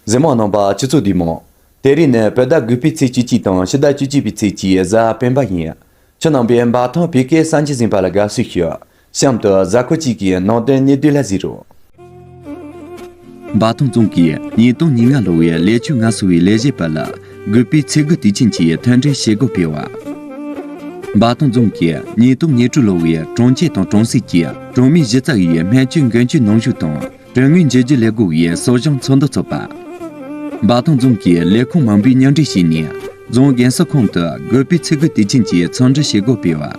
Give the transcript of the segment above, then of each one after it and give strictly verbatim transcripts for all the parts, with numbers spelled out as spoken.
གཟིགས་མོ་རྣམ་པ་སྤྱི་ཚོགས་བདེ་མོ། དེ་རིང་ནི་བོད་ཟླ་དགུ་པའི་ཚེས་བཅུ་གཅིག་དང་ཕྱི་ཟླ་བཅུ་གཅིག་པའི་ཚེས་གཅིག་གཟའ་སྤེན་པ་ཡིན། ཁྱེད་རྣམ་པས་འབའ་ཐང་བོད་སྐད་གསར་འགྱུར་གསན་པ་ལ་དགའ་བསུ་ཞུ། གཤམ་དུ་གཟའ་འཁོར་གཅིག་གི་ནང་དོན་གནད་བསྡུས་ལ་གཟིགས་རོགས། འབའ་ཐང་རྫོང་གིས་ཉིས་སྟོང་ཉེར་ལྔ་ལོ་བའི་ལས་ཆོད་ངལ་གསོ་བའི་ལས་བྱེད་པ་ལ་དགོས་པའི་ཚད་བགོ་དུས་ཆེན་གྱི་མཐུན་སྒྲིལ་བྱེད་སྒོ་སྤེལ་བ། འབའ་ཐང་རྫོང་གིས་ཉིས་སྟོང་ཉེར་དྲུག་ལོ་བའི་གྲོང་ཁྱེར་དང་གྲོང་གསེབ་ཀྱི་གྲོང་མི་གཞི་རྩ་བའི་སྨན་བཅོས་འགན་བཅོལ་ནང་ཞུགས་དང་གྲོན་དངུལ་འཇལ་རྒྱུ་ལས་བགོ་བའི་གསོ་སྦྱོང་ཚོགས་འདུ་འཚོགས་པ། འབའ་ཐང་རྫོང་གིས་ལས་ཁུངས་མང་པོས་མཉམ་འབྲེལ་བྱས་ནས་རྫོང་རྒན་གསོ་ཁང་དུ་དགོས་པའི་ཚད་བགོ་དུས་ཆེན་གྱི་ཚོགས་འདུ་བྱེད་སྒོ་སྤེལ་བ།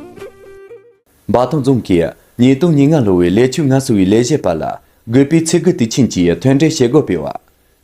འབའ་ཐང་རྫོང་གིས་ཉིས་སྟོང་ཉེར་ལྔ་ལོ་བའི་ལས་ཆོད་ངལ་གསོ་བའི་ལས་བྱེད་པ་ལ་དགོས་པའི་ཚད་བགོ་དུས་ཆེན་གྱི་མཐུན་སྒྲིལ་བྱེད་སྒོ་སྤེལ་བ།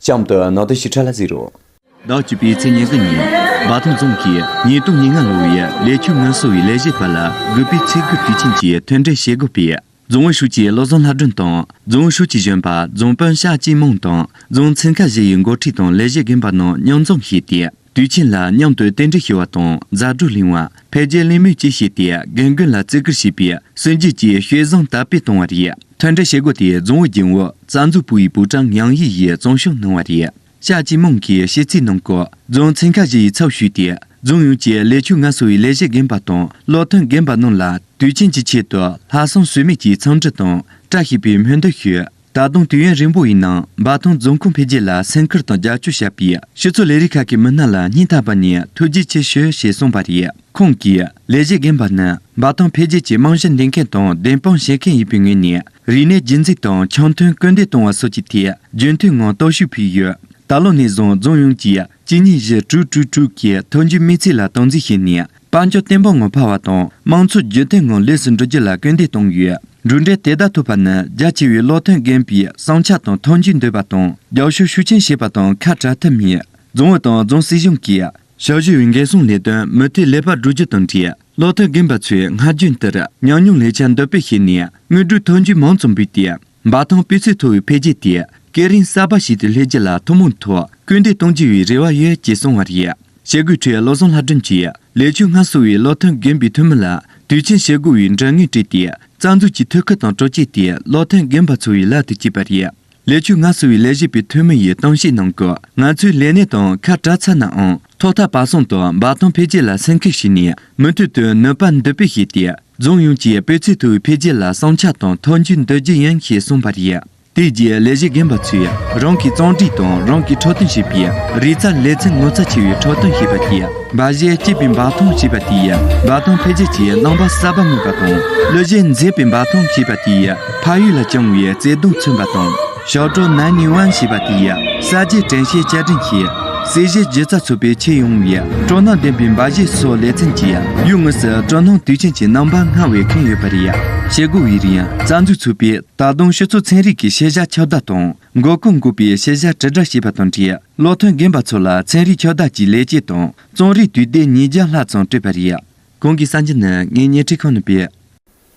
གཤམ་དུ་ནང་དོན་ཞིབ་ཕྲ་ལ་གཟིགས་རོགས། ཟླ་བཅུ་པའི་ཚེས་ཉེར་དགུ་ཉིན་འབའ་ཐང་རྫོང་གིས་ཉིས་སྟོང་ཉེར་ལྔ་ལོ་བའི་ལས་ཆོད་ངལ་གསོ་བའི་ལས་བྱེད་པ་ལ་དགོས་པའི་ཚད་བགོ་དུས་ཆེན་གྱི་མཐུན་སྒྲིལ་བྱེད་སྒོ་སྤེལ། རྫོང་ཨུད་ཧྲུའུ་ཅི་བློ་བཟང་ལྷ་སྒྲོན་དང་རྫོང་ཨུད་ཧྲུའུ་ཅི་གཞོན་པ་རྫོང་དཔོན་ཤ་ཅི་མོང་དང་རྫོང་འཚོ་ཁ་ཞེ་ཡི་འགོ་ཁྲིད་དང་ལས་བྱེད་རྒན་པ་རྣམས་མཉམ་འཛོམས་བྱས་ཏེ། དུས་ཆེན་ལ་མཉམ་དུ་རྟེན་འབྲེལ་ཞུ་བ་དང་མཛའ་གྲོགས་ལེན་པ། འཕེལ་རྒྱས་གླེང་མོལ་བཅས་བྱས་ཏེ། རྒན་རྒོན་ལ་བརྩི་བཀུར་བྱེད་པའི་སྲོལ་འབྱེད་ཀྱི་སྤྱོད་བཟང་དར་སྤེལ་གཏོང་བ་རེད། མཐུན་སྒྲིལ་བྱེད་སྒོ་དེ་རྫོང་ཨུད་རྒྱུན་ཨུད་རྩ་འཛུགས་པུའུ་ཡི་པུའུ་ཀྲང་ཡང་ཡི་ཡིས་གཙང་བཤེར་གནང་བ་རེད། ཤ་ཅི་མོང་གིས་ཞུ་ཚིག་ནང་སྐོར་རྫོང་འཚོ་ཁ་ཞེ་ཡི་ཚབ་ཞུས་ཏེ། རྫོང་ཡོངས་ཀྱི་ལས་ཆོད་ངལ་གསོ་བའི་ལས་བྱེད་རྒན་པ་དང་བློ་མཐུན་རྒན་པ་རྣམས་ལ་དུས་ཆེན་གྱི་ཆེད་དུ་ལྷག་བསམ་ཟོལ་མེད་ཀྱིས་འཚམས་འདྲི་དང་བཀྲ་ཤིས་པའི་སྨོན་འདུན་ཞུས། ད་དུང་དུས་ཡུན་རིང་པོ་ཡི་ནང་འབའ་ཐང་རྫོང་ཁོངས་འཕེལ་རྒྱས་ལ་སེམས་ཁུར་དང་རྒྱབ་སྐྱོར་བྱས་པའི་སྤྱི་ཚོགས་ལས་རིགས་ཁག་གི་མི་སྣ་ལ་སྙིང་ཐག་པ་ནས་ཐུགས་རྗེ་ཆེ་ཞུ་ཞེས་གསུངས་པ་རེད། ཁོང་གིས་ལས་བྱེད་རྒན་པ་ནི་འབའ་ཐང་འཕེལ་རྒྱས་ཀྱི་རྨང་གཞི་འདིང་མཁན་དང་བདེན་དཔང་བྱེད་མཁན་ཡིན་པའི་ངོས་ནས་རིག་གནས་རྒྱུན་འཛིན་དང་འཆམ་མཐུན་སྐུལ་འདེད་གཏོང་བ་སོགས་ཀྱི་ཐད་རྒྱུན་མཐུད་ངང་སྟོབས་ཤུགས་སྤེལ་ཡོད། ད་ལོ་ནས་བཟུང་རྫོང་ཡོངས་ཀྱི་གཅིག་གཉིས་བཞི་དྲུག་དྲུག་དྲུག་གི་ཐོན་སྐྱེད་དམིགས་ཚད་ལ་དམ་འཛིན་བྱས་ནས། དཔལ་འབྱོར་བརྟན་པོ་ངང་འཕར་བ་དང་། དམངས་འཚོ་རྒྱུན་མཐུད་ངང་ལེགས་སུ་འགྲོ་རྒྱུ་ལ་སྐུལ་འདེད་གཏོང་དགོས། གྲུབ་འབྲས་དེ་ལྟར་ཐོབ་པ་ནི་རྒྱ་ཆེ་བའི་བློ་མཐུན་རྒན་པའི་བསམ་འཆར་དང་མཐུན་འགྱུར་འདོད་པ་དང་། རྒྱབ་སྐྱོར་ཤུགས་ཆེན་བྱེད་པ་དང་ཁ་བྲལ་ཐབས་མེད། རྫོང་ཨུད་དང་རྫོང་སྲིད་གཞུང་གིས་ཞབས་ཞུ་བའི་འགན་སྲུང་ལས་དོན་མུ་མཐུད་ལེགས་པར་བསྒྲུབ་རྒྱུ་དང་འབྲེལ། བློ་མཐུན་རྒན་པ་ཚོས་སྔར་རྒྱུན་ལྟར་ཉམས་མྱོང་ལེགས་ཆ་འདོན་སྤེལ་བྱས་ནས། དངོས་སྒྲུབ་ཐོན་རྒྱུ་མང་ཙམ་འབུལ་ཏེ། འབའ་ཐང་སྤུས་ཚད་མཐོ་བའི་འཕེལ་རྒྱས་དེ་སྐས་རིམ་གསར་པ་ཞིག་ཏུ་སླེབས་རྒྱུ་ལ་ཐུན་མོང་ཐོག་སྐུལ་འདེད་གཏོང་རྒྱུ་བའི་རེ་བ་ཡོད་ཅེས་གསུངས་པ་རེད། བྱེད་སྒོའི་ཁྲོད་བློ་བཟང་ལྷ་སྒྲོན་གྱིས་ལས་ཆོད་ངལ་གསོ་བའི་བློ་མཐུན་རྒན་པའི་འཐུས་མི་ལ་དུས་ཆེན་བྱེད་སྒོ་བའི་མགྲོན་དངུལ་སྤྲད་དེ། རྩ་འཛུགས་ཀྱི་ཐུགས་ཁུར་དང་སྤྲོ་སྐྱིད་དེ་བློ་མཐུན་རྒན་པ་ཚོ་བའི་ལག་ཏུ་སྐྱེས་པ་རེད། ལས་ཆོད་ངལ་གསོ་བའི་ལས་བྱེད་པའི་འཐུས་མི་ཡི་གཏམ་བཤད་ནང་སྐོར། ང་ཚོའི་ལས་གནས་དང་ཁ་བྲལ་ཚར་ནའང་། ཐོག་མཐའ་བར་གསུམ་དུ་འབའ་ཐང་འཕེལ་རྒྱས་ལ་སེམས་ཁུར་བྱས་ནས། མུ་མཐུད་དུ་ནུས་པ་འདོན་སྤེལ་བྱས་ཏེ། རྫོང་ཡོངས་ཀྱི་སྤུས་ཚད་མཐོ་བའི་འཕེལ་རྒྱས་ལ་བསམ་འཆར་དང་མཐུན་འགྱུར་འདོན་རྒྱུ་ཡིན་ཞེས་གསུངས་པ་རེད། དེ་རྗེས་ལས་བྱེད་རྒན་པ་ཚོས་རང་གི་བརྩོན་འགྲུས་དང་རང་གིས་འཕྲོད་བསྟེན་བྱས་པའི་རིག་རྩལ་ལེ་ཚན་ངོ་མཚར་ཆེ་བའི་འཕྲོད་བསྟེན་ཞེས་པ་དེ། འབའ་གཞས་སྐྱིད་པའི་འབའ་ཐང་ཞེས་པ་དེས་འབའ་ཐང་འཕེལ་རྒྱས་ཀྱི་རྣམ་པ་གསར་པ་མངོན་པ་དང་། གླུ་གཞས་མཛེས་པའི་འབའ་ཐང་ཞེས་པ་དེས་ཕ་ཡུལ་ལ་བཅངས་པའི་བརྩེ་དུང་མཚོན་པ་དང་། ཞབས་བྲོ་ནན་ནི་ཝན་ཞེས་པ་དེས་གསར་བརྗེའི་དྲན་ཤེས་བསྐྱར་དྲན་གྱིས། གསོལ་ཞའི་སྒྱུ་རྩལ་ཚོགས་པའི་ཁྱེར་ཡོང་བའི་སྤྲོ་སྣང་ལྡན་པའི་འབའ་གཞས་སོགས་ལེ་ཚན་གྱིས་ཡུལ་དངོས་སུ་སྤྲོ་སྣང་དུས་ཆེན་གྱི་རྣམ་པ་སྔར་བས་ཁེངས་ཡོད་པ་རེད། བྱེད་སྒོ་བའི་རིང་རྩ་འཛུགས་ཚོགས་པས་ད་དུང་སྤྱི་ཚོགས་ཚན་རིག་གི་ཤེས་བྱ་ཁྱབ་གདལ་དང་མགོ་སྐོར་འགོད་པའི་ཤེས་བྱ་དྲིལ་བསྒྲགས་བྱས་པ་དང་འབྲེལ། བློ་མཐུན་རྒན་པ་ཚོ་ལ་ཚན་རིག་ཁྱབ་གདལ་གྱི་ལས་བྱེད་དང་རྩོམ་རིག་དུས་དེབ་ཉིས་བརྒྱ་ལྷག་ཙམ་སྤྲད་པ་རེད། གོང་གི་གསར་འགྱུར་ནི་ངས་ཉེ་འཁྲིས་ཁང་ནས་སྤེལ།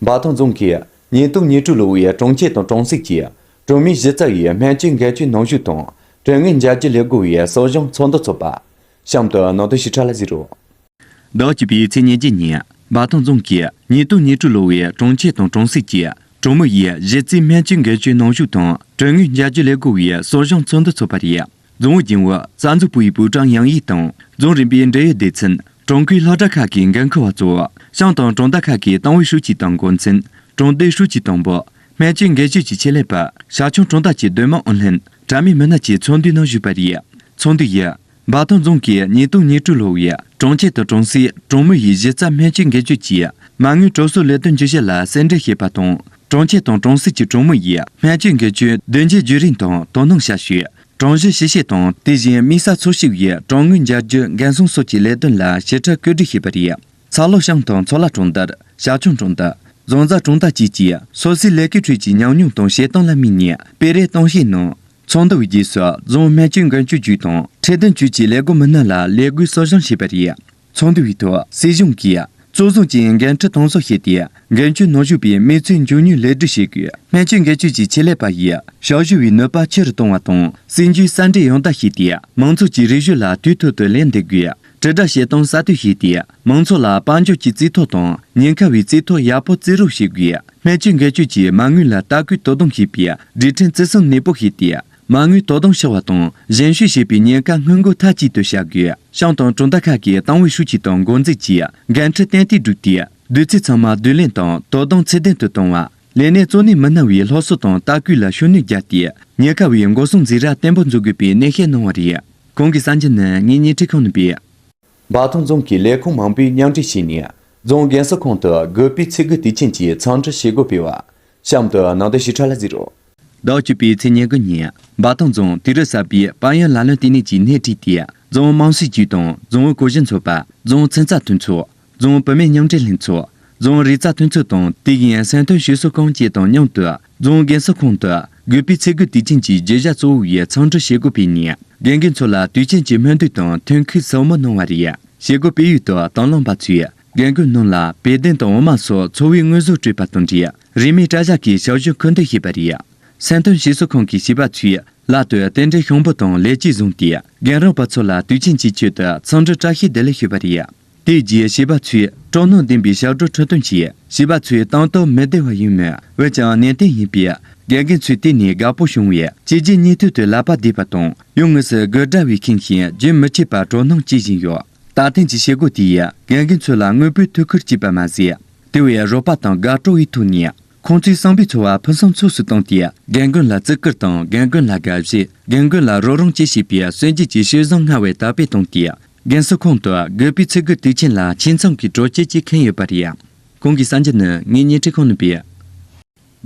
འབའ་ཐང་རྫོང་གིས་ཉིས་སྟོང་ཉེར་དྲུག་ལོ་བའི་གྲོང་ཁྱེར་དང་གྲོང་གསེབ་ཀྱི་གྲོང་མིའི་གཞི་རྩ་བའི་སྨན་བཅོས་འགན་བཅོལ་ནང་ཞུགས་དང་གྲོན་དངུལ་འཇལ་རྒྱུ་ལས་བགོ་བའི་གསོ་སྦྱོང་ཚོགས་འདུ་འཚོགས་པ། གཤམ་དུ་ནང་དོན་ཞིབ་ཕྲ་ལ་གཟིགས་རོགས། ཟླ་བ་བཅུ་པའི་ཚེས་ཉེར་བརྒྱད་ཉིན་འབའ་ཐང་རྫོང་གིས་ཉིས་སྟོང་ཉེར་དྲུག་ལོ་བའི་གྲོང་ཁྱེར་དང་གྲོང་གསེབ་ཀྱི་གྲོང་མི་ཡི་གཞི་རྩའི་སྨན་བཅོས་འགན་བཅོལ་ནང་ཞུགས་དང་གྲོན་དངུལ་འཇལ་རྒྱུ་ལས་བགོ་བའི་གསོ་སྦྱོང་ཚོགས་འདུ་འཚོགས་པ་རེད། རྫོང་ཨུད་རྒྱུན་ཨུད་རྩ་འཛུགས་པུའུ་ཡི་པུའུ་ཀྲང་ཡང་ཡི་དང་རྫོང་རིམ་པའི་འབྲེལ་ཡོད་སྡེ་ཚན། གྲོང་ཁུལ་སློབ་གྲྭ་ཁག་གི་འགན་འཁུར་བ་གཙོ་བོ། ཤང་དང་གྲོང་རྡལ་ཁག་གི་ཏང་ཨུའི་ཧྲུའུ་ཅི་དང་འགོ་འཛིན། གྲོང་སྡེའི་ཧྲུའུ་ཅི་དང་པོ། སྨན་བཅོས་འགན་བཅོལ་གྱི་ཆེད་ལས་པ། ཤར་ཁྱོན་གྲོང་རྡལ་གྱི་སྡོད་དམངས་ཨུ་ལྷན། གྲལ་མོལ་མི་སྣ་བཅས་ཚོགས་འདུའི་ནང་ཞུགས་པ་རེད། ཚོགས་འདུ་ཡིས། འབའ་ཐང་རྫོང་གིས་ཉིས་སྟོང་ཉེར་དྲུག་ལོ་བའི་གྲོང་ཁྱེར་དང་གྲོང་གསེབ་གྲོང་མི་ཡི་གཞི་རྩ་སྨན་བཅོས་འགན་བཅོལ་གྱི་མ་དངུལ་གྲོན་གསབ་ལས་དོན་བརྗོད་གཞི་ལ་གསལ་འགྲེལ་བྱས་པ་དང་། གྲོང་ཁྱེར་དང་གྲོང་གསེབ་ཀྱི་གྲོང་མི་ཡིས་སྨན་བཅོས་འགན་བཅོལ་དོན་འཁྱོལ་བརྒྱུད་རིམ་དང་དོ་སྣང་བྱ་ཤུགས། གྲངས་གཞི་ཞིབ་བཤེར་དང་དེ་བཞིན་དམིགས་བསལ་འཚོལ་ཞིབ་ཡི་གྲོན་དངུལ་འཇལ་རྒྱུ་འགན་སྲུང་སོགས་ཀྱི་ལས་དོན་ལ་ཞིབ་ཕྲ་བཀོད་སྒྲིག་བྱས་པ་རེད། ཚ་ལོ་ཤང་དང་མཚོ་ལ་གྲོང་རྡལ། བྱ་ཁྱུང་གྲོང་རྡལ། རྫོང་བཟའ་གྲོང་རྡལ་བཅས་ཀྱི་སོ་སོའི་ལས་ཀའི་ཁྲོད་ཀྱི་ཉམས་མྱོང་དང་བྱེད་སྟངས་ལ་དམིགས་ནས་སྤེལ་རེས་གཏོང་བྱེད་གནང་། ཚོགས་འདུ་བའི་རྗེས་སུ་རྫོང་སྨན་བཅོས་འགན་བཅོལ་ཅུས་དང་ཁྲལ་དོན་ཅུས་ཀྱི་ལས་བགོ་མི་སྣ་ལ་ལས་བགོའི་གསོ་སྦྱོང་བྱས་པ་རེད། ཚོགས་འདུ་བའི་ཐོག་སྲིད་གཞུང་གིས་གཙོ་བཟུང་གིས་འགན་འཁྲི་དང་སོ་བྱས་ཏེ་འགན་བཅོལ་ནང་ཞུགས་པའི་མི་ཚེའི་མགྱོགས་མྱུར་ལས་སྒྲུབ་བྱེད་དགོས། སྨན་བཅོས་འགན་བཅོལ་གྱི་ཆེད་ལས་པ་ཡིས་ཞབས་ཞུ་བའི་ནུས་པ་ཆེ་རུ་གཏོང་བ་དང་། སྲིད་འཛིན་གསར་འགྲེལ་ཡང་དག་བྱས་ཏེ་མང་ཚོགས་ཀྱི་རེ་ཞུ་ལ་དུས་ཐོག་ཏུ་ལན་འདེབས་དགོས། དྲིལ་བསྒྲགས་བྱེད་སྟངས་གསར་གཏོད་བྱས་ཏེ་མང་ཚོགས་ལ་དཔལ་འབྱོར་གྱི་རྩིས་ཐོ་དང་ཉེན་ཁ་བའི་རྩིས་ཐོ་ཡག་པོ་རྩིས་རོགས་བྱེད་དགོས། སྨན་བཅོས་འགན་བཅོལ་གྱི་མ་དངུལ་ལ་ལྟ་སྐུལ་དོ་དམ་བྱེད་པའི་སྒྲིག་ཁྲིམས་བརྩི་སྲུང་ནན་པོ་བྱས་ཏེ། མ་དངུལ་དོ་དམ་བྱ་བ་དང་གཞན་ཞུ་བྱེད་པའི་ཉེན་ཁ་སྔོན་འགོག་མཐའ་གཅིག་ཏུ་བྱ་དགོས། ཤང་དང་གྲོང་རྡལ་ཁག་གི་ཏང་ཨུའི་ཧྲུའུ་ཅི་དང་འགོ་འཛིན་གྱིས་འགན་འཁྲི་ཏན་ཏིག་བསྒྲུབས་ཏེ། བདུད་རྩི་ཚང་མ་བསྡུ་ལེན་དང་དོ་དམ་ཚད་ལྡན་དུ་གཏོང་བ། ལས་གནས་གཙོ་གནད་མི་སྣ་བའི་སློབ་གསོ་དང་ལྟ་སྐུལ་ལ་ཤུགས་སྣོན་བརྒྱབ་སྟེ། ཉེན་ཁ་བའི་འགོག་སྲུང་འཛིང་རགས་བརྟན་པོ་འཛུགས་དགོས་པའི་ནན་བཤད་གནང་བ་རེད། གོང་གི་གསར་འགྱུར་ནི་ངའི་བརྙན་འཕྲིན་ཁང་ནས་སྤེལ། འབའ་ཐང་རྫོང་གི་ལས་ཁུངས་མང་པོས་མཉམ་འབྲེལ་བྱས་ནས། རྫོང་རྒན་གསོ་ཁང་དུ་དགོས་པའི་ཚད་བགོས་དུས་ཆེན་གྱི་ཚང་འབྲེལ་བྱེད་སྒོ་སྤེལ་བ། གཤམ་དུ་ནང་དོན་ཞིབ་ཕྲ་ལ་གཟིགས་རོགས། ཟླ་བཅུ་པའི་ཚེས་ཉེར་དགུ་ཉིན། འབའ་ཐང་རྫོང་དུས་རབས་གསར་པའི་དཔལ་ཡོན་ལག་ལེན་ལྟེ་གནས་ཀྱིས་སྣེ་ཁྲིད་དེ། རྫོང་དམངས་སྲིད་ཅུས་དང་རྫོང་ཨུད་བོད་གཞི་ཚོགས་པ། རྫོང་ཚན་རྩལ་མཐུན་ཚོགས། རྫོང་བུད་མེད་མཉམ་འབྲེལ་ལྷན་ཚོགས། རྫོང་རིག་རྩལ་མཐུན་ཚོགས་དང་དེ་བཞིན་སེམས་དོན་ཞིབ་འཚོལ་ཁང་བཅས་དང་མཉམ་དུ། རྫོང་རྒན་གསོ་ཁང་དུ་དགོས་པའི་ཚད་བགོས་དུས་ཆེན་གྱི་བརྗོད་བྱ་གཙོ་བོ་བའི་ཚང་འབྲེལ་བྱེད་སྒོ་སྤེལ་ནས། དགེ་རྒན་ཚོ་ལ་དུས་ཆེན་གྱི་སྨོན་འདུན་དང་ཐུགས་ཁུར་ཟབ་མོ་གནང་བ་རེད། བྱེད་སྒོ་སྤེལ་ཡུལ་དུ་དང་བླངས་པ་ཚོས་རྒན་རྒོན་རྣམས་ལ་བེ་ལྡན་དང་འོ་མ་སོགས་འཚོ་བའི་དངོས་ཟོག་སྤྲད་པ་དང་འབྲེལ། རིན་མེད་སྐྲ་ཞག་གི་ཞབས་ཞུ་མཁོ་འདོན་བྱས་པ་རེད། སེམས་དོན་ཞིབ་འཚོལ་ཁང་གི་བྱིས་པ་ཚོས་ལག་ཏུ་རྟེན་འབྲེལ་ཤོང་བུ་དང་ལེགས་སྐྱེས་བཟུང་སྟེ། རྒན་རབས་པ་ཚོ་ལ་དུས་ཆེན་གྱི་ཆེད་དུ་ཚང་འབྲེལ་བཀྲ་ཤིས་བདེ་ལེགས་ཞུས་པ་རེད། དེའི་རྗེས་བྱིས་པ་ཚོས་སྤྲོ་སྣང་ལྡན་པའི་ཞབས་བྲོ་འཁྲབ་སྟོན་བྱས། བྱིས་པ་ཚོས་བཏང་སྟབས་མི་བདེ་བ་ཡིན་མོད། འོན་ཀྱང་ནན་ཏན་ཡིན་པས། དགེ་རྒན་ཚོས་དེ་ནས་དགའ་པོ་བྱུང་བས། གཅིག་རྗེས་གཉིས་མཐུད་དུ་ལག་པ་བརྡེབས་པ་དང་། ཡུལ་དངོས་སུ་དགོད་སྒྲ་བས་ཁེངས་ཤིང་རྒྱུན་མི་ཆད་པར་སྤྲོ་སྣང་སྐྱེ་བཞིན་ཡོད། ད་ཐེངས་ཀྱི་བྱེད་སྒོ་དེས་དགེ་རྒན་ཚོ་ལ་དངོས་པོའི་ཐུགས་ཁུར་བསྐྱེད་པ་མ་ཟད། དེ་བས་རོགས་པ་དང་དགའ་སྤྲོ་བའི་ཐོག་ནས། ཁོང་ཚོའི་བསམ་པའི་འཚོ་བ་ཕུན་སུམ་ཚོགས་སུ་བཏང་སྟེ། རྒན་རྒོན་ལ་བརྩི་བཀུར་དང་རྒན་རྒོན་ལ་དགའ་བཞེས། རྒན་རྒོན་ལ་རོགས་རམ་བཅས་བྱེད་པའི་སྲོལ་འབྱེད་ཀྱི་སྲོལ་བཟང་སྔར་བས་དར་སྤེལ་བཏང་སྟེ། རྒན་གསོ་ཁང་དུ་དགོས་པའི་ཚད་བགོས་དུས་ཆེན་ལ་ཁྱིམ་ཚང་གི་དྲོ་སྐྱིད་ཀྱིས་ཁེངས་ཡོད་པ་རེད། གོང་གི་གསར་འགྱུར་ནི་ངའི་བརྙན་འཕྲིན་ཁང་ནས་སྤེལ།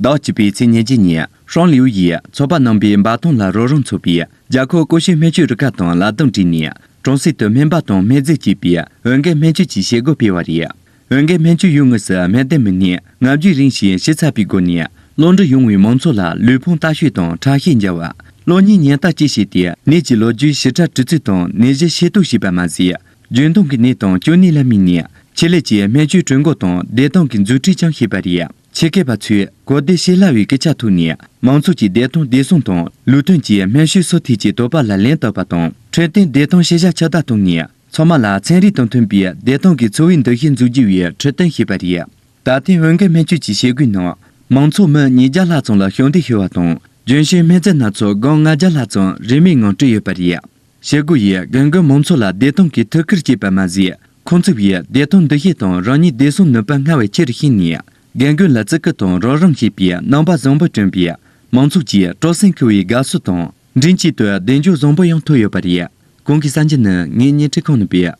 ཟླ་བ་གཅིག་པའི་ཚེས་ཉེར་བརྒྱད་ཉིན་ཧྲང་ལིའུ་ཡིས་ཚོགས་པ་རྣམ་པས་འབའ་ཐང་ལ་རོགས་རམ་ཚོགས་པས་རྒྱལ་ཁབ་ཀོ་ཤའི་སྨན་བཅོས་རུ་ཁག་དང་ལག་གདང་སྦྲེལ་ནས། གྲོང་གསེབ་ཏུ་སྨན་པ་དང་སྨན་རྫས་བཅས་པའི་འོས་འགན་སྨན་བཅོས་ཀྱི་བྱེད་སྒོ་སྤེལ་བ་རེད། འོས་འགན་སྨན་བཅོས་ཡུལ་དངོས་སུ་སྨན་དོན་མི་སྣས་ལྔ་བརྒྱའི་རིང་ཞིག་ཞིབ་ཚགས་པའི་སྒོ་ནས། བློ་འདྲི་ཡོང་བའི་མང་ཚོགས་ལ་ལུས་ཕུང་ལྟ་བཤལ་དང་ཁྲག་ཤེད་འཇལ་བ། གློ་སྙིང་ཉེན་བརྟག་བཅས་བྱས་ཏེ། ནད་ཀྱི་ལོ་རྒྱུས་ཞིབ་ཕྲ་དྲི་ཚིག་དང་ནད་གཞི་ཤེས་རྟོགས་བྱས་པ་མ་ཟད། རྒྱུན་མཐོང་གི་ནད་དང་སྐྱོ་ནད་ལ་དམིགས་ནས། ཆེད་ལས་ཀྱི་སྨན་བཅོས་གྲོས་འགོ་དང་བདེ་ཐང་གི་མཛུབ་ཁྲིད་ཀྱང་བྱས་པ་རེད། ཆེད་མཁས་པ་ཚོས་གོ་བདེ་ཤེས་སླ་བའི་སྐད་ཆ་ཐོག་ནས། མང་ཚོགས་ཀྱི་བདེ་ཐང་བདེ་སྲུང་དང་ལུགས་མཐུན་གྱི་སྨན་བཅོས་སོགས་ཐད་ཀྱི་དོགས་པ་ལ་ལན་བཏབ་པ་དང་། འཕྲོད་བསྟེན་བདེ་ཐང་ཤེས་བྱ་ཁྱབ་གདལ་གཏོང་ནས། ཚང་མ་ལ་ཚན་རིག་དང་མཐུན་པའི་བདེ་ཐང་གི་འཚོ་བའི་འདུ་ཤེས་འཛུགས་རྒྱུ་བའི་ཁྲིད་སྟོན་བྱས་པ་རེད། ད་ཐེངས་འོས་འགན་སྨན་བཅོས་ཀྱི་བྱེད་སྒོའི་ནང་། མང་ཚོགས་མི་ཉིས་བརྒྱ་ལྷག་ཙམ་ལ་ཞབས་འདེགས་ཞུ་བ་དང་། རྒྱུན་ཞུན་སྨན་རྫས་སྣ་ཚོགས་སྒམ་ལྔ་བརྒྱ་ལྷག་ཙམ་རིན་མེད་ངང་སྤྲོད་ཡོད་པ་རེད། བྱེད་སྒོ་ཡིས་རྒན་རྒོན་མང་ཚོགས་ལ་བདེ་ཐང་གི་ཐུགས་ཁུར་བསྐྱེད་པ་མ་ཟད། ཁོང་ཚོ་བས་བདེ་ཐང་འདུ་ཤེས་དང་རང་ཉིད་བདེ་སྲུང་ནུས་པ་སྔར་བས་ཆེ་རུ་ཕྱིན་ནས། རྒན་རྒོན་ལ་བརྩི་བཀུར་དང་རོགས་རམ་བྱེད་པའི་རྣམ་པ་བཟང་པོ་བསྐྲུན་པས། མང་ཚོགས་ཀྱིས་སྤྲོ་སེམས་འཁོལ་བའི་དགའ་བསུ་དང་། མགྲིན་གཅིག་ཏུ་གདེང་འཇོག་བཟང་པོ་ཡང་ཐོབ་ཡོད་པ་རེད། གོང་གི་གསར་འགྱུར་ནི་ངའི་བརྙན་འཕྲིན་ཁང་ནས་སྤེལ།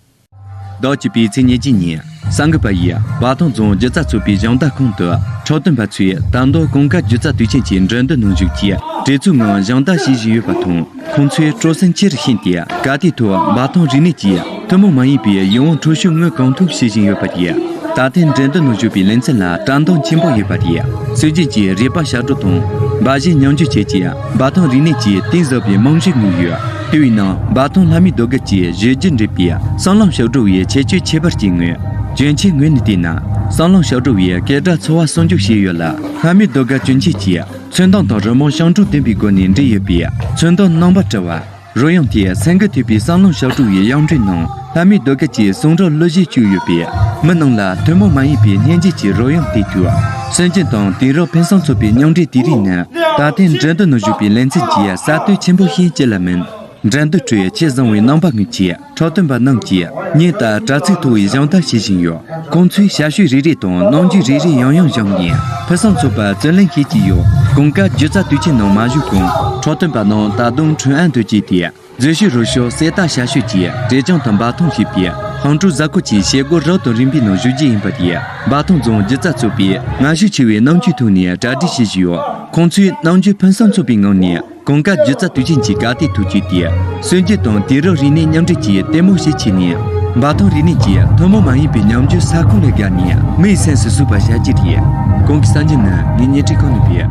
ཟླ་བ་གཅིག་པའི་ཚེས་ཉེར་གཅིག་ཉིན། གསར་འགོད་པ་ཡིས་འབའ་ཐང་རྫོང་སྒྱུ་རྩལ་ཚོགས་པའི་སྦྱོང་བརྡར་ཁང་དུ། འཁྲབ་སྟོན་པ་ཚོས་ད་དུང་གོང་དཀར་སྒྱུ་རྩལ་དུས་ཆེན་གྱི་འགྲན་བསྡུར་ནང་ཞུགས་ཀྱིས། གྲོས་ཚོགས་ངང་སྦྱོང་བརྡར་བྱེད་བཞིན་ཡོད་པ་དང་། ཁོང་ཚོའི་སྤྲོ་སེམས་ཆེ་རུ་ཕྱིན་ཏེ། ག་དུས་ཐོག་འབའ་ཐང་རིག་གནས་ཀྱིས་ཐུན་མོང་མ་ཡིན་པའི་ཡིད་དབང་འཕྲོག་ཤུགས་དངོས་གང་ཐུབ་བྱེད་བཞིན་ཡོད་པ་རེད། ད་ཐེངས་འགྲན་བསྡུར་ནང་ཞུགས་པའི་ལེ་ཚན་ལ་བཀྲག་མདངས་ཆེན་པོ་ཡོད་པ་རེད། སྲོལ་རྒྱུན་གྱི་རིག་པ་ཞབས་བྲོ་དང་། འབའ་གཞས་མཉམ་སྤྱོད་བཅས་ཀྱིས་འབའ་ཐང་རིག་གནས་ཀྱི་གཏིང་ཟབ་པའི་རྨང་གཞི་བསྔོས་ཡོད། དེ་བས་ན། འབའ་ཐང་ལྷ་མིའི་ཟློས་གར་གྱི་གཞི་རྒྱུ་འབྲེལ་བའི་གསང་ལམ་ཞབས་བྲོ་བའི་ཁྱད་ཆོས་ཁྱད་པར་ཅན་ངོས། གྱོན་ཆས་ངོས་ནས་བལྟས་ན། གསང་ལམ་ཞབས་བྲོ་བའི་སྐད་སྒྲ་ཚོར་བ་གསོག་འཇོག་བྱས་ཡོད་ལ། ལྷ་མིའི་ཟློས་གར་གྱོན་ཆས་ཀྱིས་ཚོན་མདངས་དང་རི་མོ་ཞིང་འབྲོག་ལྡན་པའི་སྒོ་ནས་འབྲི་ཡོད་པས། ཚོན་མདོག་རྣམ་པ་བྲལ་བ། རོལ་དབྱངས་དེས་སེམས་འགུལ་ཐེབས་པའི་གསང་ལམ་ཞབས་བྲོ་བའི་དབྱངས་འགྲོས་ནང་ལྷ་མིའི་ཟློས་གར་གྱི་གསུང་རབ་གླུ་གཞས་བཅུག་ཡོད་པས། མི་རྣམས་ལ་ཐུན་མོང་མ་ཡིན་པའི་སྙན་འཇེབས་ཀྱི་རོལ་དབྱངས་དེ་བཅུག་སྲོལ་རྒྱུན་དང་དེང་རབས་ཕུན་སུམ་ཚོགས་པའི་མཉམ་འབྲེལ་དེ་རིགས་ནི། ད་ཐེངས་འགྲན་བསྡུར་ནང་ཞུགས་པའི་ལེ་ཚན་གྱི་གསར་གཏོད་ཆེན་པོ་ཞིག་ཅི་ལ་མིན། འགྲན་བསྡུར་ཁྲོད་ཆེས་བཟང་བའི་རྣམ་པ་དངོས་ཀྱི་འཁྲབ་སྟོན་པ་རྣམས་ཀྱིས་ཉིན་ལྟར་དྲ་ཚིགས་ཐོག་བའི་སྦྱོང་བརྡར་བྱེད་བཞིན་ཡོད། ཁོང་ཚོས་བྱ་སྤྱོད་རེ་རེ་དང་རྣམ་འགྱུར་རེ་རེ་ཡང་ཡང་བཞག་ནས་ཕུན་སུམ་ཚོགས་པར་བརྩོན་ལེན་བྱེད་ཀྱི་ཡོད། གོང་དཀར་སྒྱུ་རྩལ་དུས་ཆེན་ནང་མ་ཞུགས་གོང་འཁྲབ་སྟོན་པ་རྣམས་ད་དུང་ཁྲུང་ཨན་དུ་སྐྱེས་ཏེ། མཛེས་ཤོས་རོལ་ཤོས་གསེར་རྟ་བྱ་སྤྱོད་ཀྱིས་འབྲས་ལྗོངས་དང་འབའ་ཐང་ཞེས་པའི་ཧང་ཀྲོའུ་གཟའ་འཁོར་གྱི་བྱེད་སྒོ་རབ་དང་རིམ་པའི་ནང་ཞུགས་རྒྱུ་ཡིན་པ་དེས། འབའ་ཐང་རྫོང་སྒྱུ་རྩལ་ཚོགས་པས་སྔ་ཤོས་ཆེ་བའི་རྣམ་དཔྱོད་ཐོག་ནས་གྲ་སྒྲིག་བྱེད་བཞིན་ཡོད། ཁོང་ཚོས་རྣམ་དཔྱོད་ཕུན་སུམ་ཚོགས་པའི་ངང་ནས་གོང་དཀར་སྒྱུ་རྩལ་དུས་ཆེན་གྱི་ག་དུས་ཐུགས་བསྐྱེད་དེ། སྲོལ་རྒྱུན་དང་དུས་རབས་རིག་གནས་མཉམ་འདྲེས་ཀྱི་ལྟད་མོ་ཞིག་བྱས་ནས། འབའ་ཐང་རིག་གནས་ཀྱི་ཐུན་མོང་མ་ཡིན་པའི་ཉམས་འགྱུར་ས་ཁོངས་ལས་བརྒལ་ནས་མིའི་སེམས་སུ་ཟུག་པར་བྱ་རྒྱུ་རེད། གོང་གི་གསར་འགྱུར་ནི་ངའི་བརྙན་འཕྲིན་ཁང་ནས་སྤེལ།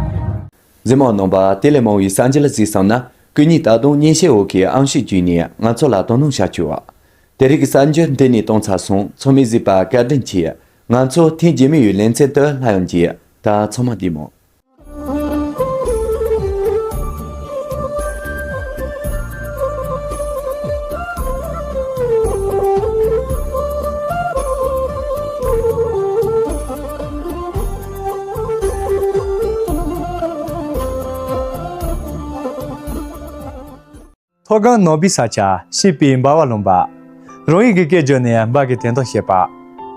གཟིགས་མོ་རྣམ་པ། དེ་ལས་མང་བའི་གསར་འགྱུར་ལ་གཟིགས་བསམ་ན། སྐུ་ཉིད་ད་དུང་སྙན་ཞུ་འོག་གི་ཨང་ཤོས་བརྒྱུད་ནས་ང་ཚོ་ལ་དོ་སྣང་བྱ་ཆོག་དེ་རིང་གི་གསར་འགྱུར་འདི་ནས་གཏོང་ཚར་སོང་། ཚང་མས་གཟིགས་པར་བཀའ་དྲིན་ཆེ། ང་ཚོ་ཐེངས་རྗེས་མའི་ཡུལ་ལེ་ཚན་དུ་སླར་ཡང་མཇལ། ད་ཚང་མ་བདེ་མོ། མཐོ་སྒང་ནོར་བུའི་ས་ཆ། ཤེས་པའི་འབར་བ་ལུང་པ། རང་ཡུལ་གྱི་སྐད་བརྗོད་ནས་འབར་གྱི་དོན་དག་བཤད་པ།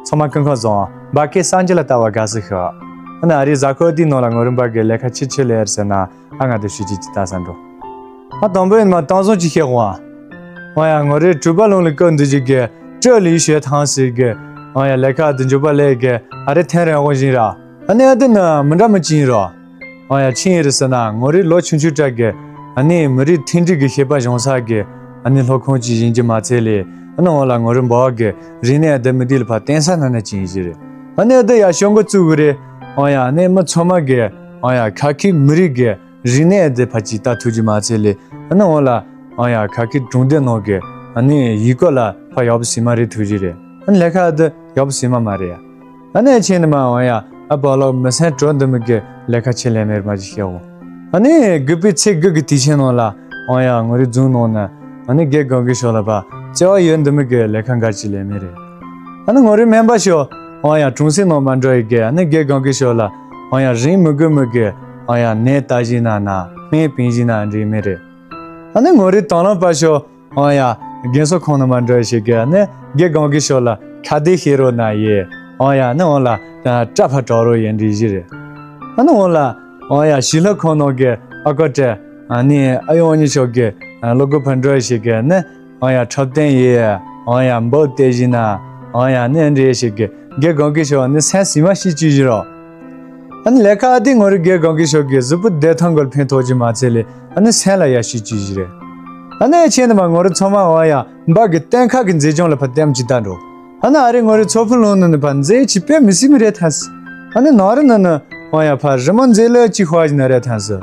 ཚང་མ་སྐུ་ཁམས་བཟང་། འབར་གའི་གསར་འགྱུར་ལ་ལྟ་བ་དགའ་བསུ་ཞུ། ཨ་ནི་ཨ་རིའི་གཟའ་འཁོར་འདིའི་ནང་ལ་ངོ་རིམ་པ་གི་ལས་ཀ་ཆི་ཆི་ལས་རེད་ཟེར་ན། ཨ་ང་དང་ཞུ་ཅིག་ཅིག་ལྟ་ས་འགྲོ། ཨ་དང་པོ་ཡིན་མ་བཏང་བཟང་ཅིག་བཤད་དགོངས། ཨ་ཡ་ངོ་རེ་གྲུ་པ་ལུང་ལ་བཀོད་འདི་ཅིག་གི་སྤྲོད་ལས་ཞོད་ཐང་ཟེར་གི། ཨ་ཡ་ལས་ཀ་འདི་འཇུག་པ་ལས་གི་ཨ་རི་ཐེངས་རེ་དབང་བཞིན་ར། ཨ་ནི་ཨ་དེ་ནི་མི་འདྲ་མི་ཅིག་ཡིན་རོ། ཨང་ཡ་ཆིན་ཡིན་རེད་ཟེར་ན་ངོ་རེ་ལོ་ཆུང་ཆུང་དྲག་གི། ཨ་ནི་མི་རིགས་མཐུན་སྒྲིལ་གྱི་ཤེས་པ་སྦྱོང་ས་གི། ཨ་ནི་སློབ་ཁང་ཅིག་ཡིན་གྱི་མ་ཚད་ལས། ཨ་ནི་འོང་ལ་ངོ་རེ་འབའ་གི་རིག་གནས་ཨ་དེ་མི་དེ་ལ་ཕར་བརྟེན་ས་ན་ན་ཅིག་ཡིན་གྱི་རེད། ཨ་ནི་ཨ་དེ་ཡ་ཤོང་གི་བཙུགས་གི་རེད། ཨང་ཡ་ཨ་ནི་མི་ཚང་མ་གི། ཨང་ཡ་ཁ་ཁི་མི་རིགས་གི་རིག་གནས་ཨ་དེ་ཕར་ཅིག་ལྟ་ཐུབ་ཀྱི་མ་ཚད་ལས། ཨ་ནི་འོང་ལ། ཨང་ཡ་ཁ་ཁི་གྲོང་སྡེ་ནང་གི། ཨ་ནི་ཡུལ་སྐོར་ལ་ཕར་ཡག་པོ་ཟིན་མ་རེད་ཐུབ་ཀྱི་རེད། ཨ་ནི་ལས་ཀ་ཨ་དེ་ཡག་པོ་ཟིན་མ་མ་རེད་ཡ། ཨ་ནི་ཆེན་ནི་མ་འོང་ཡ། ཨ་པ་ལོ་མི་སེམས་དྲོ་འདི་མི་གི་ལས་ཀ་ཆེ་ལས་མེར་མ་ཅིག་བཤད་འོང་། ཨ་ནི་དགུ་པའི་ཚེས་དགུ་གི་དུས་ཆེན་ནང་ལ་འོང་ཡ་ངོ་རེ་རྫུན་ནང་ན། ཨ་ནི་དགེ་སྒང་གི་ཤོག་ལ་པ་བརྩེ་བ་ཡོད་འདི་མི་གི་ལས་ཀ་འགའ་ཅིག་ལས་མེ་རེད། ཨ་ནི་ངོ་རེ་སྨན་པ་ཤོག་འོང་ཡ་གྲོང་གསེབ་ནང་མ་འགྲོ་ཡི་གི། ཨ་ནི་དགེ་སྒང་གི་ཤོག་ལ་འོང་ཡ་རིན་མི་དགོས་མི་གི། འོང་ཡ་ནད་ལྟ་བཞིན་ན་ན་སྨན་བིན་བཞིན་ན་འདྲི་མེ་རེད། ཨ་ནི་ངོ་རེ་དང་བླངས་པ་ཤོག་འོ་ཡ། རྒན་གསོ་ཁང་ནང་མ་འགྲོ་ཞིག་གི་ནི་དགེ་སྒང་གི་ཤོག་ལ་ཁ་བདེ་ཤེས་རོགས་ན་ཡེ། འོ་ཡ་ནི་འོ་ལ་སྐྲ་ཕ་གྲོག་རོགས་ཡིན་འདྲི་ཞིག་རེད། ཨ་ནི་འོ་ལ། འོ་ཡ་ཞི་ལྷ་ཁང་ནང་གི་ཨ་ཀོ་ཏྲེ། ཨ་ནི་ཨ་ཡོང་ཉི་ཤོག་གི་ལོ་གོ་ཕ་འགྲོ་ཞིག་གི་ནི། འོ་ཡ་འཁྲབ་སྟོན་ཡེ། འོ་ཡ་འབོ་བལྟས་ཞིག་ན། འོ་ཡ་ནི་འདྲི་ཞིག་གི་དགེ་སྒང་གི་ཤོག་ནི་སེམས་སི་མ་ཤི་ཅི་ཞིག་རོགས། ཨ་ནི་ལས་ཀ་ཨ་དེ་ངོ་རེ་དགེ་སྒང་གི་ཤོག་གི་གཟུགས་པོ་བདེ་ཐང་གོ་ལ་ཕན་ཐོགས་ཀྱི་མ་ཚད་ལས། ཨ་ནི་སེམས་ལ་ཡ་ཤི་ཅི་ཞིག་རེད། ཨ་ནི་ཆེན་ནི་མ་ངོ་རེ་ཚང་མ་འོ་ཡ་འབའ་གི་གཏན་ཁ་གི་མཛེས་ལྗོངས་ལ་ཕར་ལྟེམ་ཅིག་ལྟ་འགྲོ། ཨ་ནི་ཨ་རེ་ངོ་རེ་ཚོ་ཕུ་ལུང་ནི་ནི་ཕར་མཛེས་ཅི་དཔེ་མི་སྲིད་མི་རེད་ཐལ་སི། ཨ་ནི་ནང་རེ་ནི་ནི་འོ་ཡ་ཕར་རི་མོ་མཛེས་ལོས་ཅི་ཧོ་ཞིག་ན་རེད་ཐལ་སི།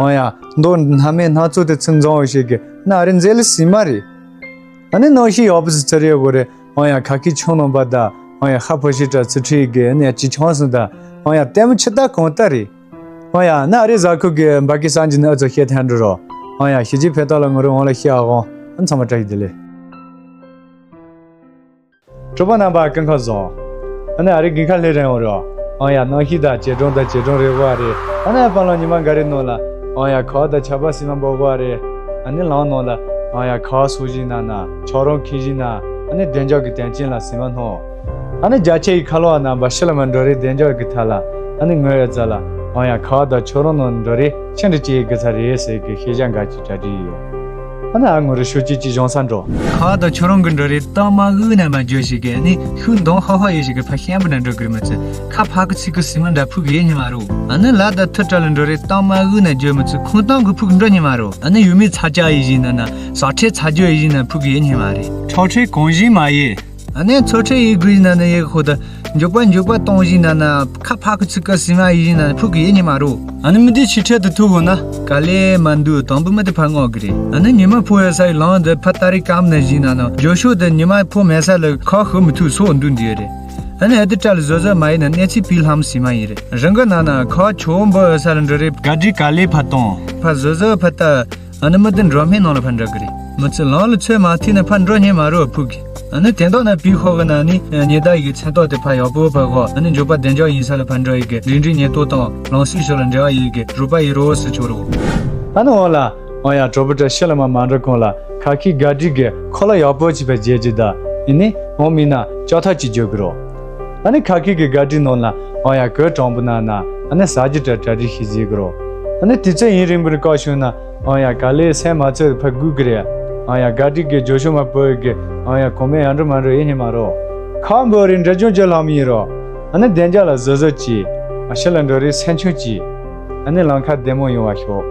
འོ་ཡ་མདོ་སྣ་མེད་སྣ་ཚོགས་དེ་ཚུན་འཛོམས་འོ་ཞིག་གི་ནི་ཨ་རེ་མཛེས་ལོས་སི་མ་རེད། ཨ་ནི་ནང་ཤི་ཡོག་པོ་སི་ཚུ་རེ་གོ་རེ། འོ་ཡ་ཁ་ཁི་ཆུང་ནང་པ་ད། འོ་ཡ་ཧ་ཕོ་ཤི་ཏྲ་ཚུ་ཁྲི་གི་ནས་ཅི་ཆང་སུ་ད། འོ་ཡ་ལྟད་མོ་ཆི་ད་གང་ལྟ་རེད། འོ་ཡ་ན་རེ་ཟ་ཁུ་གི་འབའ་གི་སང་ཇི་ནི་ཨ་ཚོ་ཤེ་ཐན་འགྲོ་རོ། འོ་ཡ་ཤི་ཅི་ཕེ་ཏོ་ལ་ངོ་རུ་འོང་ལ་ཤི་ཨ་གོང་ཨ་ཚང་མ་ཏྲ་ཡི་དེ་ལེ། གྲོགས་པོ་རྣམ་པ་སྐུ་ཁམས་བཟང་། ཨ་ནི་ཨ་རི་གི་ཁ་ལེ་རེ་འོང་རོ། འོ་ཡ་ནང་ཤི་ད་ཇེ་གྲོང་ད་ཇེ་གྲོང་རེ་བ་རེ། ཨ་ནི་ཨ་པ་ལོ་ཉི་མ་འགའ་རེ་ནོ་ལ། འོ་ཡ་ཁ་ད་ཆ་པ་སི་མ་འབོ་བ་རེ། ཨ་ནི་ལང་ནོ་ལ། འོ་ཡ་ཁ་སུ་ཞིག་ན་ན་ཆོ་རོང་ཁི་ཞིག་ན། ཨ་ནི་བདེ་འཇགས་ཀྱི་དོན་རྐྱེན་ལ་སི་མ་ནོ། ཨ་ནི་རྒྱ་ཆེ་ཡི་ཁ་ལོ་བ་རྣམ་པ་ཤི་ལ་མ་འགྲོ་རེ་བདེ་འཇགས་ཀྱི་ཐ་ལ། ཨ་ནི་ངོས་ཡ་ཛ་ལ། འོ་ཡ་ཁ་ད་ཆོ་རོང་ནོ་འགྲོ་རེ་ཆེ་འདྲི་ཅེ་གི་ཚ་རེ་ཟེར་གི་ཤེས་བྱ་འགའ་ཅིག་གྲ་སྒྲིག་ཡོད། ཨ་ནི་ཨ་ངོ་རེ་ཤུ་ཅི་ཅི་བྱུང་ས་འགྲོ། ཁ་ད་ཆོ་རོང་གི་འགྲོ་རེ་ཏང་མ་འུ་ན་མ་འཇོ་ཞིག་གི་ནི་ཤུ་འདོང་ཧོ་ཧོ་ཡེ་ཞིག་གི་ཕ་ཤན་པ་ན་འགྲོ་གི་རེ་མ་ཚི་ཁ་ཕ་གི་ཚི་གི་སི་མ་འདྲ་ཕུག་གི་ཡེ་ཉི་མ་རོ། ཨ་ནི་ལ་ད་ཐུ་ཏྲ་ལ་འགྲོ་རེ་ཏང་མ་འུ་ན་འཇོ་མ་ཚི་ཁོང་ཏང་གི་ཕུག་འགྲོ་ཉི་མ་རོ། ཨ་ནི་ཡུ་མི་ཚ་ཅ་ཡེ་ཞིག་ན་ན་ས་ཁྲེ་ཚ་འཇོ་ཡེ་ཞིག་ན་ཕུག་གི་ཡེ་ཉི་མ་རེ། ཁྲོ་ཁྲེ་གོང་ཞིག་མ་ཡེ། ཨ་ནི་ཚོ་ཁྲེ་ཡེ་གུ་ཞིག་ན་ན་ཡེ་ཁོ་ད། མགྱོགས་པ་མགྱོགས་པ་གཏོང་བཞིན་ན་ན་ཁ་ཕ་གི་ཚིག་ཀ་སི་མ་ཡིན་ན་ཕུག་གི་ཡེ་ཉི་མ་རོ། ཨ་ནི་མི་དེ་ཕྱི་ཁྲལ་དུ་ཐུག་འོ་ན་ག་ལེ་མ་འདུག་དང་པོ་མི་དེ་ཕ་ངོ་གི་རེད། ཨ་ནི་ཉི་མ་ཕོ་ཡོད་ས་ཡི་ལང་དེ་ཕ་ཏ་རི་ཀམ་ན་བཞིན་ན་ན་ཇོ་ཤོ་དེ་ཉི་མ་ཕོ་མེད་ས་ལ་ཁ་ཤོ་མི་ཐུག་སོ་འདུག་འདི་རེད། ཨ་ནི་ཨ་དེ་ཏྲ་ལ་བཟོ་བཟོ་མ་ཡིན་ན་གནས་ཚིག་པི་ལྷམ་སི་མ་ཡིན་རེད། རང་གི་ན་ན་ཁ་ཆོ་འབོ་ཡོད་ས་ལ་འགྲོ་རེད་ག་དྲི་ག་ལེ་ཕ་གཏོང་ཕ་བཟོ་བཟོ་ཕ་ཏ། ཨ་ནི་མི་དེ་འགྲོ་མེད་ནང་ལ་ཕར་འགྲོ་གི་རེད། མི་ཚེ་ལང་ལ་ཚོད་མ་ཐིག་ན་ཕར་འགྲོ་ཉན་མ་རོ་ཕུག་གི། ཨ་ནི་དེ་དག་ན་པི་ཧོ་གི་ན་ནི་ཉེ་ད་ཡི་མཚན་རྟགས་དེ་ཕར་ཡག་པོ་ཕར་གོ། ཨ་ནི་འཇོག་པ་བདེ་འཇགས་ཡིན་ས་ལ་ཕར་འགྲོ་ཡི་གི་རིན་རིན་ཉེ་ཏོ་དང་ལང་སུའི་ཤོ་ལ་འབྲེལ་བ་ཡི་གི་རུ་པ་ཡི་རོ་སི་ཆོ་རོ། ཨ་ནི་འོང་ལ་འོང་ཡ་གྲོགས་པོ་བཀྲ་ཤིས་ལ་མ་མ་འགྲོ་གོང་ལ་ཁ་ཁི་དགའ་སྒྲིག་གི་ཁོ་ལ་ཡག་པོ་ཅིག་ཕར་རྗེས་ཀྱི་ད་ཡིན་ནི་འོང་མིན་ན་ལྕགས་ཐག་ཅིག་རྒྱོབ་གི་རོ། ཨ་ནི་ཁ་ཁི་གི་དགའ་སྒྲིག་ནང་ལ་འོང་ཡ་གོས་དྲང་པོ་ན་ན་ཨ་ནི་ཟ་རྒྱུ་གྲ་གྲ་སྒྲིག་ཤིག་བཟོས་གི་རོ། ཨ་ནི་དུས་ཚོད་ཡུན་རིང་པོར་བཀག་བྱུང་ན། ཨང་ཡ་ག་ལེ་སེམས་མ་ཚོད་ཕ་གུ་གི་རེད། ཨང་ཡ་ག་དྲིག་གི་ཇོ་ཤོ་མ་པོ་གི། ཨང་ཡ་གོ་མེ་ཡ་འགྲོ་མ་འགྲོ་ཡེ་ཉི་མ་རོ། ཁ་འབོ་རི་འདྲ་ཅུང་ཅོ་ལ་མི་ཡིན་རོ། ཨ་ནི་བདེ་འཇགས་ལ་བཟོ་བཟོ་ཅི། ཨ་ཤི་ལ་འགྲོ་རི་སེམས་ཆུང་ཅི། ཨ་ནི་ལང་ཁ་བདེ་མོ་ཡོང་བ་ཤོག་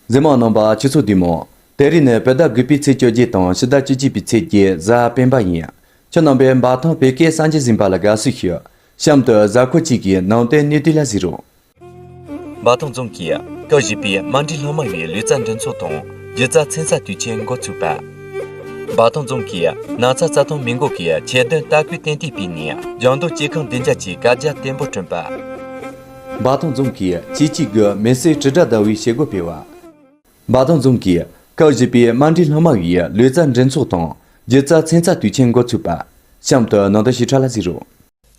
གཟིགས་མོ་རྣམ་པ་ཁྱེད་ཚོ་བདེ་མོ། དེ་རིང་ནི་བོད་ཟླ་དགུ་པའི་ཚེས་བཅོ་བརྒྱད་དང་ཕྱི་ཟླ་བཅུ་གཅིག་པའི་ཚེས་བརྒྱད་གཟའ་སྤེན་པ་ཡིན། ཁྱེད་རྣམ་པས་འབའ་ཐང་བོད་སྐད་གསར་འགྱུར་གཟིགས་པ་ལ་དགའ་བསུ་ཞུ། གཤམ་དུ་གཟའ་འཁོར་གཅིག་གི་ནང་བསྟན་གནས་བསྡུས་ལ་གཟིགས་རོགས། འབའ་ཐང་རྫོང་གིས་སྐབས་བཞི་པའི་རྨ་འབྲི་ལྷ་མ་བའི་ལུས་རྩལ་འགྲན་ཚོགས་དང་སྒྱུ་རྩལ་ཚན་རྩལ་དུས་ཆེན་འགོ་ཚུགས་པ། འབའ་ཐང་རྫོང་གིས་ན་ཚ་རྩ་ཐང་མི་འགོག་གི་ཆེད་དོན་ལྟ་སྐུལ་ཏན་ཏིག་སྤེལ་ནས་ལྗང་མདོག་སྐྱེ་ཁམས་བདེ་འཇགས་ཀྱི་བཀའ་རྒྱ་བརྟན་པོ་བསྐྲུན་པ། འབའ་ཐང་རྫོང་གིས་ཆེས་ཆེ་དགུ་མི་སེར་དྲིལ་བསྒྲགས་ཟླ་བའི་བྱེད་སྒོ་སྤེལ་བ། འབའ་ཐང་རྫོང་གིས་སྐབས་བཞི་པའི་རྨ་འབྲི་ལྷ་མ་བའི་ལུས་རྩལ་འགྲན་ཚོགས་དང་སྒྱུ་རྩལ་ཚན་རྩལ་དུས་ཆེན་འགོ་ཚུགས་པ། གཤམ་དུ་ནང་དོན་ཞིབ་ཕྲ་ལ་གཟིགས་རོགས།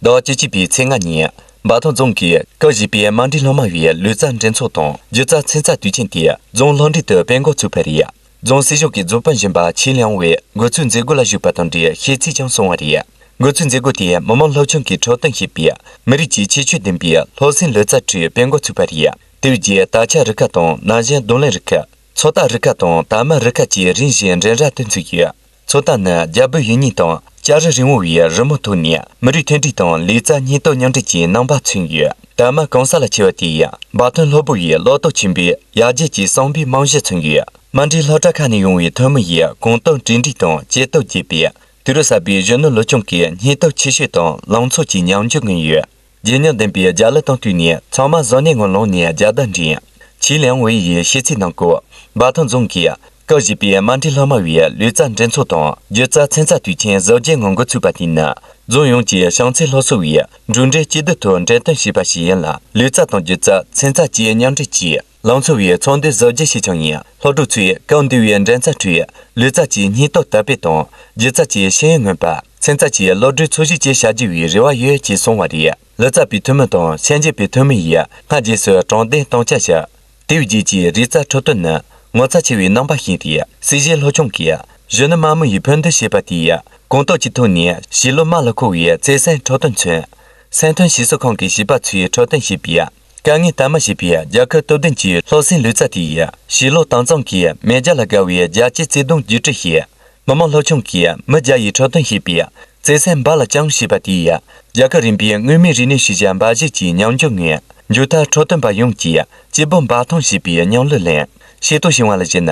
ཟླ་བ་བཅུ་གཅིག་པའི་ཚེས་ལྔ་ཉིན། འབའ་ཐང་རྫོང་གིས་སྐབས་བཞི་པའི་རྨ་འབྲི་སློབ་མ་བའི་ལུས་རྩལ་འགྲན་ཚོགས་དང་སྒྱུ་རྩལ་ཚན་རྩལ་དུས་ཆེན་དེ་རྫོང་སློབ་འབྲིང་དུ་སྤེལ་འགོ་ཚུགས་པ་རེད། རྫོང་སྲིད་གཞུང་གི་རྫོང་དཔོན་གཞོན་པ་ཆི་ལིང་ཝེ་འགོ་ཚུགས་མཛད་སྒོ་ལ་ཞུགས་པ་དང་འབྲེལ་ཤིས་ཚིག་ཀྱང་གསུངས་པ་རེད། འགོ་ཚུགས་མཛད་སྒོ་དེས་མི་དམངས་སློབ་ཆུང་གིས་འཁྲབ་སྟོན་བྱས་པའི་མི་རིགས་ཀྱི་ཁྱད་ཆོས་ལྡན་པའི་སློབ་གསོའི་ལོ་ཙཱ་ཁྲོད་སྤེལ་འགོ་ཚུགས་པ་རེད། དེ་བས་ཀྱི་དར་ཆ་རུ་ཁག་དང་ན་གཞོན་རྡུང་ལེན་རུ་ཁག་ཚོད་ལྟ་རུ་ཁག་དང་དར་མ་རུ་ཁག་བཅས་རིམ་བཞིན་འགྲན་ར་དུ་འཛུལ་ཡོད། ཚོད་ལྟ་ནི་རྒྱལ་པོའི་ཡུལ་གཉིས་དང་ལྕགས་རི་རིང་བོ་བའི་རི་མོ་ཐོག་ནས་མི་རིགས་མཐུན་སྒྲིལ་དང་ལུས་རྩལ་སྙིང་སྟོབས་མཉམ་འདྲེས་ཀྱི་རྣམ་པ་མཚོན་ཡོད། དར་མ་གང་ས་ལ་མཆེད་པ་དེས་འབའ་ཐང་སློབ་བུ་ཡི་བློ་སྟོབས་ཆེན་པོས་ཡར་རྒྱས་ཀྱི་བསམ་པའི་རྨང་གཞི་མཚོན་ཡོད། རྨ་འབྲི་སློབ་གྲྭ་ཁག་ནས་ཡོང་བའི་ཐོན་མི་ཡིས་གོམ་སྟབས་གྲ་སྒྲིག་དང་ཇེ་སྟོབས་རྒྱས་པས། དུས་རབས་གསར་པའི་གཞོན་ནུ་ལོ་ཆུང་གི་སྙིང་སྟོབས་ཆེ་ཤོས་དང་ལངས་ཕྱོགས་ཀྱི་ཉམས་འགྱུར་མངོན་ཡོད། བརྗིད་ཉམས་ལྡན་པའི་རྒྱལ་གླུ་དང་བསྟུན་ནས་ཚང་མ་གཟབ་ནན་ངང་ལངས་ནས་རྒྱལ་དར་འགྲེང་། ཆི་ལིང་ཝེ་ཡིས་ཤིས་ཚིག་གནང་སྐོར། འབའ་ཐང་རྫོང་གིས་སྐབས་བཞི་པའི་རྨ་འབྲི་སློབ་མ་བའི་ལུས་རྩལ་འགྲན་ཚོགས་དང་སྒྱུ་རྩལ་ཚན་རྩལ་དུས་ཆེན་གཟབ་རྒྱས་ངང་འགོ་ཚུགས་པ་དེ་ནི་རྫོང་ཡོངས་ཀྱི་བྱང་རྩེ་སློབ་གསོ་བའི་གྲུབ་འབྲས་གཅིག་སྡུད་ཐོག་འགྲེམས་སྟོན་བྱས་པ་ཞིག་ཡིན་ལ། ལུས་རྩལ་དང་སྒྱུ་རྩལ་ཚན་རྩལ་བཅས་མཉམ་འདྲེས་ཀྱིས་ལང་ཚོ་བའི་ཚོགས་འདུ་གཟབ་རྒྱས་བྱས་ཀྱང་ཡིན། སློབ་ཕྲུག་ཚོས་སྐབས་འདི་བའི་འགྲན་རྩོད་ཁྲོད་ལུས་རྩལ་གྱི་སྙིང་སྟོབས་དར་སྤེལ་དང་སྒྱུ་རྩལ་གྱི་ཤེས་ཡོན་མངོན་པ། ཚན་རྩལ་གྱི་བློ་གྲོས་འཚོལ་ཞིབ་བཅས་བྱ་རྒྱུ་བའི་རེ་བ་ཡོད་ཅེས་གསུངས་པ་རེད། ལོ་ཙཱ་བའི་ཐོན་མི་དང་ཤན་འབྱེད་པའི་ཐོན་མི་ཡིས་སྔ་རྗེས་སུ་དྲང་བདེན་སྟོང་ཆ་བཞག་དེ་བས་རྗེས་ཀྱི་རིག་རྩལ་འཁྲབ་སྟོན་ནི་ངོ་མཚར་ཆེ་བའི་རྣམ་པ་ཞིག་རེད། སྲིད་གཞི་སློབ་ཆུང་གིས་གཞོན་ནུ་དམར་མོ་ཡིས་ཕན་བདེ་བྱས་པ་དེས་གོམ་སྟབས་ཀྱི་ཐོག་ནས་ཞི་ལུ་དམག་ལ་མཁོ་བའི་བརྩེ་སེམས་འཁྲབ་སྟོན་མཚོན། སེམས་མཐུན་ཞིག་གསོ་ཁང་གི་བྱིས་པ་ཚོས་འཁྲབ་སྟོན་བྱས་པའི་དཀའ་ངལ་དར་མ་ཞེས་པའི་རྒྱལ་ཁབ་སྟོབས་ལྡན་གྱི་སློབ་གསོའི་ལུས་རྩལ་དེས་ཞི་ལུ་དྭངས་གཙང་གིས་མེ་རྒྱལ་ལ་དགའ་བའི་རྒྱལ་གཅེས་བརྩེ་དུང་བརྒྱུད་སྤྲོད་བྱས། མི་དམངས་སློབ་ཆུང་གིས་མི་བརྒྱ་ཡིས་འཁྲབ་སྟོན་བྱས་པའི་བརྩེ་སེམས་འབའ་ལ་བཅངས་ཞེས་པ་དེས་རྒྱལ་ཁབ་རིམ་པའི་མངོན་མིན་རིག་གནས་ཤུལ་བཞག་འབའ་ཞིག་གི་ཉམས་འགྱུར་མངོན། མཇུག་མཐར་འཁྲབ་སྟོན་པ་ཡོངས་ཀྱིས་སྐྱིད་པོ་འབའ་ཐང་ཞེས་པའི་མཉམ་གླུ་ལེན། ཤེས་རྟོགས་ཞུ་བ་ལ་གཞིགས་ན།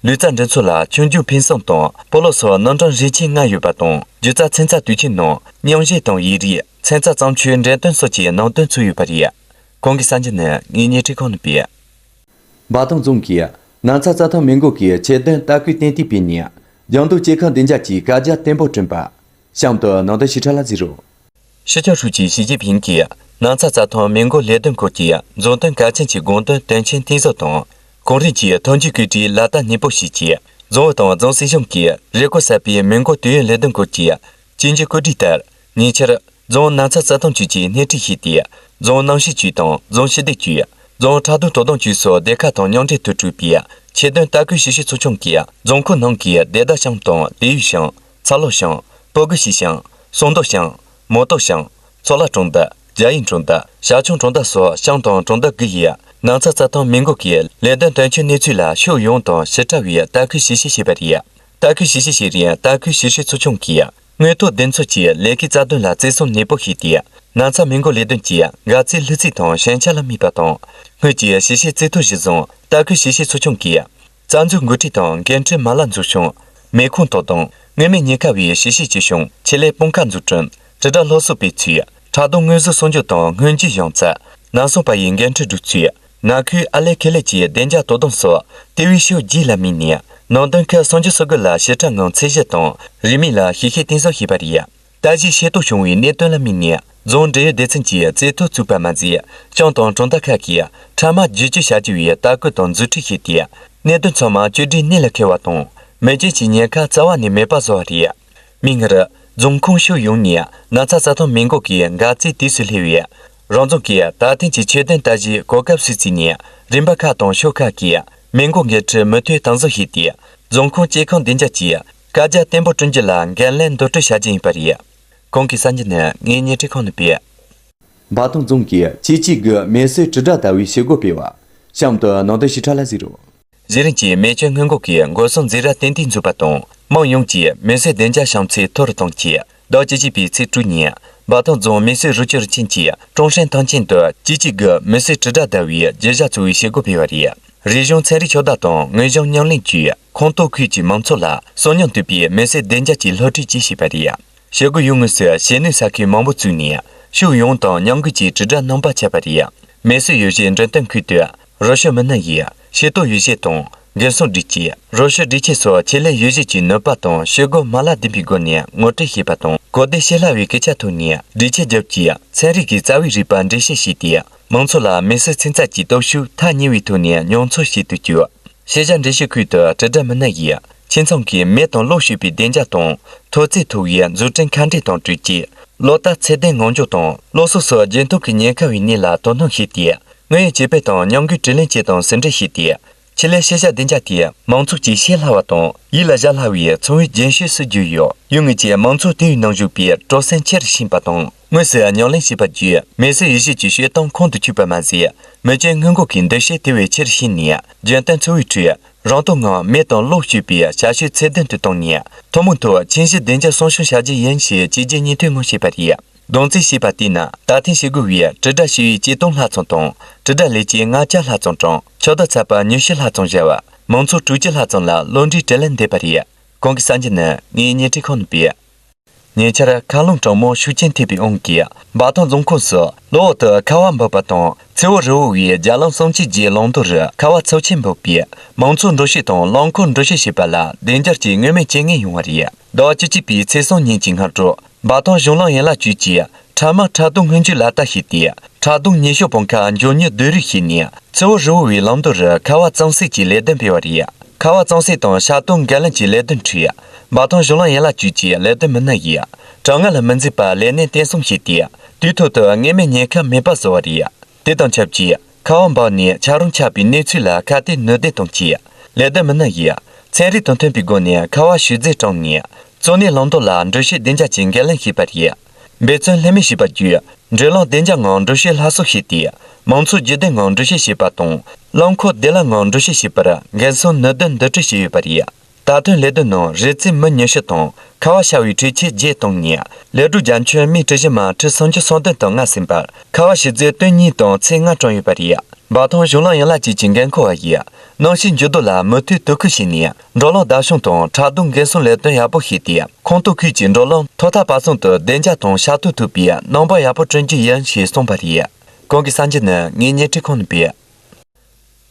ལུས་རྩལ་འགྲན་ཚོགས་ལ་ཆུང་ཆུང་ཕུན་སུམ་དང་སྤོ་ལོ་སོགས་རྣམ་གྲངས་རིགས་ཆེན་ལྔ་ཡོད་པ་དང་། སྒྱུ་རྩལ་ཚན་རྩལ་དུས་ཆེན་ནང་རྙིང་ཞེན་དང་ཡིག་རིགས། ཚན་རྩལ་བརྩམས་ཆོས་འགྲེམས་སྟོན་སོགས་ཀྱི་ནང་དོན་ཚུད་ཡོད་པ་རེད། གོང་གི་གསར་འགྱུར་ནི་ངའི་ཉེ་འཁྲིས་ཁང་ནས་སྤེལ། འབའ་ཐང་རྫོང་གིས་ན་ཚ་རྩྭ་ཐང་སྨན་འགོག་གི་ཆེད་དོན་ལྟ་སྐུལ་ཏན་ཏིག་སྤེལ་ནས་ལྗང་མདོག་སྐྱེ་ཁམས་བདེ་འཇགས་ཀྱི་བཀའ་རྒྱ་བརྟན་པོ་བསྐྲུན་པ། གཤམ་དུ་ནང་དོན་ཞིབ་ཕྲ་ལ་གཟིགས་རོགས། སྤྱི་ཁྱབ་ཧྲུའུ་ཅི་ཞི་ཅིན་ཕིང་གིས་ན་ཚ་རྩྭ་ཐང་སྨན་འགོག་ལས་དོན་སྐོར་གྱི་མཛུབ་སྟོན་གལ་ཆེན་གྱི་དགོངས་དོན་དོན་ཆེན་གཏིང་ཟབ་དང་། གོང་རིམ་གྱི་ཐོན་སྐྱེད་བཀོད་སྒྲིག་ལག་བསྟར་ནན་པོ་བྱས་རྗེས། རྫོང་ཨུད་དང་རྫོང་སྲིད་གཞུང་གིས་རེས་སྐོར་གསར་པའི་སྨན་འགོག་དུས་ཡུན་ལས་དོན་སྐོར་གྱི་བཅོས་སྒྱུར་བཀོད་སྒྲིག་ལྟར། ཉེ་ཆར། རྫོང་ན་ཚ་རྩྭ་ཐང་ཅུས་ཀྱིས་སྣེ་ཁྲིད་བྱས་ཏེ། རྫོང་གནམ་གཤིས་ཅུས་དང་རྫོང་ཞི་བདེ་ཅུས། རྫོང་ཁྲག་འཐུང་དོ་དམ་ཅུས་སོགས་སྡེ་ཁག་དང་མཉམ་འབྲེལ་དུ་གྲུབ་པའི་ཆེད་དོན་ལྟ་སྐུལ་ཞིབ་བཤེར་ཚོགས་ཆུང་གིས་རྫོང་ཁོངས་ནང་གི་སྡེ་བདག་ཤང་དང་སྡེ་ཡུལ་ཤང་། ཚ་ལོ་ཤང་། སྤོ་སྒོ་ཤི་ཤང་། སོང་རྡོ་ཤང་། མོ་ཏོ་ཤང་། མཚོ་ལ་གྲོང་རྡལ། རྒྱ་ཡིན་གྲོང་རྡལ། ཞྭ་ཆུང་གྲོང་རྡལ་སོགས་ཤང་དང་གྲོང་རྡལ་དགུ་ཡིས་ན་ཚ་རྩྭ་ཐང་སྨན་འགོག་གི་ལས་དོན་དོན་འཁྱོལ་གནས་ཚུལ་ལ་ཕྱོགས་ཡོངས་དང་ཞིབ་ཕྲ་བའི་ལྟ་སྐུལ་ཞིབ་བཤེར་བྱས་པ་རེད། ལྟ་སྐུལ་ཞིབ་བཤེར་བྱེད་རིང་ལྟ་སྐུལ་ཞིབ་བཤེར་ཚོགས་ཆུང་གིས། དངོས་ཐོག་བདེན་འཚོལ་གྱི་ལས་ཀའི་རྩ་དོན་ལ་བརྩི་སྲུང་ནན་པོ་བྱས་ཏེ། ན་ཚ་སྨན་འགོག་ལས་དོན་གྱི་འགག་རྩའི་ལྷུ་ཚིགས་དང་ཞན་ཆ་ལ་དམིགས་པ་དང་། སྔོན་གྱི་ཞིབ་བཤེར་རྩིས་ཐོ་གཞིར་བཟུང་ལྟ་སྐུལ་ཞིབ་བཤེར་ཚོགས་ཆུང་གིས། རྩ་འཛུགས་འགོ་ཁྲིད་དང་འགན་འཁྲི་མ་ལག་འཛུགས་སྐྱོང་། མེ་ཁུངས་དོ་དམ། མངོན་མེད་ཉེན་ཁ་བའི་ཞིབ་བཤེར་བཅོས་སྐྱོང་། ཆེད་ལས་དཔུང་ཁག་འཛུགས་སྐྲུན། དྲིལ་བསྒྲགས་སློབ་གསོ་སྤེལ་ཚུལ། ཕྲག་དོག་དངོས་ཟོག་གསོག་འཇོག་དང་སྔོན་རྗེས་ཡོངས་ཚད། ནང་སྲུང་པ་ཡི་འགན་འཁྲི་སྒྲུབ་ཚུལ། མངའ་ཁུལ་ཨར་ལས་ཁེ་ལས་ཀྱི་བདེ་འཇགས་དོ་དམ་སོགས་ལྟེ་བའི་ཕྱོགས་བརྒྱད་ལ་དམིགས་ནས། ནང་དོན་ཁག་སུམ་ཅུ་སོ་དགུ་ལ་ཞིབ་ཕྲ་ངང་ཚད་གཞི་དང་རིན་མེད་ལ་ཞིབ་བཤེར་གཏིང་ཟབ་བྱས་པ་རེད། ལྟ་ཞིབ་ཤེས་རྟོགས་བྱུང་བའི་གནད་དོན་ལ་དམིགས་ནས། རྫོང་འབྲེལ་ཡོད་སྡེ་ཚན་གྱིས་རྩིས་ཐོ་བཙུགས་པ་མ་ཟད། ཤང་དང་གྲོང་རྡལ་ཁག་གིས་འཕྲལ་མར་བསྒྱུར་བཅོས་བྱ་རྒྱུ་བའི་ལྟ་སྐུལ་དང་མཛུབ་ཁྲིད་བྱས་ཏེ། གནད་དོན་ཚང་མ་བཅོས་སྒྲིག་གནད་ལ་འཁེལ་བ་དང་། མེ་སྐྱོན་གྱི་ཉེན་ཁ་རྩ་བ་ནས་མེད་པ་བཟོ་བ་རེད། མིག་སྔར། རྫོང་ཁོངས་ཕྱོགས་ཡོངས་ནས་ན་ཚ་རྩྭ་ཐང་སྨན་འགོག་གི་འགག་རྩའི་དུས་སུ་སླེབས་པས། རང་རྫོང་གིས་ད་ཐེངས་ཀྱི་ཆེད་དོན་ལྟ་ཞིབ་གོ་སྐབས་སུ་བརྩིས་ནས། རིམ་པ་ཁག་དང་ཕྱོགས་ཁག་གིས་སྨན་འགོག་འགན་འཁྲི་མུ་མཐུད་དམ་བཟུང་བྱས་ཏེ། རྫོང་ཁོངས་སྐྱེ་ཁམས་བདེ་འཇགས་ཀྱི་བཀའ་རྒྱ་བརྟན་པོ་བསྐྲུན་རྒྱུ་ལ་འགན་ལེན་མདོར་བསྡུས་བྱ་རྒྱུ་ཡིན་པ་རེད། གོང་གི་གསར་འགྱུར་ནི་ངའི་ཉེ་འཁྲིས་ཁང་ནས་སྤེལ། འབའ་ཐང་རྫོང་གིས་གཅིག་གཅིག་དགུ་མེ་གསོད་དྲིལ་བསྒྲགས་ཟླ་བའི་བྱེད་སྒོ་སྤེལ་བ། གཤམ་དུ་ནང་དོན་ཞིབ་ཕྲ་ལ་གཟིགས་རོགས། གཞི་རིམ་གྱི་མེ་སྐྱོན་སྔོན་འགོག་གི་འགོག་སྲུང་འཛིང་རགས་ཏན་ཏིག་འཛུགས་པ་དང་། དམངས་ཡོངས་ཀྱི་མེ་གསོད་བདེ་འཇགས་བྱང་ཚད་མཐོ་རུ་གཏོང་ཆེད། ཟླ་བ་བཅུ་གཅིག་པའི་ཚེས་དྲུག་ཉིན། འབའ་ཐང་རྫོང་མེ་གསོད་རོགས་སྐྱོར་རུ་ཆེན་གྱིས་ཀྲུང་ཧྲན་ཐང་ཆེན་དུ་གཅིག་གཅིག་དགུ་མེ་གསོད་དྲིལ་བསྒྲགས་ཟླ་བའི་བརྗོད་བྱ་གཙོ་བོའི་བྱེད་སྒོ་སྤེལ་བ་རེད། རིག་གཞུང་ཚན་རིག་ཕྱོགས་བསྡོམས་དང་དངོས་བྱུང་ཉམས་ལེན་བཅས་ཁོངས་གཏོགས་ཁུལ་གྱི་མང་ཚོགས་ལ་གསོན་ཉམས་དོད་པའི་མེ་གསོད་བདེ་འཇགས་ཀྱི་སློབ་ཁྲིད་བཅས་བྱས་པ་རེད། བྱེད་སྒོ་ཡོད་ངོས་སུ་བྱེད་ནུས་ས་ཁུལ་མང་པོ་བཙུགས་ནས་ཕྱོགས་ཡོངས་དང་མཉམ་འགུལ་གྱིས་དྲིལ་བསྒྲགས་རྣམ་པ་ཁྱབ་པ་རེད། མེ་གསོད་ཡོ་བྱད་འགྲེམས་སྟོན་ཁུལ་དུ་རོགས་སྐྱོར་མི་སྣ་ཡིས་ཤེས་རྟོགས་ཡོ་བྱད་དང་འགན་སྲུང་སྒྲིག་ཆས། རོགས་སྐྱོར་སྒྲིག་ཆས་སོགས་ཆེད་ལས་ཡོ་བྱད་ཀྱི་ནུས་པ་དང་ཤེལ་སྒོ་མ་ལག་ལྡན་པའི་སྒོ་ནས་ངོ་སྤྲོད་བྱས་པ་དང་། གོ་བདེ་ཤེས་སླ་བའི་སྐད་ཆ་ཐོག་ནས་སྒྲིག་ཆས་རྒྱབ་ཀྱིས་ཚན་རིག་གི་རྩ་བའི་རིག་པ་འགྲེལ་བཤད་བྱས་ཏེ། མང་ཚོགས་ལ་མེ་གསོད་ཚན་རྩལ་གྱི་སྟོབས་ཤུགས་ཐག་ཉེ་བའི་ཐོག་ནས་མྱོང་ཚོར་བྱེད་དུ་བཅུག་ཤེས་བྱ་འགྲེལ་བཤད་ཁུལ་དུ་དྲིལ་བསྒྲགས་མི་སྣ་ཡིས་ ཁྱིམ་ཚང་གིས་མེ་དང་གློག་སྤྱོད་པའི་བདེ་འཇགས་དང་མཐོ་ཚད་མཐོ་བའི་འཛུགས་སྐྲུན་ཁ་འབྲལ་དང་སྤྲོད་སྐྱིད། གློག་དང་ཚད་ལྡན་ངང་རྒྱུག་དང་གློག་གསོག་སོགས་རྒྱུན་མཐུད་ཀྱི་ཉེན་ཁ་བའི་གནས་ལ་དོ་སྣང་བྱས་ཏེ། དངོས་ཡོད་སྤྱི་དཔལ་དང་མཉམ་འགུལ་དྲིས་ལན་བྱས་དང་ཟུང་འབྲེལ་བྱས་ཏེ། ཆེད་ལས་ཤེས་བྱ་བདེ་འཇགས་དེ་མང་ཚོགས་ཀྱིས་ཤེས་སླ་བ་དང་ཡིད་ལ་བཞག་སླ་བའི་འཚོ་བའི་རྒྱུན་ཤེས་སུ་བསྒྱུར་ཡོད། ཡུལ་དངོས་ཀྱི་མང་ཚོགས་དེའི་ནང་བཞུགས་པའི་སྤྲོ་སེམས་ཆེ་རུ་ཕྱིན་པ་དང་། དངོས་སུ་ཉམས་ལེན་བྱས་པ་བརྒྱུད་མེ་གསོད་ཡེ་ཤུ་གྱི་བྱེད་སྟངས་ཁོང་དུ་ཆུད་པ་མ་ཟད། མི་སྐྱའི་སྔོན་འགོག་གི་འདུ་ཤེས་དེ་བས་ཆེར་ཕྱིན་ནས། རྒྱུན་གཏན་འཚོ་བའི་ཁྲོད་རང་རྟོགས་ངང་མེ་དང་གློག་སྤྱོད་པའི་བྱ་སྤྱོད་ཚད་ལྡན་དུ་བཏང་ནས། ཐུན་མོང་ཐོག་ཁྱིམ་གཞི་བདེ་འཇགས་སྲུང་སྐྱོང་བྱ་རྒྱུ་ཡིན་ཞེས་བཅོས་བསྒྱུར་སྙིང་བསྡུས་ངང་བྱས་པ་རེད། གདོང་བཙུགས་བྱས་པ་ལྟར་ན། ད་ཐེངས་བྱེད་དགོས་པའི་དྲིལ་བསྒྲགས་ཞུ་ཡིག་ཆེད་གཏོང་ལྷ་ཚང་དང་། དྲིལ་བསྒྲགས་ལས་བྱེད་ལྔ་བརྒྱ་ལྷ་ཚང་གྲོང་། ཆོས་བདག་ཚལ་པ་ཉི་ཤུ་ལྷ་ཚང་བཞི་བ། མང་ཚོགས་དྲུག་ཅུ་ལྷ་ཚང་ལ་བློ་འདྲིའི་དྲིས་ལན་འདེབས་པ་རེད། གོང་གི་གསར་འགྱུར་ནི་ངའི་བརྙན་འཕྲིན་ཁང་ནས་སྤེལ། ཉེ་ཆར་མཁར་རླུང་གྲང་མོ་ཤུགས་ཆེན་ཐེབས་པའི་དབང་གིས། འབའ་ཐང་རྫོང་ཁོངས་སུ་གློ་འོག་ཏུ་ཁ་བ་འབབ་པ་དང་། མཚེའུ་རི་བོ་བའི་རྒྱ་ལམ་གསུམ་བཅུ་བརྒྱད་ལམ་མདོ་རུ་ཁ་བ་ཚབས་ཆེན་འབབ་པས། མང་ཚོགས་འགྲོ་སྐྱོད་དང་རླངས་འཁོར་འགྲོ་སྐྱོད་བྱེད་པ་ལ་བདེ་འཇགས་ཀྱི་མངོན་མེད་རྐྱེན་ངན་ཡོང་བ་རེད། ཟླ་བ་བཅུ་གཅིག་པའི་ཚེས་གསུམ་ཉིན་གྱི་སྔ་དྲོ། འབའ་ཐང་གཞུང་ལམ་ཡན་ལག་ཅུས་ཀྱིས་འཕྲལ་མར་ཁྲག་རྡུང་སྔོན་འཇུག་ལག་བསྟར་བྱས་ཏེ། ཁྲག་རྡུང་ཉེ་ཤོས་པང་ཁ་མགྱོགས་མྱུར་སྡོད་རེས་བྱས་ནས། མཚེའུ་རི་བོ་བའི་ལམ་མདོ་རུ་ཁ་བ་གཙང་སེལ་གྱི་ལས་དོན་སྤེལ་བ་རེད། ཁ་བ་གཙང་སེལ་དང་བཤལ་གཏོང་འགན་ལེན་གྱི་ལས་དོན་ཁྲོད། འབའ་ཐང་གཞུང་ལམ་ཡན་ལག་ཅུས་ཀྱི་ལས་དོན་མི་སྣ་ཡིས་གྲང་ངར་ལ་མི་འཛེམ་པར་ལས་གནས་བརྟན་གསུམ་བྱས་ཏེ། དུས་ཐོག་ཏུ་ངེས་མེད་ཉེན་ཁ་མེད་པ་བཟོ་བ་རེད། དེ་དང་ཆབས་ཅིག་ཁ་བ་འབབ་ནས་ཆག་རུམ་ཆགས་པའི་གནས་ཚུལ་ལ་ཁ་གཏད་ནུས་ལྡན་གཏོང་ཆེད། ལས་དོན་མི་སྣ་ཡིས་ཚན་རིག་དང་མཐུན་པའི་སྒོ་ནས་ཁ་བ་བྱུག་རྫས་དྲངས་ནས། གཙོ་གནད་ལམ་མདོ་ལ་འགྲུལ་བཞུད་བདེ་འཇགས་ཀྱི་འགན་ལེན་བྱས་པ་རེད། འབད་བརྩོན་ལྷོད་མེད་བྱས་པ་བརྒྱུད། འགྲུལ་ལམ་བདེ་འཇགས་ངང་འགྲུལ་བཞུད་སླར་གསོ་བྱས་ཏེ། མང་ཚོགས་རྒྱུན་ལྡན་ངང་འགྲུལ་བཞུད་བྱེད་པ་དང་། རླངས་འཁོར་བདེ་བླག་ངང་འགྲུལ་བཞུད་བྱེད་པར་འགན་སྲུང་ནུས་ལྡན་བསྡུ་སྒྲིག་བྱས་ཡོད་པ་རེད། ད་ཐེངས་ལས་དོན་ནང་རི་རྩེ་མི་ཉི་ཤུ་དང་ཁ་བ་བྱ་བའི་འཕྲུལ་ཆས་བརྒྱད་བཏང་ནས། ལས་སྒྲུབ་རྒྱ་ཁྱོན་མི་གྲུ་བཞི་མ་ཁྲི་སུམ་ཅུ་སོ་བདུན་དང་ལྔ་ཟིན་པར། ཁ་བ་བྱུག་རྫས་ཏོན་གཉིས་དང་ཚེག་ལྔ་བཀྲམ་ཡོད་པ་རེད། འབའ་ཐང་གཞུང་ལམ་ཡན་ལག་ཅུས་ཀྱི་འགན་འཁུར་བ་ཡིས། གནམ་གཤིས་འགྱུར་ལྡོག་ལ་མུ་མཐུད་དོ་ཁུར་བྱས་ནས། འགྲོ་ལམ་བདག་སྐྱོང་དང་ཁྲག་རྡུང་འགན་སྲུང་ལས་དོན་ཡག་པོ་བྱས་ཏེ། ཁོངས་གཏོགས་ཁུལ་གྱི་འགྲོ་ལམ་ཐོག་མཐའ་བར་གསུམ་དུ་བདེ་འཇགས་དང་བཤལ་སྟོན་ཐུབ་པའི་རྣམ་པ་ཡག་པོ་བསྐྲུན་རྒྱུ་ཡིན་ཞེས་གསུངས་པ་རེད། གོང་གི་གསར་འགྱུར་ནི་ངའི་བརྙན་འཕྲིན་ཁང་ནས་སྤེལ།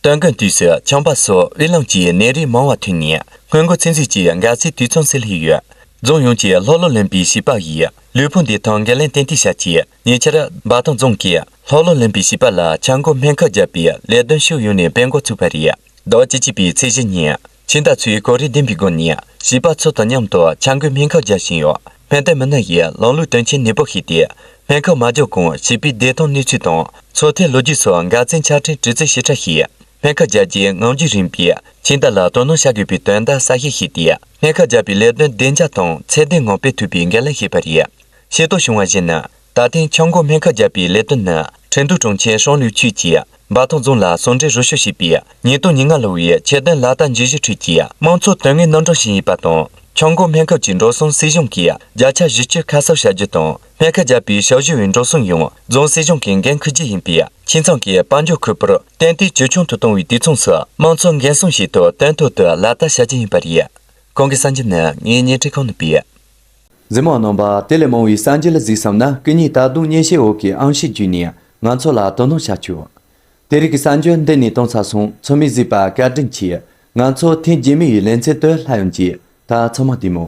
སྟོན་དགུན་དུས་སུ་ཆམ་པ་སོགས་དབུགས་ལམ་གྱི་ནད་རིགས་མང་བ་ཐོན་ནས། སྔོན་འགོག་ཚོད་འཛིན་གྱི་འགག་རྩའི་དུས་མཚམས་སུ་སླེབས་ཡོད། རྫོང་ཡོངས་ཀྱི་ལྷོག་ལོ་ལེན་པའི་བྱིས་པ་ཡིས་ལུས་ཕུང་བདེ་ཐང་འགན་ལེན་ཏན་ཏིག་བྱ་ཆེད། ཉེ་ཆར་འབའ་ཐང་རྫོང་གིས་ལྷོག་ལོ་ལེན་པའི་བྱིས་པ་ལ་ཆབ་མགོ་སྨན་ཁབ་བརྒྱབ་པའི་ལས་དོན་ཕྱོགས་ཡོངས་ནས་སྤེལ་འགོ་ཚུགས་པ་རེད། ཟླ་བ་བཅུ་གཅིག་པའི་ཚེས་བཞི་ཉིན། ཕྱི་ཟླ་ཚོའི་གོ་སྒྲིག་ལྡན་པའི་སྒོ་ནས་བྱིས་པ་ཚོ་དང་མཉམ་དུ་ཆབ་མགོའི་སྨན་ཁབ་བརྒྱབ་བཞིན་ཡོད། སྨན་དོན་མི་སྣ་ཡིས་ལམ་ལུགས་དོན་ཆེན་ནན་པོ་བྱས་ཏེ། སྨན་ཁབ་མ་བརྒྱབ་གོང་བྱིས་པའི་བདེ་ཐང་གནས་ཚུལ་དང་འཚོ་རྟེན་ལོ་རྒྱུས་སོགས་འགག་རྩའི་ཆ་འཕྲིན་དྲི་རྩད་ཞིབ་ཕྲ་བྱས། སྨན་ཁབ་བརྒྱབ་རྗེས་ངང་རྒྱུད་རིམ་པས་ཁྱིམ་བདག་ལ་དོ་སྣང་བྱ་དགོས་པའི་དོན་དག་གསལ་བཤད་བྱས་ཏེ། སྨན་ཁབ་བརྒྱབ་པའི་ལས་དོན་བདེ་འཇགས་དང་ཚད་ལྡན་ངང་སྤེལ་ཐུབ་པའི་འགན་ལེན་བྱས་པ་རེད། ཤེས་རྟོགས་བྱུང་བ་བཞིན། ད་ཐེངས་ཆབ་མགོ་སྨན་ཁབ་བརྒྱབ་པའི་ལས་དོན་ནི། ཁྲིན་ཏུའུ་གྲོང་ཁྱེར་ཧྲོང་ལུའུ་ཆུས་ཀྱིས་འབའ་ཐང་རྫོང་ལ་ཟུང་འབྲེལ་རོགས་སྐྱོར་བྱས་པའི་ཉིས་སྟོང་ཉེར་ལྔ་ལོ་བའི་ཁྱད་ལྡན་ལག་བསྟར་འཇུག་གཞི་ཁྲོད་ཀྱི་དམངས་འཚོ་དོན་དངོས་རྣམ་གྲངས་ཤིག་ཡིན་པ་དང་། ཆབ་མགོ་སྨན་ཁབ་ཀྱི་འགྲོ་སོང་སྲིད་གཞུང་གིས་བརྒྱ་ཆ་བཞི་བཅུ་ཁ་གསབ་བྱ་རྒྱུ་དང་། སྨན་ཁབ་བརྒྱབ་པའི་ཞབས་ཞུ་བའི་འགྲོ་སོང་ཡང་རྫོང་སྲིད་གཞུང་གིས་འགན་འཁུར་རྒྱུ་ཡིན་པས། ཁྱིམ་ཚང་གིས་དཔལ་འབྱོར་ཁུར་པོར་ཏན་ཏིག་ཇེ་ཆུང་དུ་གཏོང་བའི་དུས་མཚུངས་སུ། དམངས་འཚོ་འགན་སྲུང་བྱེད་ཐུབ་དོན་ཐོག་ཏུ་ལག་བསྟར་བྱ་རྒྱུ་ཡིན་པ་རེད། གོང་གི་གསར་འགྱུར་ནི་ངའི་བརྙན་འཕྲིན་ཁང་ནས་སྤེལ། གཟིགས་མོ་རྣམ་པ། དེ་ལས་མང་བའི་གསར་འགྱུར་ལ་གཟིགས་བསམ་ན། སྐུ་ཉིད་ད་དུང་སྙན་ཞུའི་འོག་གི་ཨང་ཤོས་བརྒྱུད་ནས་ང་ཚོ་ལ་དོ་སྣང་བྱ་ཆོག་དེ་རིང་གི་གསར་འགྱུར་འདི་ནས་གཏོང་ཚར་སོང་། ཚང་མས་གཟིགས་པར་བཀའ་དྲིན་ཆེ། ང་ཚོ་ཐེངས་རྗེས་མའི་ལེ་ཚན་དུ་སླར་ཡོང་རྗེས། ད་ཚང་མ་བདེ་མོ།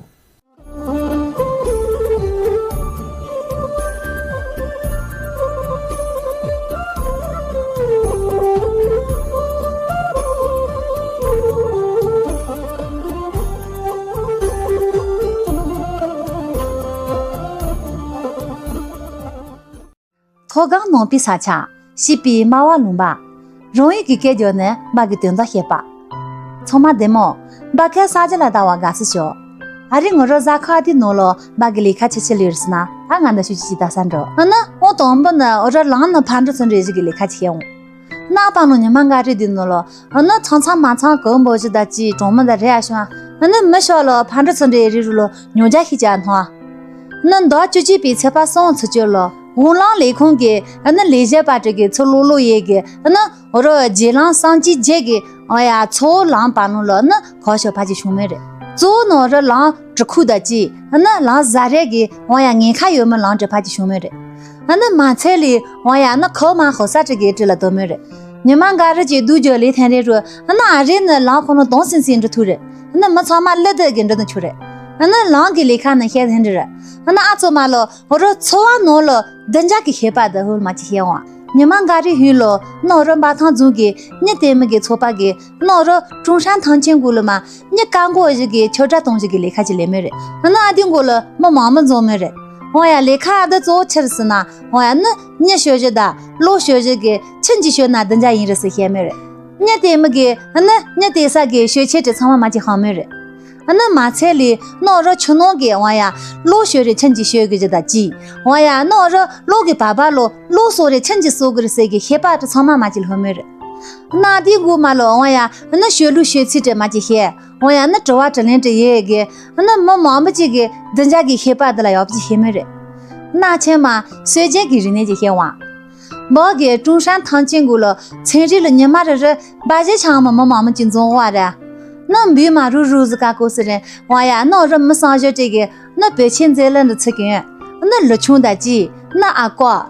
མཐོ་སྒང་ནང་པའི་ས་ཆ། སྐྱིད་པའི་སྨྲ་བ་ལུང་པ། རང་ཡུལ་གྱི་སྐད་རྒྱག་ནས་འབའ་གི་དོན་དག་བཤད་པ། ཚང་མ་བདེ་མོ། འབའ་ཁའི་ས་ཆ་ལ་ལྟ་བ་དགའ་བསུ་ཞུ། ཨ་རི་ང་རང་གཟའ་ཁག་དེའི་ནང་ལ་འབའ་གི་ལས་ཀ་ཆེ་ཆེ་ལས་རེད་ཟེར་ན། ད་ང་འདི་ཤུགས་ཆེ་ཆེ་ད་ས་འགྲོ། ཨ་ནི་ཨོ་དང་པོ་ནི་ཨོ་ར་ལང་ནི་ཕར་འགྲོ་ཚུར་འགྲོ་ཞིག་གི་ལས་ཀ་ཆེ་ཡོང་། ནག་པང་ལོ་ཉི་མ་འགའ་རེ་དེའི་ནང་ལ། ཨ་ནི་ཚང་ཚང་མ་ཚང་གོ་འབོ་ཞིག་ད་ཅི་གྲོང་མི་ད་རེ་ཨ་ཤོང་། ཨ་ནི་མི་ཤོག་ལ་ཕར་འགྲོ་ཚུར་འགྲོ་རེ་རུ་ལ་ཉོ་རྒྱ་ཤི་ཅག་ནོ། ནི་ཟླ་བཅུ་གཅིག་པའི་ཚེས་པ་གསུམ་ཚེས་བཅུ་ལོ། ཝུན་ལང་ལས་ཁུངས་ཀྱི་ཨ་ནི་ལས་བྱེད་པ་དྲུག་གིས་ཚུར་ལོག་ལོག་ཡས་ཀྱི་ཨ་ནི་འོ་རོ་རྗེས་ལང་སང་ཅི་རྗེས་ཀྱི་ཨོ་ཡ་ཚོ་ལང་པ་ནུ་ལོ་ནི་གོ་ཤོ་ཕ་ཅི་བྱུང་མེད་རེད། གཙོ་བོ་ནི་འོ་རོ་ལང་གྲི་ཁུག་ད་ཅི་ཨ་ནི་ལང་ཟ་རེ་གི་ཨོ་ཡ་ངན་ཁ་ཡོད་མི་ལང་གྲི་ཕ་ཅི་བྱུང་མེད་རེད། ཨ་ནི་མ་ཚད་ལི་ཨོ་ཡ་ནི་ཁོ་མ་ཧོ་ས་དྲུག་གི་དྲི་ལ་དོ་མེད་རེད། ཉི་མ་འགའ་རེ་ཅིག་སྡུག་རྒྱུ་ལས་ཐན་རེ་རུ་ཨ་ནི་ཨ་རེ་ནི་ལང་ཁོ་ནི་དོང་སིན་སིན་འགྲོ་ཐུ་རེད། ཨ་ནི་མི་ཚང་མ་ལི་དེ་གི་འགྲོ་ནི་ཆུ་རེད། ཨ་ནི་ལང་གི་ལས་ཁ་ནི་ཤེས་ཐན་རེ་རེད། ཨ་ནི་ཨ་ཚོ་མ་ལོ། འོ་རོ་འཚོ་བ་ནང་ལོ་བདེ་འཇགས་ཀྱི་ཤེས་པ་དེ་ཧུལ་མ་ཅི་ཤེས་འོང་ ཉི་མ་འགའ་རེ་ཧུན་ལོ་ནོ་རོ་འབའ་ཐང་རྫོང་གི་ཉི་དེ་མི་གི་ཚོ་པ་གི་ནོ་རོ་ཀྲུང་ཧྲན་ཐང་ཆེན་གུ་ལོ་མ་ཉི་ཀ་མགོ་བཞི་གི་ཆོས་གྲྭ་གཏོང་བཞི་གི་ལས་ཁ་ཅིག་ལས་མི་རེད། ཨ་ནི་ཨ་དི་མགོ་ལོ་མི་མང་མི་འཛོམས་མི་རེད། ཧོ་ཡ་ལས་ཁ་ཨ་དི་གཙོ་བོ་ཆི་རེད་ཟེར་ན། ཧོ་ཡ་ནི་ཉི་ཤོད་བཞི་དང་ལོ་ཤོད་བཞི་གི་ཆིན་གྱི་ཤོད་ན་བདུན་བརྒྱ་ཡིན་རེད་ཟེར་བཤད་མི་རེད། ཉི་དེ་མི་གི་ཨ་ནི་ཉི་དེ་ས་གི་ཤོད་ཆེ་དེ་ཚང་མ་མ་ཅིག་ཧང་མི་རེད། ཨ་ནི་མ་ཚད་ལི་ནོ་རོ་ཆུ་ནང་གི་ཧོ་ཡ་ལོ་ཤོད་རེ་ཆིན་གྱི་ཤོད་གི་བཞི་དང་གཅིག་ཧོ་ཡ་ནོ་རོ་ལོ་གི་བ་བ་ལོ་ལོ་སོ་རེ་ཆིན་གྱི་སོ་གི་རེད་ཟེར་གི་ཤེས་པ་དེ་ཚང་མ་མ་ཅིག་ལྷོ་མི་རེད། ཨ་ནི་ཨ་དི་མགོ་མ་ལོ་ཧོ་ཡ་ཨ་ནི་ཤོད་ལུགས་ཤོད་ཚིག་དེ་མ་ཅིག་ཤེས། འོ་ཡ་ནི་དྲི་བ་དྲིས་ལན་དྲི་ཡས་གི་ནི་མི་མང་པོ་ཅིག་གི་བདུན་བརྒྱ་གི་ཤེས་པ་འདི་ལ་ཡོད་ཅིག་ཤེས་མི་རེད། ན་ཆེན་མ་སོས་རྒྱན་གི་རིག་གནས་ཀྱི་ཤེས་དབང་། འབའ་གི་ཀྲུང་ཧྲན་ཐང་ཆེན་གུ་ལོ་ཚན་རིག་ལ་ཉི་མ་རེ་རེ་འབའ་གཞས་ཆང་མ་མི་མང་པོ་ཅིག་འཛོམས་བ་རེད། ནི་འབུས་མ་རུ་རུ་ཟི་ཀ་ཀོ་སི་རེད། འོ་ཡ་ནི་རི་མི་སང་ཞོ་ཅིག་གི་ནི་བོད་ཆེན་མཛེས་ལེན་འདི་ཚིག་གི་ཡོད། ནི་ལུ་ཆུང་ད་ཅི་ནི་ཨ་ཀོ།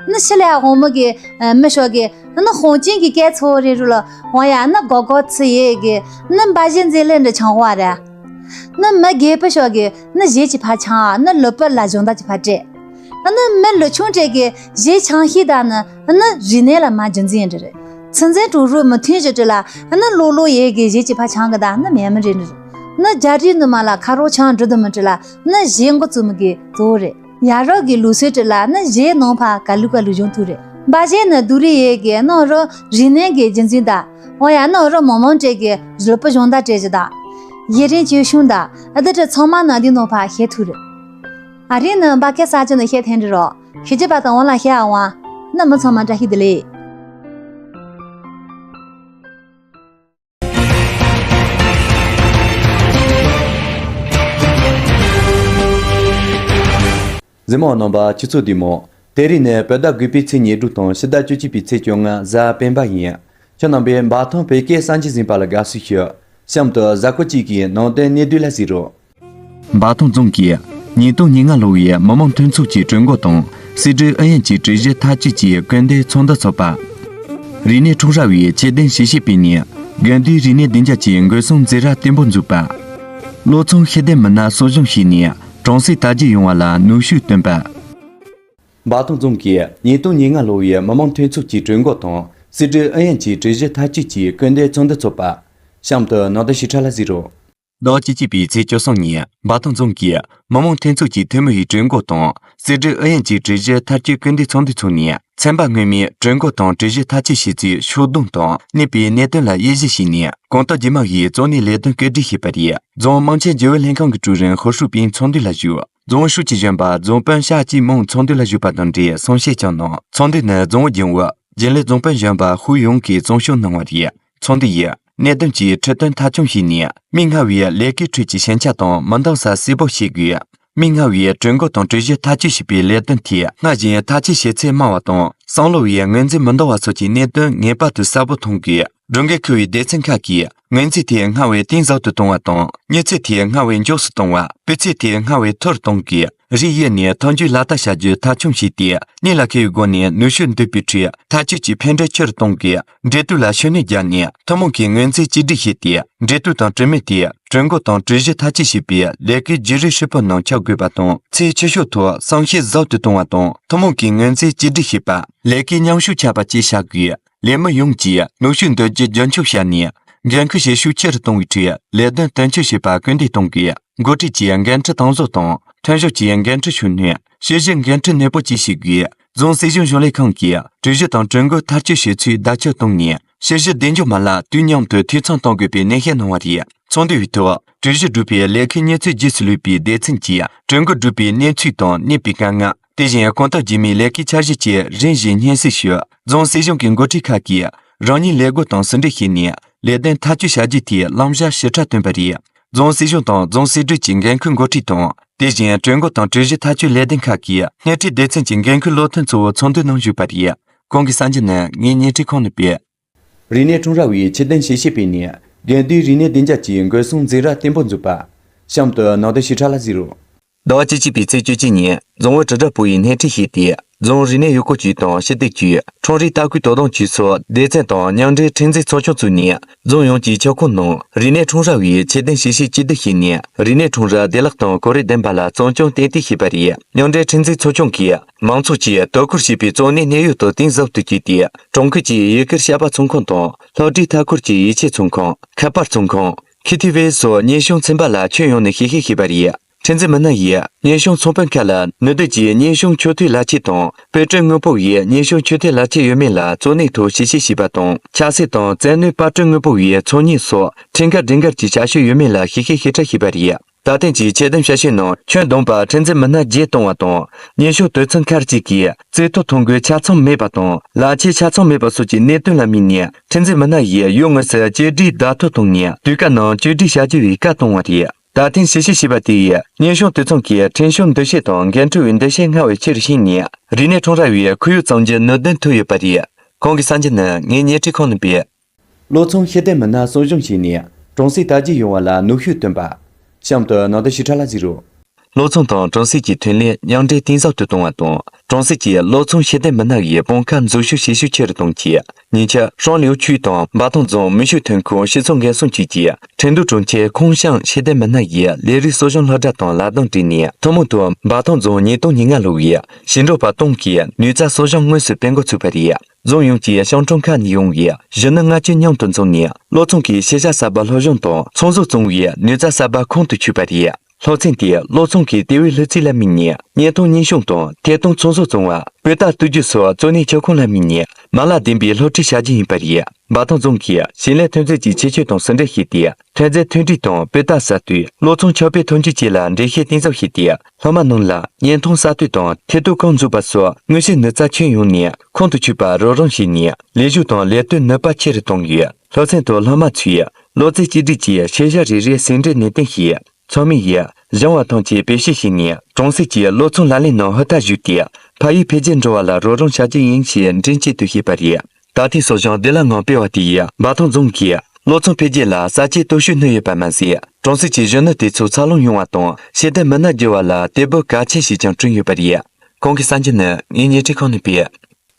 ནི་ཤི་ལ་ཧོ་མོ་གི་མི་ཤོ་གི་ནི་ཧོང་ཅིང་གི་སྐད་ཚོ་རེ་རུ་ལ་ཧོང་ཡ་ནི་གོ་གོ་ཚི་ཡེ་གི་ནི་འབའ་གཞས་མཛེས་ལེན་འདི་ཆང་བ་རེད། ནི་མི་རྒས་པོ་ཤོ་གི་ནི་གཞས་ཀྱི་ཕ་ཆང་ནི་ལུ་པི་ལ་གཞོན་དག་ཀྱི་ཕ་སྤྲད། ནི་མི་ལུ་ཆུང་སྤྲད་གི་གཞས་ཆང་ཤི་ད་ནི་ནི་རིག་གནས་ལ་མ་རྒྱུན་འཛིན་འདི་རེད། ཚི་འཛིན་གྲུ་རུ་མི་མཐུན་ཞི་དྲི་ལ་ནི་ལོ་ལོ་ཡེ་གི་གཞས་ཀྱི་ཕ་ཆང་གི་ད་ནི་མེ་མི་རེད་འདི་རེད། ནི་རྒྱ་རིགས་ནི་མ་ལ་ཁ་རོག་ཆང་འབྲི་དུ་མི་དྲི་ལ་ནི་གཞས་འགོ་བཙུགས་མི་གི་གཙོ་བོ་རེད། ཡ་རབས་ཀྱི་ལུགས་སྲོལ་དེ་ལ་ནི་གཞས་ནང་ཕ་ག་ལུག་ག་ལུག་སྦྱོང་ཐུབ་རེད། འབའ་གཞས་ནི་སྡུག་རི་ཡས་ཀྱི་ནང་རོ་རིག་གནས་ཀྱི་རྒྱུན་འཛིན་དང་། འོ་ཡ་ནང་རོ་མང་མང་སྤྲད་ཀྱི་རུ་པི་གཞོང་ད་སྤྲད་ཀྱི་དང་། ཡི་རིང་སྐྱོ་ཤུང་དང་ཨ་དི་དྲི་ཚང་མ་ནང་འདི་ནང་ཕ་ཤེས་ཐུབ་རེད། ཨ་རིང་ནི་འབའ་སྐད་ས་ཆ་ནི་ཤེས་ཐན་རི་རོ། ཤེས་ཀྱི་པ་དང་འོང་ལ་ཤེས་ཨ་ཝང་། ནི་མི་ཚང་མ་བཀྲ་ཤིས་བདེ་ལེགས། གཟིགས་མོ་རྣམ་པ་ཁྱེད་ཚོ་བདེ་མོ། དེ་རིང་ནི་བོད་ཟླ་དགུ་པའི་ཚེས་ཉེར་དྲུག་དང་ཕྱི་ཟླ་བཅུ་གཅིག་པའི་ཚེས་བཅོ་ལྔ་གཟའ་སྤེན་པ་ཡིན། ཁྱེད་རྣམ་པས་འབའ་ཐང་བོད་སྐད་གསར་འགྱུར་གཟིགས་པ་ལ་དགའ་བསུ་ཞུ། གཤམ་དུ་གཟའ་འཁོར་གཅིག་གི་ནང་དོན་གནད་བསྡུས་ལ་གཟིགས་རོགས། འབའ་ཐང་རྫོང་གིས་ཉིས་སྟོང་ཉེར་ལྔ་ལོ་བའི་མི་དམངས་འཐུས་ཚོགས་ཀྱི་གྲོས་འགོ་དང་སྲིད་གྲོས་ཨུ་ཡོན་གྱི་གྲོས་གཞི་ཐག་གཅོད་ཀྱི་སྐུལ་འདེད་ཚོགས་འདུ་འཚོགས་པ། རིག་གནས་འཁྲུངས་ར་བའི་ཆེད་དོན་ཞིབ་བཤེར་པས་ནི་དགེ་འདུན་རིག་གནས་བདེ་འཇགས་ཀྱི་འགོད་སྲུང་འཛིན་ར་བརྟན་པོ་འཛུགས་པ། བློ་ཚོང་ཤེས་ལྡན་མི་སྣ་གསོ་སྦྱོང་བྱས་ནས་གྲོང་གསེབ་དར་རྒྱས་ཡོང་བ་ལ་ནུས་ཤུགས་བཏོན་པ། འབའ་ཐང་རྫོང་གིས་ཉིས་སྟོང་ཉེར་ལྔ་ལོ་བའི་མི་དམངས་འཐུས་ཚོགས་ཀྱི་གྲོས་འགོ་དང་སྲིད་གྲོས་ཨུ་ཡོན་གྱི་གྲོས་གཞི་ཐག་གཅོད་ཀྱི་སྐུལ་འདེད་ཚོགས་འདུ་འཚོགས་པ། གཤམ་དུ་ནང་དོན་ཞིབ་ཕྲ་ལ་གཟིགས་རོགས། ཟླ་བ་བཅུ་གཅིག་པའི་ཚེས་བཅུ་གསུམ་ཉིན་འབའ་ཐང་རྫོང་གིས་མི་དམངས་འཐུས་ཚོགས་ཀྱི་འཐུས་མི་ཡི་གྲོས་འགོ་དང་སྲིད་གྲོས་ཨུ་ཡོན་གྱི་གྲོས་གཞི་ཐག་གཅོད་སྐུལ་འདེད་ཚོགས་འདུ་འཚོགས་ནས། ཚན་པ་སྔོན་མའི་གྲོས་འགོ་དང་གྲོས་གཞི་ཐག་གཅོད་བྱས་ཚུལ་ཕྱོགས་བསྡོམས་དང་གནས་པའི་གནད་དོན་ལ་དབྱེ་ཞིབ་བྱས་ནས། གོང་དུ་རྒྱུན་མ་བཞིན་གཙོ་གནད་ལས་དོན་བཀོད་སྒྲིག་བྱས་པ་རེད། རྫོང་དམངས་ཆེན་རྒྱུན་ཨུ་ལྷན་ཁང་གི་ཀྲུའུ་རིན་ཧོ་ཧྲུའུ་པིན་ཚོགས་འདུ་ལ་ཞུགས། རྫོང་ཧྲུའུ་ཅི་གཞོན་པ་རྫོང་དཔོན་ཤ་ཅི་མོང་ཚོགས་འདུ་ལ་ཞུགས་པ་དང་འབྲེལ་གསུང་བཤད་ཀྱང་གནང་། ཚོགས་འདུ་ནི་རྫོང་ཨུ་རྒྱུན་ཨུ་རྒྱུན་ལས་རྫོང་དཔོན་གཞོན་པ་ཧུའུ་ཡུང་གིས་གཙང་བཤད་གནང་བ་རེད། ཚོགས་འདུ་ཡིས་གནད་དོན་གྱི་ཁྲིད་སྟོན་མཐའ་འཁྱོངས་བྱས་ནས། མིག་སྔ་བའི་ལས་ཀའི་ཁྲོད་ཀྱི་ཞན་ཆ་དང་མི་འདང་ས་གསལ་པོ་བྱེད་དགོས། མིག་སྔ་བའི་གྲོས་འགོ་དང་གྲོས་གཞི་ཐག་གཅོད་བྱས་པའི་ལས་དོན་ཐད་སྔར་བཞིན་ཐག་གཅོད་བྱེད་ཚད་དམའ་བ་དང་། བསམ་བློ་བའི་ངོས་འཛིན་མི་འདང་བ་སོགས་ཀྱི་གནད་དོན་ངེས་པར་དུ་གསལ་པོ་མཐོང་དགོས། སྒྲུབ་འགན་འཁུར་བའི་སྡེ་ཚན་ཁག་གིས་ངོས་འཛིན་དེ་སྔར་བས་གཏིང་ཟབ་ཏུ་གཏོང་བ་དང་། མྱུར་ཚད་དེ་སྔར་བས་མགྱོགས་སུ་གཏོང་བ། སྤུས་ཚད་དེ་སྔར་བས་མཐོ་རུ་གཏོང་དགོས། རིགས་དབྱེ་ནས་མཐུན་སྦྱོར་ལག་བསྟར་བྱ་རྒྱུ་མཐའ་འཁྱོངས་བྱས་ཏེ། གནད་ལ་འཁེལ་བའི་སྒོ་ནས་ནུས་ཤུགས་འདོན་པའི་ཁྲོད་ཐག་གཅོད་ཀྱི་ཕན་འབྲས་ཆེ་རུ་གཏོང་དགོས། འབྲེལ་གཏུག་ལ་ཤུགས་སྣོན་བརྒྱབ་ནས་ཐུན་མོང་གི་ངོས་འཛིན་གཅིག་སྒྲིལ་བྱས་ཏེ། འབྲེལ་གཏུག་དང་གྲོས་མོལ་དེ་གྲོས་འགོ་དང་གྲོས་གཞི་ཐག་གཅོད་བྱས་པའི་ལས་ཀའི་བརྒྱུད་རིམ་ཧྲིལ་པོའི་ནང་ཁྱབ་དགོས་པ་དང་། ཚད་ཆེ་ཤོས་ཐོག་བསམ་ཤེས་ཟབ་ཏུ་གཏོང་བ་དང་། ཐུན་མོང་གི་ངོས་འཛིན་གཅིག་སྒྲིལ་བྱེད་པ། ལས་ཀའི་མཉམ་ཤུགས་ཆགས་པ་བཅས་བྱ་དགོས། ལས་མི་ཡོངས་ཀྱིས་ནུས་ཤུགས་འདོན་རྒྱུ་རྒྱུན་འཁྱོངས་བྱས་ནས། འགན་ཁུར་བྱེད་ཤུགས་ཆེ་རུ་གཏོང་བའི་ཁྲོད་ལས་དོན་དོན་འཁྱོལ་བྱེད་པར་སྐུལ་འདེད་གཏོང་དགོས། འགོ་ཁྲིད་ཀྱིས་འགན་འཁྲི་གཏིང་ཟབ་དང་། ཁྲིམས་གཞི་བཅས་འགན་འཁྲི་ཤུགས་སྣོན། བྱས་རྗེས་འགན་འཁྲི་ནན་པོ་བཅས་བྱེད་དགོས། རྫོང་སྲིད་གཞུང་གཞུང་ལས་ཁང་གིས་གྲོས་གཞི་དང་གྲོས་འགོ་ཐག་གཅོད་བྱས་ཚུལ་བརྡ་ཁྱབ་བཏང་ནས། བྱས་རྗེས་གདེང་འཇོག་མ་ལག་དུས་མཉམ་དུ་འཐུས་ཚང་གཏོང་དགོས་པའི་ནན་བཤད་གནང་བ་རེད། ཚོགས་འདུ་ཡི་ཐོག་གྲོས་གཞི་སྒྲུབ་པའི་ལས་ཁུར་གཉེར་ཚུལ་རྗེས་སུ་ལུས་པའི་སྡེ་ཚན་གྱིས་གྲོས་འགོ་སྒྲུབ་པའི་གནས་ཚུལ་དང་གནས་པའི་དཀའ་ངལ། དེ་བཞིན་གོང་ཐོག་རྗེས་མའི་ལས་ཀའི་འཆར་གཞི་བཅས་རིམ་བཞིན་སྙན་སེང་ཞུས། རྫོང་སྲིད་གཞུང་གི་འགོ་ཁྲིད་ཁག་གིས་རང་ཉིད་ལས་བགོ་དང་ཟུང་འབྲེལ་བྱས་ནས་ལས་དོན་ཐག་གཅོད་བྱ་རྒྱུའི་ཐད་བླང་བྱ་ཞིབ་ཕྲ་བཏོན་པ་རེད། རྫོང་སྲིད་གཞུང་དང་རྫོང་སྲིད་གྲོས་ཀྱི་འགན་འཁུར་འགོ་ཁྲིད་དང་། དེ་བཞིན་གྲོས་འགོ་དང་གྲོས་གཞི་ཐག་གཅོད་ལས་དོན་ཁག་གི་སྣེ་ཁྲིད་སྡེ་ཚན་གྱི་འགན་འཁུར་བློ་མཐུན་ཚོ་ཚོགས་འདུའི་ནང་ཞུགས་པ་རེད། གོང་གི་གསར་འགྱུར་ནི་ངས་བརྙན་འཕྲིན་ཁང་ནས་སྤེལ། རིག་གནས་འཁྲུངས་ར་བའི་ཆེད་དོན་ཞིབ་བཤེར་པས་ནི་དགེ་འདུན་རིག་གནས་བདེ་འཇགས་ཀྱི་འགོད་སྲུང་འཛིན་ར་བརྟན་པོ་འཛུགས་པ། གཤམ་དུ་ནང་དོན་ཞིབ་ཕྲ་ལ་གཟིགས་རོགས། ཟླ་བ་བཅུ་གཅིག་པའི་ཚེས་བཅུ་གཅིག་ཉིན་རྫོང་ཨུད་དྲིལ་བསྒྲགས་པུའུ་ཡིས་སྣེ་ཁྲིད་བྱས་ཏེ། རྫོང་རིག་གནས་ཡུལ་སྐོར་ཅུས་དང་ཕྱི་སྡེ་ཅུས། ཁྲོམ་རའི་ལྟ་སྐུལ་དོ་དམ་ཅུས་སོགས་སྡེ་ཚན་དང་མཉམ་འབྲེལ་ཁྲིམས་འཛིན་ཚོགས་ཆུང་བཙུགས་ནས། རྫོང་ཡོངས་ཀྱི་ཁྱབ་ཁོངས་ནང་རིག་གནས་ཁྲོམ་ར་བའི་ཁྱད་ལྡན་ཞབས་ཞུ་གཅིག་སྡུད་བྱས་ནས། རིག་གནས་ཁྲོམ་ར་བདེ་བླག་དང་གོ་རིམ་ལྡན་པ་ལ་བརྩོན་ལྗོངས་ཏན་ཏིག་བྱས་པ་རེད། མཉམ་འབྲེལ་ཁྲིམས་འཛིན་ཚོགས་ཆུང་གིས་མང་ཚོགས་ཀྱིས་དོ་ཁུར་བྱེད་པའི་གཙོ་གནད་གནད་ཡོད་དུ་གཏིང་ཟབ་ཏུ་བསྐྱོད་དེ། གྲོང་ཁུལ་གྱི་ཡུལ་སྐོར་བྱ་བ་ཚོང་ཁང་དང་། སློབ་གྲྭའི་མཐའ་འཁོར་གྱི་ཡིག་ཆའི་ཚོང་ཁང་། ཁ་པར་ཚོང་ཁང་། ཁེ་ཐི་ཝེ་སོགས་སྙན་ཞུ་ཚན་པ་ལ་ཁྱོན་ཡོངས་ནས་ཞིབ་བཤེར་བྱས་པ་རེད། ཁྲིམས་འཛིན་མི་སྣ་ཡིས་སྙན་ཞུ་ཚོང་དཔོན་ཁག་ལ་ནུས་ལྡན་གྱི་སྙན་ཞུ་མཆོད་འབུལ་ལག་ཁྱེར་དང་། པར་སྐྲུན་དངོས་པོ་བའི་སྙན་ཞུ་མཆོད་འབུལ་ལག་ཁྱེར་ཡོད་མེད་ལ་གཙོ་གནད་ཐོག་ཞིབ་བཤེར་བྱས་པ་དང་། ཆབ་སྲིད་དང་བཙན་གནོན་པར་སྐྲུན་དངོས་པོ་བའི་ཚོང་གཉེར་སོགས་ཁྲིམས་འགལ་སྒྲིག་འགལ་གྱི་བྱ་སྤྱོད་ཡོད་མེད་ལ་ཞིབ་བཤེར་ཞིབ་ཕྲ་བྱས་པ་རེད། ད་ཐེངས་ཀྱི་ཁྱད་ལྡན་བྱ་སྤྱོད་ནང་ཁྱོན་བསྡོམས་པར་ཁྲིམས་འཛིན་མི་སྣ་བརྒྱད་བཏང་བ་དང་། སྙན་ཞུ་དུད་ཚང་ཁག་ཅིག་གིས་རྩིས་ཐོ་ཐོ་འགོད་ཆ་ཚང་མེད་པ་དང་། ལག་ཁྱེར་ཆ་ཚང་མེད་པ་སོགས་ཀྱི་གནད་དོན་ལ་དམིགས་ནས། ཁྲིམས་འཛིན་མི་སྣ་ཡིས་ཡུལ་དངོས་སུ་བཅོས་སྒྲིག་བརྡ་ཐོ་བཏང་ནས། དུས་བཀག་ནང་བཅོས་སྒྲིག་བྱ་རྒྱུ་བའི་བཀའ་བཏང་བ་རེད། ད་ཐེངས་ཞིབ་བཤེར་བྱས་པ་དེ་ཡིས་སྙན་ཞུ་དུད་ཚང་གིས་ཁྲིམས་སྐྱོང་འདུ་ཤེས་དང་འགན་འཁྲི་བའི་འདུ་ཤེས་སྔར་བས་ཆེ་རུ་ཕྱིན་ནས། རིག་གནས་ཁྲོམ་ར་བའི་ཁོར་ཡུག་བརྩམས་རྒྱུར་ནུས་ལྡན་ཐུབ་ཡོད་པ་རེད། གོང་གི་གསར་འགྱུར་ནི་ངས་ཉེ་འཁྲིས་ཁང་ནས་སྤེལ། བློ་ཚོང་ཤེས་ལྡན་མི་སྣ་གསོ་སྦྱོང་བྱས་ནས་གྲོང་གསེབ་དར་རྒྱས་ཡོང་བ་ལ་ནུས་ཤུགས་བཏོན་པ། གཤམ་དུ་ནང་དོན་ཞིབ་ཕྲ་ལ་གཟིགས་རོགས། བློ་ཚོང་དང་གྲོང་གསེབ་ཀྱི་ཐོན་ལས་མཉམ་འདྲེས་གཏིང་ཟབ་ཏུ་གཏོང་བ་དང་། གྲོང་གསེབ་ཀྱི་བློ་ཚོང་ཤེས་ལྡན་མི་སྣ་ཡི་དཔུང་ཁག་འཛུགས་ཤུགས་ཇེ་ཆེ་རུ་གཏོང་ཆེད། ཉེ་ཆར་ཧྲང་ལིའུ་ཆུས་དང་འབའ་ཐང་རྫོང་མི་ཤུགས་ཐོན་ཁུངས་སྤྱི་ཚོགས་འགན་སྲུང་ཅུས་ཀྱིས་ཁྲིན་ཏུའུ་གྲོང་ཁྱེར་ཁུང་ཤང་ཤེས་ལྡན་མི་སྣ་ཡི་ལས་རིགས་གསོ་སྦྱོང་སློབ་གྲྭ་དང་ལག་གདང་སྦྲེལ་ནས། ཐུན་མོང་དུ་འབའ་ཐང་རྫོང་ཉིས་སྟོང་ཉེར་ལྔ་ལོ་བའི་ཞིང་འབྲོག་པ་སྟོང་གི་ནུས་རྩལ་གསོ་སྦྱོང་དངོས་སུ་སྤེལ་འགོ་ཚུགས་པ་རེད། རྫོང་ཡོངས་ཀྱི་ཤང་གྲོང་ཁག་ནས་ཡོང་བའི་གཞོན་ནུ་ལྔ་བཅུ་མཉམ་དུ་འཛོམས་ནས། བློ་ཚོང་གི་ཤེས་བྱ་གསར་པ་སློབ་སྦྱོང་དང་ཚོང་ཟོག་བཙོང་བའི་ནུས་རྩལ་གསར་པ་ཁོང་དུ་ཆུད་པ་རེད། སློབ་ཚན་དེ་བློ་ཚོང་གི་ལྟེ་བའི་ལྷུ་ཚིགས་ལ་དམིགས་ནས། བརྙན་ཐུང་སྙན་ཞུ་དང་ཐད་གཏོང་ཚོང་ཟོག་བཙོང་བ། པུས་རྟགས་གཏུབ་རྒྱུ་སོགས་གཙོ་གནད་ཁྱབ་ཁོངས་ལ་དམིགས་ནས་མ་ལག་ལྡན་པའི་སློབ་ཁྲིད་བྱ་རྒྱུ་ཡིན་པ་རེད། འབའ་ཐང་རྫོང་གིས་ཞིང་ལས་ཐོན་རྫས་ཀྱི་ཁྱད་ཆོས་དང་ཟུང་འབྲེལ་བྱས་ཏེ། ཐོན་རྫས་མཐུན་སྒྲིལ་དང་པུས་རྟགས་གསར་གཏོད། བློ་ཚོང་ཁྱབ་སྤེལ་ཐོན་སྐྱེད་བཅས་ལ་འགྲེལ་བཤད་གཏིང་ཟབ་བྱས་ཏེ། སློབ་མ་རྣམས་ལ་བརྙན་ཐུང་གསར་གཏོད་དང་ཐད་གཏོང་རྐང་འཛུགས་པ་སོགས་དངོས་གཞིའི་ནུས་རྩལ་ཁྱོན་ཡོངས་ནས་ཁོང་དུ་ཆུད་པ་རོགས་རམ་བྱས་ནས། ལས་ཞུགས་དང་ལས་གཏོད་ནུས་པ་ཆེ་རུ་བཏང་ཡོད། སློབ་ཚན་དུ་སློབ་མ་ཚོས་བློ་རྩེ་གཅིག་སྒྲིལ་གྱིས་ཤེས་བྱ་རེ་རེ་ཟུང་འབྲེལ་ནན་ཏན་བྱས། ཚང་མས་སྦྱང་བ་ཐམས་ཅད་བེད་སྤྱོད་བྱས་ནས། གྲོང་གསེབ་ཀྱི་བློ་ཚོང་ལག་ལེན་ནང་ཧུར་ཐག་ཞུགས་ཏེ། ཕ་ཡུལ་འཕེལ་རྒྱས་འགྲོ་བ་ལ་རོགས་རམ་བྱ་རྒྱུ་ཡིན་ཞེས་མགྲིན་གཅིག་ཏུ་བཤད་པ་རེད། ད་ཐེངས་གསོ་སྦྱོང་བདེ་བླག་ངང་སྤེལ་བ་དེས་འབའ་ཐང་རྫོང་གིས་བློ་ཚོང་འཕེལ་རྒྱས་ལ་ས་ཆའི་སྟོབས་ཤུགས་བསྣོན་ཡོད་པ་མ་ཟད། གྲོང་གསེབ་ཀྱི་གཞོན་ནུ་དེ་ཚོ་འཚར་ལོངས་ཡོང་བ་དང་ཤེས་ལྡན་མི་སྣ་བསྒྱུར་བ་ལ་དེ་བས་གལ་ཆེ་ཞིག་ཀྱང་བསྐྲུན་ཡོད་པ་རེད། གོང་གི་གསར་འགྱུར་ནི་ངའི་བརྙན་འཕྲིན་ཁང་ནས་སྤེལ།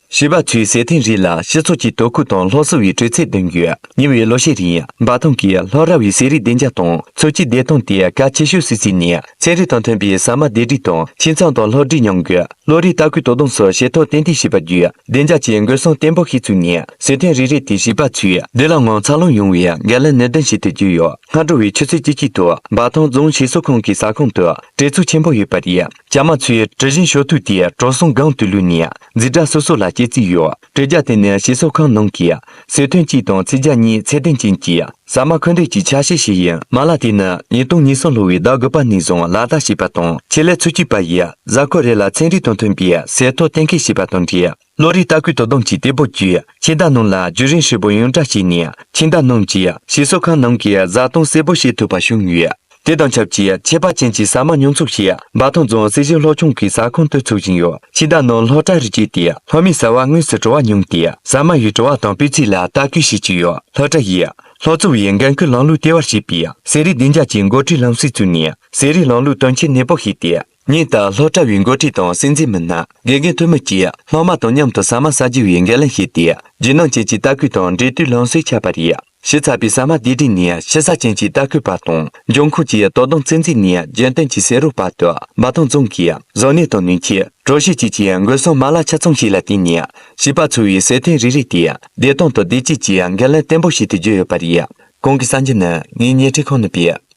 བྱིས་པ་ཚོའི་ཟས་ཐོན་རིགས་ལ་སྤྱི་ཚོགས་ཀྱི་དོ་ཁུར་དང་སློབ་གསོ་བའི་དྲོད་ཚད་ལྡན་དགོས། ཉེ་བའི་ལོ་ཤས་རིང་འབའ་ཐང་གིས་སློབ་གྲྭ་བའི་ཟས་རིགས་བདེ་འཇགས་དང་འཚོ་བཅུད་བདེ་ཐང་དེ་གལ་ཆེ་ཤོས་སུ་བརྩིས་ནས། ཚན་རིག་དང་མཐུན་པའི་ཟ་མ་བདེ་སྒྲིག་དང་ཁྱིམ་ཚང་དང་སློབ་གྲྭའི་མཉམ་འགུལ། བློ་རིག་ལྟ་སྐུལ་དོ་དམ་སོགས་བྱེད་ཐབས་ཏན་ཏིག་བྱས་པ་བརྒྱུད། བདེ་འཇགས་ཀྱི་འགོག་སྲུང་བརྟན་པོ་ཞིག་བཙུགས་ནས། ཟས་ཐོན་རིགས་རིགས་དེ་བྱིས་པ་ཚོས་བདེ་བླག་ངང་འཚར་ལོངས་ཡོང་བའི་འགན་ལེན་ནུས་ལྡན་ཞིག་ཏུ་གྱུར་ཡོད། སྔ་དྲོ་བའི་ཆུ་ཚོད་བཅུ་གཅིག་ཏུ་འབའ་ཐང་རྫོང་ཞིག་གསོ་ཁང་གི་ཟ་ཁང་དུ་དྲེག་ཚུགས་ཆེན་པོ་ཡོད་པ་རེད། བྱ་མ་ཚོས་གྲུ་བཞིན་ཞོ་ཐུག་དེ་གྲོ་ཟུང་སྒང་དུ་བླུགས་ནས་འཛིན་གྲྭ་སོ་སོ་ལ་སྐྱེལ་རྩིས་ཡོད། དྲོ་རྒྱ་དེ་ནི་ཞིག་གསོ་ཁང་ནང་གི་ཟས་ཐོན་གཅིག་དང་ཚིལ་རྒྱ་གཉིས་ཚད་ལྡན་ཅན་གྱི་ཟ་མ་མཁོ་འདོད་ཀྱི་ཆ་ཤས་ཤིག་ཡིན། མ་ལག་དེ་ནི་ཉིས་སྟོང་ཉེར་གསུམ་ལོ་བའི་ཟླ་དགུ་པ་ནས་བཟུང་ལག་བསྟར་བྱས་པ་དང་། ཆེད་ལས་འཚོ་བཅུད་པ་ཡིས་གཟའ་འཁོར་རེ་ལ་ཚན་རིག་དང་མཐུན་པའི་ཟས་ཐོ་གཏན་འཁེལ་བྱས་པ་དང་འབྲེལ། བློ་རིག་ལྟ་སྐུལ་དོ་དམ་གྱི་དེད་དཔོན་གྱིས་ཁྱིམ་བདག་རྣམས་ལ་བརྒྱུད་རིམ་ཧྲིལ་པོ་ཡོངས་བསྒྲགས་བྱས་ནས། ཁྱིམ་བདག་རྣམས་ཀྱིས་ཞིག་གསོ་ཁང་ནང་གི་བཟའ་བཏུང་གསལ་པོ་ཤེས་ཐུབ་པ་བྱུང་ཡོད། དེ་དང་ཆབས་ཅིག་ཁྱད་པར་ཅན་གྱི་ཟ་མ་ཉུང་འཚོ་ཞིག་འབའ་ཐང་རྫོང་སྲིད་གཞུང་སློབ་ཆུང་གི་ཟ་ཁང་དུ་འཚོལ་བཞིན་ཡོད། ཁྱིམ་བདག་རྣམས་སློབ་གྲྭ་རུ་བསྐྱོད་དེ། སློབ་མའི་བྱ་བ་དངོས་སུ་བྲོ་བ་མྱོང་སྟེ། ཟ་མ་ཡི་བྲོ་བ་དང་སྤུས་ཚད་ལ་ལྟ་སྐུལ་བྱེད་ཀྱི་ཡོད། སློབ་གྲྭ་ཡིས་སློབ་གཙོ་བའི་འགན་ཁུར་ལམ་ལུགས་ལྟེ་བར་བྱས་པའི་ཟས་རིགས་བདེ་འཇགས་ཀྱི་འགོ་ཁྲིད་ལམ་སྲོལ་བཙུགས་ནས། ཟས་རིགས་ལམ་ལུགས་དོན་འཁྱོལ་ནན་པོ་བྱས་ཏེ། ཉིན་ལྟར་སློབ་གྲྭ་བའི་འགོ་ཁྲིད་དང་སྲིད་འཛིན་མི་སྣ། དགེ་རྒན་འཐུས་མི་བཅས་སློབ་མ་དང་མཉམ་དུ་ཟ་མ་ཟ་རྒྱུ་བའི་འགན་ལེན་བྱས་ཏེ། རྒྱུན་ནོམ་ཅན་གྱི་ལྟ་སྐུལ་དང་འབྲེལ་མཐུད་ལམ་སྲོལ་ཆགས་པ་རེད། ཞིབ་ཚགས་པའི་ཟ་མ་དེ་སྒྲིག་ནས་ཞིབ་ཚགས་ཅན་གྱི་ལྟ་སྐུལ་པ་དང་། འབྱུང་ཁུངས་ཀྱི་དོ་དམ་རྩེད་འཛིན་ནས་རྒྱུན་གཏན་གྱི་ཟས་རོགས་བར་དུ། འབའ་ཐང་རྫོང་གིས་བཟོ་གནས་དང་ནུས་ཆས། གྲོ་ཞིབ་བཅས་ཀྱི་འགོག་སྲུང་མ་ལག་ཆ་ཚང་ཞིག་ལ་བརྟེན་ནས། བྱིས་པ་འཚོ་བའི་ཟས་ཐོན་རིགས་རིགས་དེ་བདེ་ཐང་དང་བདེ་སྐྱིད་ཀྱི་འགན་ལེན་བརྟན་པོ་ཞིག་ཏུ་གྱུར་ཡོད་པ་རེད། གོང་གི་གསར་འགྱུར་ནི་ངའི་བརྙན་འཕྲིན་ཁང་ནས་སྤེལ།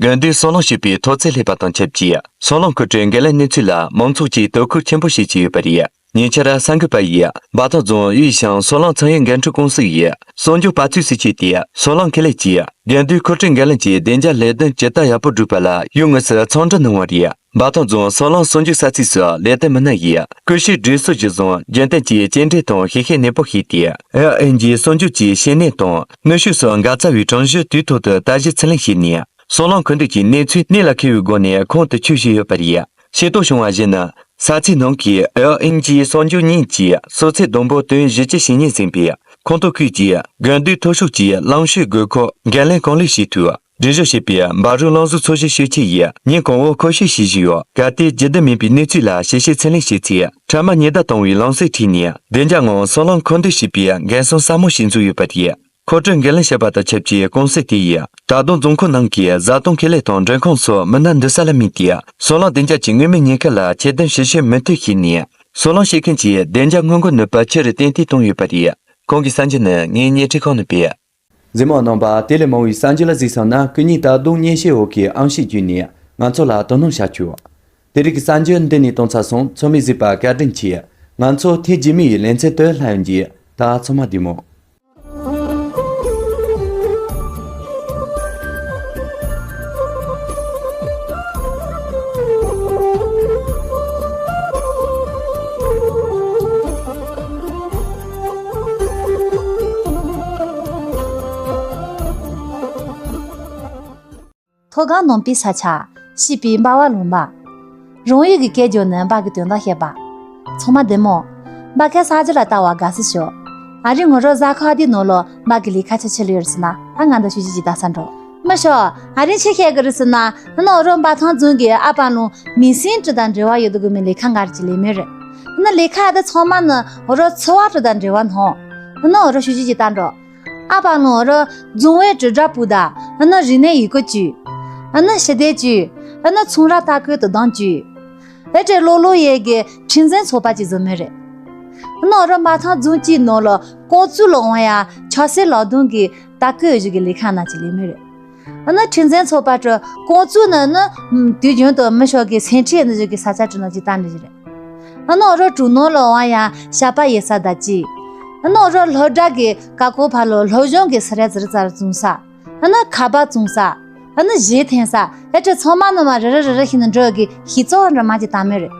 དགུན་དུས་སོལ་རླངས་ཞེས་པའི་མཐོ་ཚད་སླེབས་པ་དང་ཆབས་ཅིག་སོལ་རླངས་མཁོ་སྤྲོད་འགན་ལེན་གནས་ཚུལ་ལ་མང་ཚོགས་ཀྱིས་དོ་ཁུར་ཆེན་པོ་བྱེད་ཀྱི་ཡོད་པ་རེད། ཉེ་ཆར་གསར་འགོད་པ་ཡིས་འབའ་ཐང་རྫོང་དབུས་ཤང་སོལ་རླངས་ཚོང་གཉེར་འགན་འཁྲི་ཀུང་སི་ཡི་གསོག་འཇོག་པ་ཚུད་སུ་བྱས་ཏེ། སོལ་རླངས་ཁེ་ལས་ཀྱིས་དགུན་དུས་མཁོ་སྤྲོད་འགན་ལེན་གྱི་བདེ་འཇགས་ལས་དོན་ཇི་ལྟར་ཡག་པོ་བསྒྲུབས་པ་ལ་ཡུལ་དངོས་སུ་འཚམས་འདྲི་གནང་བ་རེད། འབའ་ཐང་རྫོང་སོལ་རླངས་གསོག་འཇོག་ས་ཚིགས་སུ་ལས་དོན་མི་སྣ་ཡིས་ཀུ་ཤུའི་སྒྲིག་སྲོལ་གཞིར་བཟུང་རྒྱུན་གཏན་གྱི་སྐྱེལ་འདྲེན་དང་ཞིབ་བཤེར་ནན་པོ་བྱས་ཏེ། ཨེལ་ཨེན་ཇི་གསོག་འཇོག་གི་བྱེད་གནས་དང་གནོན་ཤུགས་སོགས་འགག་རྩ་བའི་གྲངས་གཞི་དུས་ཐོག་ཏུ་བརྟག་ཞིབ་ཚུར་ལེན་བྱས་ནས། སོལ་རླངས་མཁོ་འདོད་ཀྱི་གནས་ཚུལ་གནད་ལ་འཁེལ་བའི་སྒོ་ནས་ཁོང་དུ་ཆུད་བཞིན་ཡོད་པ་རེད། ཤེས་རྟོགས་བྱུང་བར་གཞིགས་ན། ས་ཚིགས་ནང་གི་ཨེལ་ཨེན་ཇི་གསོག་འཇོག་གཉིས་ཀྱི་གསོག་ཚད་བསྡོམས་པོ་དོན་བཞི་བཅུ་ཞེ་གཉིས་ཟིན་པས། ཁོངས་གཏོགས་ཁུལ་གྱི་དགུན་དུས་མཐོ་ཤོས་ཀྱི་རླངས་ཤུགས་དགོས་མཁོ་འགན་ལེན་གང་ལེགས་བྱེད་ཐུབ། སྒྲིག་སྦྱོར་བྱས་པའི་འབའ་རོགས་རླངས་གཟུགས་ཚོ་བཞི་ཤོག་ཆེན་ཡིས་ཉིན་གང་བོར་མཁོ་སྤྲོད་བྱེད་བཞིན་ཡོད། གལ་ཏེ་རྒྱུ་དེ་མིན་པའི་གནས་ཚུལ་ལ་ཞིབ་བཤེར་ཚད་ལེན་བྱས་ཚེ། འཕྲལ་མར་ཉེན་བརྡ་གཏོང་བའི་ལམ་སྲོལ་ཁྲིད་ནས་བདེ་འཇགས་ངང་སོལ་རླངས་མཁོ་འདོན་བྱེད་པའི་འགན་སྲུང་གསལ་སྟོན་ཞིག་བཟོས་ཡོད་པ་རེད། མཁོ་སྤྲོད་འགན་ལེན་བྱས་པ་དང་ཆབས་ཅིག་གུང་སེང་དེ་ཡིས་ད་དུང་རྫོང་ཁག་ནང་གི་བཟའ་བཏུང་ཁེ་ལས་དང་མགྲོན་ཁང་སོགས་མི་སྣ་འདུ་ས་ལ་དམིགས་ཏེ། སོལ་རླངས་བདེ་འཇགས་ཀྱི་མངོན་མེད་ཉེན་ཁ་ལ་ཁྱད་ལྡན་ཞིབ་བཤེར་མུ་མཐུད་བྱས་ནས། སོལ་རླངས་བྱེད་མཁན་གྱི་བདེ་འཇགས་སྔོན་འགོག་ནུས་པ་ཆེ་རུ་ཏན་ཏིག་བཏང་ཡོད་པ་རེད། གོང་གི་གསར་འགྱུར་ནི་ངའི་བརྙན་འཕྲིན་ཁང་ནས་སྤེལ། གཟིགས་མོ་རྣམ་པ། དེ་ལས་མང་བའི་གསར་འགྱུར་ལ་གཟིགས་སམ་ན། སྐུ་ཉིད་ད་དུང་སྙན་ཞུའི་འོག་གི་ཨང་ཤོག་བརྒྱུད་ནས་ང་ཚོ་ལ་དོ་སྣང་བྱ་ཆོག། དེ་རིང་གི་གསར་འགྱུར་འདི་ནས་གཏོང་ཚར་སོང་། ཚང་མས་གཟིགས་པར་བཀའ་དྲིན་ཆེ། ང་ཚོ་ཐེངས་རྗེས་མའི་ལེ་ཚན་དུ་སླེབས་ཡོང་རྒྱུ། ད་ཚང་མ་བདེ་མོ། མཐོ་སྒང་ནང་པའི་ས་ཆ། སྐྱིད་པའི་འབའ་བ་ལུང་པ། རང་ཡུལ་གྱི་སྐད་རྒྱག་ནས་འབའ་གི་དོན་དག་བཤད་པ། ཚང་མ་བདེ་མོ། འབའ་ཁའི་གསར་འགྱུར་ལ་ལྟ་བར་དགའ་བསུ་ཞུ། ཨ་རིའི་ངོ་རོགས་གཟའ་ཁ་བ་དེའི་ནང་ལོ་འབའ་གི་ལས་ཁ་ཆེ་ཆེ་ལོས་ཡོད་ཟེར་ན། ཨ་ང་འདི་ཞུ་རྒྱུ་ཅིག་ད་ས་འགྲོ། མི་ཤོག། ཨ་རིའི་ཆེ་ཤེལ་གི་རི་ཟེར་ན། ཨ་ནི་འོ་རོགས་འབའ་ཐང་རྫོང་གི་ཨ་ཕ་ལུང་མིང་སྲིང་བྲི་དང་འབྲེལ་བ་ཡོད་དུ་དགོས་མི་ལས་ཁ་འགའ་རེ་ཅིག་ལས་མེད་རེད། ཨ་ནི་ལས་ཁ་འདི་ཚང་མ་ནི་འོ་རོགས་འཚོ་བ་བྲི་དང་འབྲེལ་བ་ནོ། ཨ་ནི་འོ་རོགས་ཞུ་རྒྱུ་ཅིག་ད་འགྲོ། ཨ་ཕ་ལུང་ར་རྫོང་བའི་དྲིལ་བསྒྲགས་པུའུ་དང་། ཨ་ནི་རིག་གནས་ཡི་གུ་ཅུས། ཨ་ནི་ཞི་བདེ་ཅུས། ཨ་ནི་ཚོང་ར་ལྟ་སྐུལ་དོ་དམ་ཅུས། ཨེ་ཏྲེ་ལོ་ལོ་ཡས་ཀྱི་ཁྲིམས་འཛིན་ཚོགས་པ་ཅིག་བཟོ་མེད་རེད། ཨ་ནི་ར་མ་ཐང་རྫོང་གཅིག་ནང་ལ་ཀོང་ཙུའུ་ལ་འོང་ཡ་ཆབ་སྲིད་ལག་རྡུང་གི་ལྟ་སྐུལ་བྱེད་ཀྱི་ལས་ཁང་ནང་ཅིག་ལས་མེད་རེད། ཨ་ནི་ཁྲིམས་འཛིན་ཚོགས་པ་ཁྲོད་ཀོང་ཙུའུ་ནི་ནི་དུས་རྒྱུན་དུ་མི་ཤོག་གི་སེམས་ཁྲལ་ནི་བྱེད་ཀྱི་ས་ཆ་ཁྲོད་ནང་ཅིག་བཏང་ནི་རེད། ཨ་ནི་འོ་རོགས་གྲོང་ནང་ལ་འོང་ཡ་ཞགས་པ་ཡེ་ས་དང་གཅིག། ཨ་ནི་འོ་རོགས་སློབ་གྲྭ་གི་ཀ་ཀོ་ཕ་ལོ་སློབ་སྦྱོང་གི་ས་ར་ཙི་རི་ཙ་ར་བཙོང་ས། ཨ་ནི་ཁ་པར་བཙོང་ས། ཨ་ནི་གཞས་འཐེན་ས། ཨེ་ཏྲེ་ཚང་མ་ནི་མ་རེ་རེ་རེ་རེ་ཞིག་ནི་འགྲོ་གི་ཤི་ཙོ་འདྲ་མ་ཅིག་བཏང་མེད་རེད།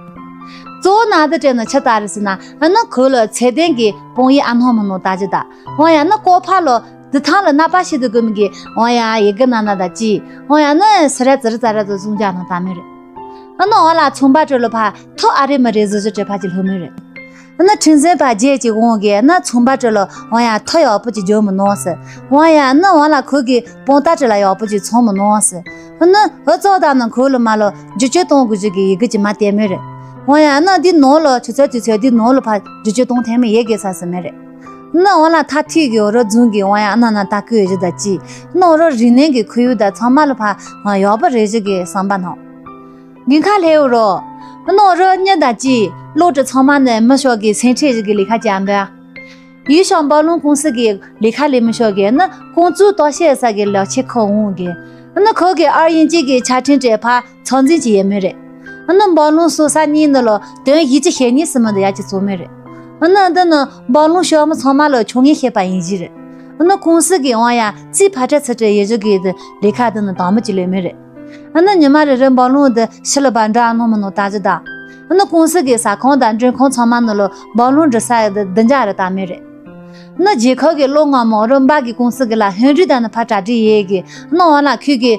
གཙོ་བོ་ནང་དུ་སྤྲད་ན་ཆི་ལྟ་རེད་ཟེར་ན། ཨ་ནི་ཁོ་ལ་ཚད་ལྡན་གྱི་དཔང་ཡིག་ཨ་ནོ་མི་ནོ་ལྟ་རྒྱུ་དང་། འོ་ཡ་ནི་ཀོ་ཕ་ལོ་འདི་ཐང་ལ་ནད་པ་ཞིག་ཏུ་དགོས་མི་གི་འོ་ཡ་ཡི་གེ་ན་ན་དང་གཅིག། འོ་ཡ་ནི་ས་ར་ཙི་རི་ཙ་ར་ཙི་བཙོང་རྒྱག་ནང་བཏང་མེད་རེད། ཨ་ནི་འོ་ལ་ཚོང་པ་ཁྲོད་ལ་ཕ་ཐོ་ཨ་རེ་མ་རེ་བཟོ་བཟོ་བྲེ་ཕ་ཅིག་ལྷོ་མོ་རེད། ཨ་ནི་ཁྲིམས་འཛིན་པ་རྗེས་ཀྱི་དབང་གིས་ཨ་ནི་ཚོང་པ་ཁྲོད་ལ་འོ་ཡ་ཐོ་ཡག་པོ་ཅིག་འཇོག་མི་ནོ་ཟེར། འོ་ཡ་ཨ་ནི་འོ་ལ་ཁོ་གི་དཔང་རྟགས་ཁྲོད་ལ་ཡག་པོ་ཅིག་ཚང་མི་ནོ་ཟེར། ཨ་ནི་འོ་ཙོག་དང་ནི་ཁོ་ལ་མ་ལོ་བསྒྱུར་བཅོས་གཏོང་དགོས་ཅིག་གི་ཡི་གེ་ཅིག་མ་བསྟན་མེད་རེད། འོ་ཡ་ཨ་ནི་འདི་ནང་ལ་ཆུ་ཚོད་དུས་ཚོད་འདི་ནང་ལ་ཕ་བསྒྱུར་བཅོས་གཏོང་ཐེངས་མི་ཡེ་གེ་ས་ཟེར་མེད་རེད། ནི་འོ་ལ་ཐ་ཐིག་གི་འོ་རོགས་རྫོང་གི་འོ་ཡ་ཨ་ན་ན་ལྟ་སྐུལ་ཡོད་ཅིག་དང་གཅིག། ནི་འོ་རོགས་རིག་གནས་ཀྱི་ཁོར་ཡུག་དང་ཚང་མ་ལ་ཕ་ཡག་པོ་རེད་ཅིག་གི་བསམ་པ་ནོ། དགུན་ཁ་སླེབས་རོགས། ནོ་རོ་གཉིས་དང་གཅིག་གློག་དྲི་ཚང་མ་ནི་མི་ཤོག་གི་སེམས་ཁྲལ་ཞིག་གི་ལས་ཀ་བྱ་འདོད། ཡུལ་ཤོག་འབའ་ལུང་ཀུང་སི་གི་ལས་ཀ་ལས་མི་ཤོག་གི་ནི་ཀོང་ཙུའུ་ལྟོགས་ཤེས་ས་གི་ལག་ཆས་ཁོ་འོང་གི། ནི་ཁོ་གི་ཨར་ཡིན་གཅིག་གི་ཆ་འཕྲིན་སྤྲད་ཕ་ཚོད་འཛིན་གྱི་ཡས་མེད་རེད། ནི་འབའ་ལུང་སོ་ས་གཉིས་ནི་ལོ་དོན་ཡིད་ཀྱི་ཞེ་གཉིས་སི་མི་འདི་ཡ་གཅིག་ཚོ་མེད་རེད། ནི་འདི་ནི་འབའ་ལུང་ཤོག་མི་ཚང་མ་ལོ་ཆུང་ངེས་ཤེས་པ་ཡིན་གྱི་རེད། ནི་ཀུང་སི་གི་འོང་ཡ་རྩིས་ཕ་ཁྲལ་ཚུ་ཁྲལ་ཡེ་རྒྱུ་གི་ལས་ཀ་འདི་ནི་དང་མི་གཅིག་ལས་མེད་རེད། ཨ་ནི་ཉི་མ་རེ་རེ་འབའ་ལུང་དུ་ཕྱི་ལ་བ་འདྲ་ཨ་ནོ་མི་ནོ་ལྟ་རྒྱུ་དང་། ཨ་ནི་ཀུང་སི་གི་ཟ་ཁང་དང་མགྲོན་ཁང་ཚང་མ་ནང་ལོ་འབའ་ལུང་འབྲི་ས་ཡི་བདུན་བརྒྱ་རེ་ལྟ་མེད་རེད། ཨ་ནི་རྒྱལ་ཁབ་ཀྱི་གློག་དངུལ་མོ་རོ་འབའ་གི་ཀུང་སི་གི་ལ་ཧོན་རུས་དང་ནི་ཕ་གྲ་སྒྲིག་ཡས་གི། ཨ་ནི་འོ་ལ་ཁུལ་གི་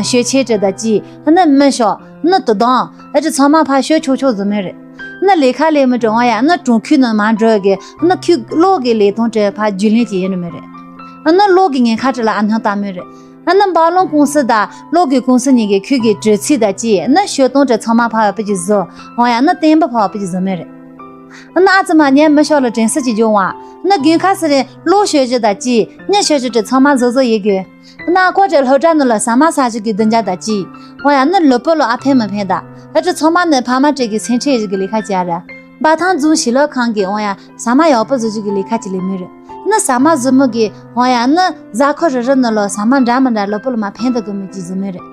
ཤོད་ཆས་དྲི་ད་ཅི། ཨ་ནི་མི་ཤོག་ཨ་ནི་དུ་དང་ཨ་ཅི་ཚང་མ་ཕ་ཤོད་ཆོག་ཆོག་བཟོ་མེད་རེད། ཨ་ནི་ལས་ཁ་ལས་མི་དྲི་འོ་ཡ་ཨ་ནི་གྲོང་ཁུལ་ནང་མ་འགྲོ་གི། ཨ་ནི་ཁུལ་གློག་གི་ལས་དོན་དྲི་ཕ་རྒྱུས་ལེན་གྱི་ཡས་ནི་མེད་རེད། ཨ་ནི་གློག་གི་ཉེན་ཁ་དྲི་ལ་ཨ་ནི་ལྟ་མེད་རེད། ཨ་ནི་འབའ་ལུང་ཀུང་སི་དང་གློག་གི་ཀུང་སི་གཉིས་ཀྱིས་ཁུལ་གྱི་དྲོད་ཚད་དང་བཅས་ཨ་ནི་ཞོ་སྟོང་དྲི་ཚང་མ་ཕ་བ་པི་ཅི་བཟོ། འོ་ཡ་ཨ་ནི་བརྟན་པོ་ཕ་བ་པི་ཅི་བཟོ་མེད་རེད། ཨ་ནི་ཨ་ཙི་མ་ཉན་མི་ཤོག་ལ་དྲན་སྲིད་ཀྱི་འབྱུང་བ། ཨ་ནི་དགུན་ཁ་སི་རེ་གློག་ཞོ་ཅི་དང་བཅས་ཨ་ནི་ཞོ་ཅི་དྲི་ཚང་མ་བཟོ་བཟོ་ཡེ་དགོས། ཨ་ནི་ཨ་ཀོ་དྲི་སློབ་གྲྭ་ནང་ལ་ཟ་མ་ཟ་ཅི་གི་བདུན་བརྒྱ་དང་བཅས། འོ་ཡ་ཨ་ནི་ལུས་པོ་ལ་ཨ་ཕན་མི་ཕན་ད། ཨ་ཅི་ཚང་མ་ནི་ཕ་མ་དྲི་གི་སེམས་ཁྲལ་ཞིག་གི་ལས་ཁ་བྱས་ར། འབའ་ཐང་རྫོང་ཞི་ལྷོ་ཁང་གི་འོ་ཡ་ཟ་མ་ཡག་པོ་བཟོ་རྒྱུ་གི་ལས་ཁ་ཅིག་ལས་མེད་རེད། ནི་ཟ་མ་བཟོ་མི་གི་འོ་ཡ་ནི་གཟའ་འཁོར་རེ་རེ་ནི་ལོ་ཟ་མ་འདྲ་མི་འདྲ་ལོ་པོ་ལ་མ་ཕན་ཐོགས་གི་མི་གཅིག་བཟོ་མེད་རེད།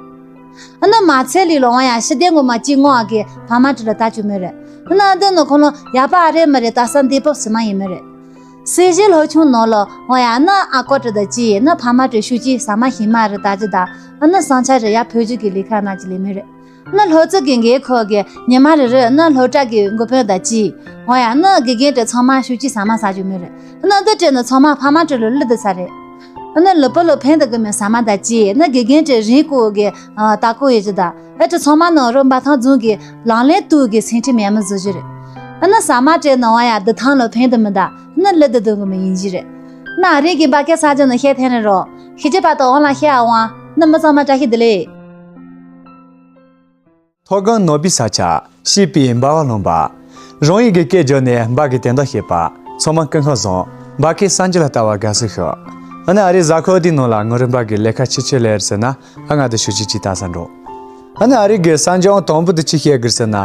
ནི་མ་ཚད་ལི་ལོ་འོ་ཡ་ཤི་དེ་ངོ་མ་གཅིག་ངོ་ཨ་གི་ཕ་མ་དྲི་ལ་ལྟ་རྒྱུ་མེད་རེད། ནི་འདི་ནི་ཁོ་ལོ་ཡག་པ་ཨ་རེ་མི་རེད། ལྟ་ས་འདི་པོ་སི་མ་ཡིན་མི་རེད། སེ་ཞི་ལྷོ་ཆུང་ནོ་ལོ་འོ་ཡ་ནི་ཨ་ཀོ་དྲི་ད་ཅི་ནི་ཕ་མ་དྲི་ཤུ་ཅི་ཟ་མ་ཤི་མ་རེད་ལྟ་རྒྱུ་དང་། ནི་ཟངས་ཆ་རེ་ཡ་ཕོ་རྒྱུ་གི་ལས་ཁ་ན་ཅི་ལས་མེད་རེད། ནི་ལྷོ་ཙི་གི་འགན་ཁུར་གི་ཉི་མ་རེ་རེ་ནི་སློབ་གྲྭ་གི་འགོ་དཔོན་དང་གཅིག། འོ་ཡ་ནི་དགེ་རྒན་དེ་ཚང་མ་ཤུགས་ཀྱིས་ཟ་མ་ཟ་རྒྱུ་མེད་རེད། ནི་འདི་དྲན་ནི་ཚང་མ་ཕ་མ་དྲི་ལོ་ལི་དི་ས་རེད། ནི་ལུ་པོ་ལོ་ཕན་དུ་གི་མི་ཟ་མ་དང་གཅིག་ནི་དགེ་རྒན་དེ་རིན་བཀོལ་གི་ལྟ་སྐོར་ཡོད་ཀྱི་ད། ཨེ་དྲི་ཚང་མ་ནི་རོ་འབའ་ཐང་རྫོང་གི་ལག་ལེན་དུ་གི་སེམས་ཁྲལ་མེད་མི་བཟོ་རྒྱུ་རེད། ནི་ཟ་མ་དྲན་ནི་འོ་ཡ་འདི་ཐང་ལོ་ཕན་དུ་མི་ད། ནི་ལི་དི་དུ་གི་མི་ཡིན་རྒྱུ་རེད། ནི་ཨ་རིག་གི་འབའ་ཁའི་ས་ཆ་ནི་ཤེས་ཐན་རེད་རོ། ཤི་ཅི་པ་ཏོ་འོང་ལ་ཤེས་ཨ་འོང་། རྣམ་པ་ཚང་མ་བཀྲ་ཤིས་བདེ་ལེགས། མཐོ་སྒང་ནོར་བུའི་ས་ཆ། སྐྱིད་པའི་འབབ་བ་ལོན་པ། རང་ཡུལ་གྱི་སྐད་བརྗོད་ནས་འབབ་གི་དོན་དག་བཤད་པ། ཚང་མ་སྐུ་ཁམས་བཟང་། འབབ་གི་གསར་འགྱུར་ལ་ལྟ་བ་དགའ་བསུ་ཞུ། ཨ་ནི་ཨ་རིའི་གཟའ་འཁོར་འདིའི་ནང་ལ་ངོ་རེ་འབབ་གི་ལས་ཀ་ཅི་ཅི་ལས་རེད་ཟེར་ན། ཨ་ང་དང་ཞུ་ཅི་ཅི་ལྟ་ས་འགྲོ། ཨ་ནི་ཨ་རི་གི་གསར་འགྱུར་དང་པོ་དེ་ཅི་བཤད་གི་ཟེར་ན།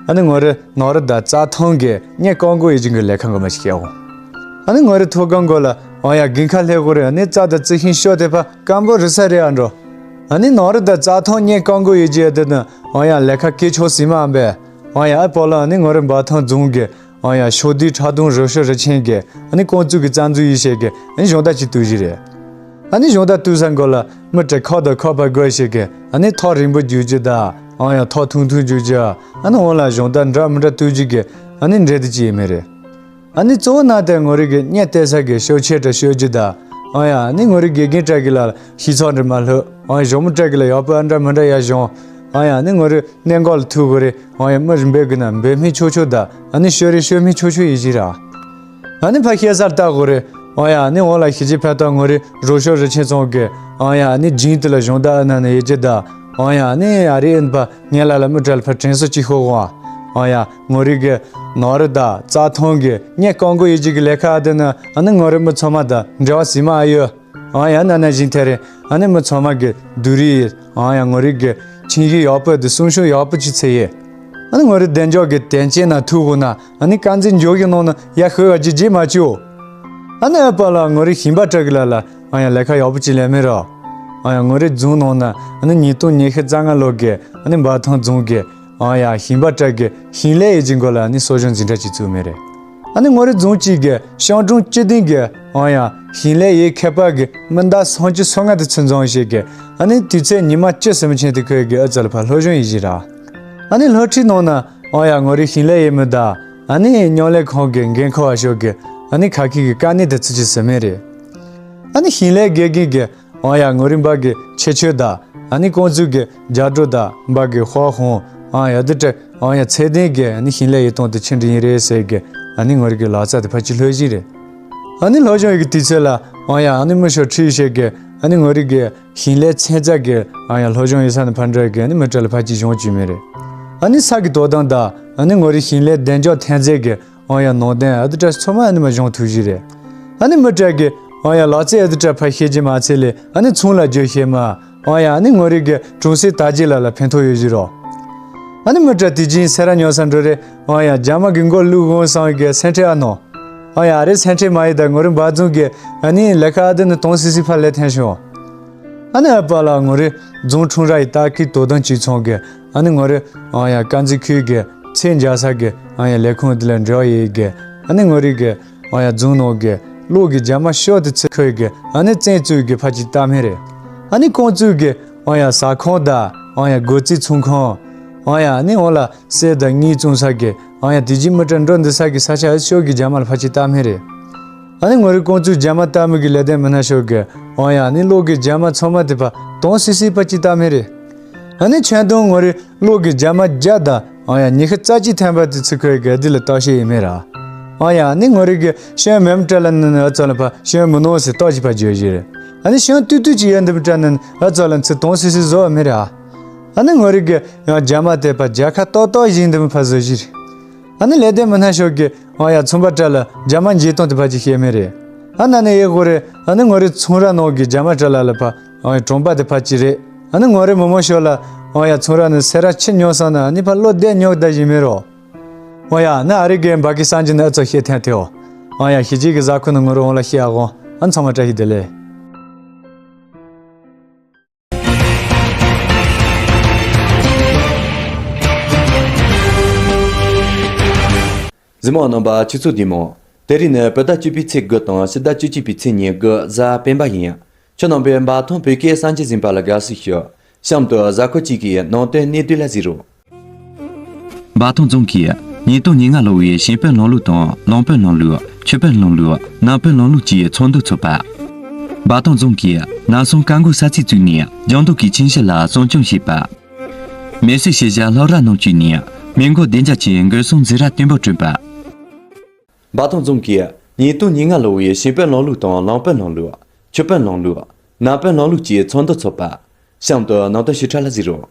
ཨ་ནི་ངོ་རེ་ནོར་བུ་དང་རྩྭ་ཐང་གི་གཉེན་སྐོང་དགོས་ཡོད་ཅིང་གི་ལས་ཁང་གི་མི་ཞིག་ཡོང་། ཨ་ནི་ངོ་རེ་ཐུག་གང་གོ་ལ་ཨང་ཡ་དགུན་ཁ་སླེབས་གོ་རེ། ཨ་ནི་རྩྭ་དང་རྩི་ཤིང་ཤོག་དེ་ཕ་སྐམ་པོ་རི་ས་རེ་ཨ་འགྲོ། ཨ་ནི་ནོར་བུ་དང་རྩྭ་ཐང་གཉེན་སྐོང་དགོས་ཡོད་ཅི་ཡ་དེ་ནི་ཨང་ཡ་ལས་ཁ་སྐད་ཆོག་སྲིད་མ་ཨ་འབད། ཨང་ཡ་ཨ་པོ་ལ་ཨ་ནི་ངོ་རེ་འབའ་ཐང་རྫོང་གི་ཨང་ཡ་ཤོག་དུས་ཁྲག་དུང་རུ་ཤོ་རི་ཆེན་གི་ཨ་ནི་ཀོང་བཙུགས་གི་རྩ་འཛུགས་ཡིན་ཞེས་གི་ཨ་ནི་གཞུང་བརྡ་ཅིག་བཏུས་ཞིག་རེད། ཨ་ནི་གཞུང་བརྡ་བཏུས་ས་འགོ་ལ་མི་དྲེ་ཁོག་དང་ཁོག་པ་དགོད་ཞིག་གི་ཨ་ནི་ཐོག་རིང་པོ་རྒྱུག་རྒྱུ་ད། ཨང་ཡ་ཐོག་ཐུང་ཐུང་རྒྱུག་རྒྱུ། ཨ་ནི་འོང་ལ་གཞུང་བརྡ་འདྲ་མི་འདྲ་བཏུས་རྒྱུ་གི་ཨ་ནི་འདྲེ་དེ་ཅི་ཡིན་མེད་རེད། ཨ་ནི་གཙོ་བོ་ན་དེ་ངོ་རིག་གི་གཉེན་བལྟས་ས་གི་ཤོག་ཆས་དྲ་ཤོད་རྒྱུ་ད། ཨང་ཡ་ཨ་ནི་ངོ་རིག་དགེ་རྒན་དྲ་གི་ལ་ཤི་ཚོགས་འདྲི་མ་ལྷོད། ཨང་ཡ་གཞོགས་མོ་དྲ་གི་ལ་ཡག་པོ་ཨ་འདྲ་མི་འདྲ་ཡ་གཞུང་། ཨང་ཡ་ཨ་ནི་ངོ་རིག་གནས་འགོག་ལ་ཐུག་གོ་རེ། ཨང་ཡ་མི་རིག་འབེ་གི་ན་འབེ་མི་ཆོག་ཆོག་ད། ཨ་ནི་ཤོད་རེ་ཤོད་མི་ཆོག་ཆོག་ཡིན་གྱི་ར། ཨ་ནི་ཕ་ཤེས་སར་ལྟ་དགོས་རེད། ཨོ་ཡ་ཨ་ནི་འོང་ལ་ཤི་ཅི་ཕ་ཏོ་ངོ་རེ་རོ་ཤོ་རི་ཆེན་ཚོང་གི། ཨོ་ཡ་ཨ་ནི་ཇིང་དུ་ལ་གཞུང་བརྡ་ཨ་ན་ན་ཡེ་ཅི་ད། ཨོ་ཡ་ཨ་ནི་ཨ་རི་ཨིན་པ་ངེ་ལ་ལ་མི་བྲལ་ཕ་དྲན་གསོ་ཅི་ཤོ་གོ་ཨ། ཨོ་ཡ་ངོ་རེ་གི་ནོར་བུ་ད་རྩྭ་ཐང་གི་གཉེན་སྐོང་དགོས་ཡེ་ཅི་གི་ལས་ཁ་ཨ་དེ་ན་ཨ་ནི་ངོ་རེ་མི་ཚང་མ་ད་འབྲེལ་བ་སྲིད་མ་ཨ་ཡོད། ཨང་ཡ་ན་ན་བཞིན་ཐེ་རེ། ཨ་ནི་མི་ཚང་མ་གི་དུ་རི། ཨང་ཡ་ངོ་རིག་གི་ཆིང་གི་ཡག་པོ་དུ་སུང་ཤོ་ཡག་པོ་ཅི་ཚེ་ཡེ། ཨ་ནི་ངོ་རིག་བདེ་འཇོག་གི་དན་ཅན་ན་ཐུག་གོ་ན་ཨ་ནི་རྐང་འཛིན་འཇོག་གི་ནང་ན་ཡ་ཤོད་བ་ཅི་ཇི་མ་ཅིའོ། ཨ་ནི་ཨ་པ་ལ་ངོ་རིག་ཞིང་པ་དྲ་གི་ལ་ལ་ཨང་ཡ་ལས་ཁ་ཡག་པོ་ཅི་ལས་མེད་ར། ཨང་ཡ་ངོ་རིག་རྫོང་ནང་ན་ཨ་ནི་ཉིས་སྟོང་ཉི་ཤུ་རྩ་ལྔ་ལོ་གི་ཨ་ནི་འབའ་ཐང་རྫོང་གི། ཨང་ཡ་ཞིང་པ་དྲ་གི་ཞིང་ལས་ཡེ་ཅིང་གོ་ལ་ནི་གསོ་སྦྱོང་འཛིན་གྲྭ་ཅིག་བཙུགས་མེད་རེད། ཨ་ནི་ངོ་རེ་རྫོང་གཅིག་གི་ཤང་གྲོང་སྤྱི་བདུན་གི་ཨང་ཡ་ཞིང་ལས་ཡེ་མཁས་པ་གི་མི་འདའ་སང་ཅི་སོ་ལྔ་དེ་ཚུན་འཛོམས་ཞིག་གི་ཨ་ནི་དུས་ཚོད་ཉི་མ་བཅུ་ཟིན་མི་ཆེན་དེ་ཁོས་གི་ཨ་ཙ་ལ་ཕ་སློབ་སྦྱོང་ཡེ་ཞིག་ར། ཨ་ནི་སློབ་ཁྲིད་ནང་ན་ཨང་ཡ་ངོ་རེ་ཞིང་ལས་ཡེ་མི་འདའ་ཨ་ནི་མཉམ་ལས་ཁང་གི་འགན་ཁུར་བ་ཤོག་གི་ཨ་ནི་ཁ་ཁི་གི་དཀའ་གནད་དེ་ཚུ་ཅི་ཟིན་མེད་རེད། ཨ་ནི་ཞིང་ལས་དགེ་རྒན་གི་ཨང་ཡ་ངོ་རིག་འབའ་གི་ཁྱད་ཆོས་ད། ཨ་ནི་ཀོང་བཙུགས་གི་རྒྱ་གྲོ་ད་འབའ་གི་ཧོ་ཧོང་། ཨང་ཡ་དི་ཏྲ་ཨང་ཡ་ཚད་ལྡན་གི་ཨ་ནི་ཞིང་ལས་ཡེ་སྟངས་དེ་ཆི་འདྲ་ཡིན་རེད་ཟེར་གི་ཨ་ནི་ངོ་རིག་གི་ལག་རྩལ་དེ་ཕ་ཅི་ལྷོད་བཞིན་རེད། ཨ་ནི་ལྷོད་བཞིན་ཡོད་གི་དུས་ཚོད་ལ་ཨང་ཡ་ཨ་ནི་མི་ཤོ་ཁྲིད་བྱེད་གི་ཨ་ནི་ངོ་རིག་གི་ཞིང་ལས་ཚན་རྩལ་གི་ཨང་ཡ་ལྷོད་བཞིན་ཡོད་ས་ནི་ཕ་འདྲ་གི་ཨ་ནི་མི་ཏྲ་ལ་ཕ་ཅི་གཞུང་བཅུ་མེད་རེད། ཨ་ནི་ས་གི་དོ་དམ་ད་ཨ་ནི་ངོ་རིག་ཞིང་ལས་བདེ་འཇགས་ཐོན་རྫས་གི་ཨང་ཡ་ནང་བསྟན་ཨ་དི་ཏྲ་ཚོ་མ་ཨ་ནི་མ་གཞུང་ཐུགས་བཞི་རེད། ཨ་ནི་མི་ཏྲ་གི་ཨང་ཡ་ལག་རྩལ་ཨ་དི་ཏྲ་ཕ་ཤེས་ཀྱི་མ་ཚད་ལས་ཨ་ནི་ཚོང་ལ་བརྗོད་ཤེས་མ། ཨང་ཡ་ཨ་ནི་ངོ་རིག་གི་གྲོང་གསེབ་དར་རྒྱས་ལ་ལ་ཕན་ཐོགས་ཡོད་བཞི་རོ། ཨ་ནི་མི་ཏྲ་དེ་རྗེས་སེ་ར་ཉོ་ས་འགྲོ་རེ། ཨང་ཡ་རྒྱ་མ་གི་མགོ་བླུག་འོང་སང་གི་སེན་ཁྲི་ཨ་ནོ། ཨང་ཡ་ཨ་རེ་སེན་ཁྲི་མ་ཡི་ད་ངོ་རིག་འབའ་རྫོང་གི་ཨ་ནི་ལས་ཁ་ཨ་དི་ནི་དོང་སི་སི་ཕ་ལས་ཐན་ཤོ། ཨ་ནི་ཨ་པ་ལ་ངོ་རེ་རྫོང་ཁྲུང་ར་ཡི་ཏཱ་ཀི་དོ་དམ་ཅིག་ཚོང་གི་ཨ་ནི་ངོ་རེ་ཨང་ཡ་དཀར་མཛེས་ཁུལ་གི་ཚེ་འཇག་ས་གི་ཨང་ཡ་ལས་ཁུངས་དེ་ལ་འབྲེལ་བ་ཡོད་གི་ཨ་ནི་ངོ་རེ་གི་ཨང་ཡ་རྫོང་ནང་གི་གློག་གི་རྒྱ་མ་ཤོག་དེ་ཚེ་ཁོས་གི་ཨ་ནི་བཙན་བཙུགས་གི་ཕ་ཅིག་ལྟ་མེད་རེད། ཨ་ནི་ཀོང་བཙུགས་གི་ཨང་ཡ་ཟ་ཁང་ད་ཨང་ཡ་སྒོ་རྩིས་ཚོང་ཁང་ཨང་ཡ་ཨ་ནི་འོང་ལ་གསེར་དང་དངུལ་བཙོང་ས་གི་ཨང་ཡ་དེ་རྗེས་མི་ཏྲ་འགྲོ་འདི་ས་གི་ས་ཆ་ཨ་ཤོག་གི་རྒྱ་མ་ལ་ཕ་ཅིག་ལྟ་མེད་རེད། ཨ་ནི་ངོ་རེ་ཀོང་བཙུགས་རྒྱ་མ་ལྟ་མི་གི་ལས་དོན་མི་སྣ་ཤོག་གི་ཨང་ཡ་ཨ་ནི་གློག་གི་རྒྱ་མ་ཚང་མ་དེ་ཕ་དོང་སི་སི་ཕ་ཅིག་ལྟ་མེད་རེད། ཨ་ནི་ཆན་དུང་ངོ་རེ་གློག་གི་རྒྱ་མ་བརྒྱ་དང་ཨང་ཡ་ཉི་ཤུ་རྩ་གཅིག་ཐན་པ་དེ་ཚུ་ཁོས་གི་འདི་ལ་ལྟ་བཤད་ཡིན་མེད་ར། ཨང་ཡ་ཨ་ནི་ངོ་རེ་གི་ཤོན་མེ་མི་ཏྲ་ལ་ནི་ཨ་ཙོ་ལ་ཕ་ཤོན་མི་ནོ་སི་ཏོ་ཅི་ཕ་བརྗོད་བཞི་རེད། ཨ་ནི་ཤོན་ཏུ་ཏུ་ཅི་ཡོད་འདི་མི་ཏྲ་ནི་ཨ་ཙོ་ལ་ཚུ་དོང་སི་སི་བཟོ་བ་མེད་ར། ཨ་ནི་ངོ་རེ་གི་ཡང་རྒྱ་མ་དེ་ཕ་རྒྱ་ཁ་ཏོག་ཏོག་བཞིན་འདི་མི་ཕ་བཟོ་བཞི་རེད། ཨ་ནི་ལས་དོན་མི་སྣ་ཤོག་གི་ཨང་ཡ་ཚོང་པ་ཏྲ་ལ་རྒྱ་མ་འཇིག་སྟངས་དེ་ཕ་ཅིག་ཤེས་མེད་རེད། ཨ་ན་ནི་ཡེ་གོ་རེ་ཨ་ནི་ངོ་རེ་ཚོང་ར་ནང་གི་རྒྱ་མ་ཏྲ་ལ་ལ་ཕ་ཨང་ཡ་གྲོང་པ་དེ་ཕ་ཅིག་རེད། ཨ་ནི་ངོ་རེ་མི་མོ་ཤོག་ལ་ཨང་ཡ་ཚོང་ར་ནི་སེ་ར་ཆི་ཉོ་སང་ན་ཨ་ནི་ཕ་བློ་བདེ་ཉོག་ད་བཞིན་མེད་རོ། ཨང་ཡ་ཨ་ནི་ཨ་རི་གི་འབའ་གི་སང་ཅི་ནི་ཨ་ཙོ་ཤེས་ཐན་ཐེའོ། ཨང་ཡ་ཤི་ཅི་གི་ཟ་ཁུ་ནི་ངོ་རེ་འོང་ལ་ཤེས་ཨ་གོང་ཨ་ནི་ཚང་མ་བཀྲ་ཤིས་བདེ་ལེགས། གཟིགས་མོ་རྣམ་པ་ཁྱེད་ཚོ་བདེ་མོ། དེ་རིང་ནི་བོད་ཟླ་བཅུ་པའི་ཚེས་དགུ་དང་ཕྱི་ཟླ་བཅུ་གཅིག་པའི་ཚེས་ཉེར་དགུ་གཟའ་སྤེན་པ་ཡིན། ཁྱོད་རྣམ་པས་འབའ་ཐང་བོད་སྐད་གསར་འགྱུར་གཟིགས་པ་ལ་དགའ་བསུ་ཞུ། གཤམ་དུ་གཟའ་འཁོར་གཅིག་གི་ནང་དོན་གནད་བསྡུས་ལ་གཟིགས་རོགས། འབའ་ཐང་རྫོང་གིས་ཉིས་སྟོང་ཉེར་ལྔ་ལོ་བའི་ཞིང་དཔོན་ལམ་ལུགས་དང་ལུང་དཔོན་ལམ་ལུགས། ཆུ་དཔོན་ལམ་ལུགས། ནགས་དཔོན་ལམ་ལུགས་ཀྱི་ཚོགས་འདུ་ཚོགས་པ། འབའ་ཐང་རྫོང་གིས་ནགས་གསུམ་རྐ་འགོག་ས་ཚིགས་བཙུགས་ནས་ལྗང་མདོག་གི་ཁྱིམ་གཞིས་ལ་སྲུང་སྐྱོང་བྱས་པ། མེ་གསོད་ཤེས་བྱ་སློབ་གྲྭ་ནང་བཅུག་ནས་མི་མགོ་བདེ་འཇགས་ཀྱི་འགོག་སྲུང་འཛིང་རགས་བརྟན་པོ་བསྐྲུན་པ། འབའ་ཐང་རྫོང་གིས་ཉིས་སྟོང་ཉེར་ལྔ་ལོ་བའི་ཞིང་དཔོན་ལམ་ལུགས་དང་ལུང་དཔོན་ལམ་ལུགས། ཆུ་དཔོན་ལམ་ལུགས། ནགས་དཔོན་ལམ་ལུགས་ཀྱི་ཚོགས་འདུ་ཚོགས་པ། གཤམ་དུ་ནང་དོན་ཞིབ་ཕྲ་ལ་གཟིགས་རོགས།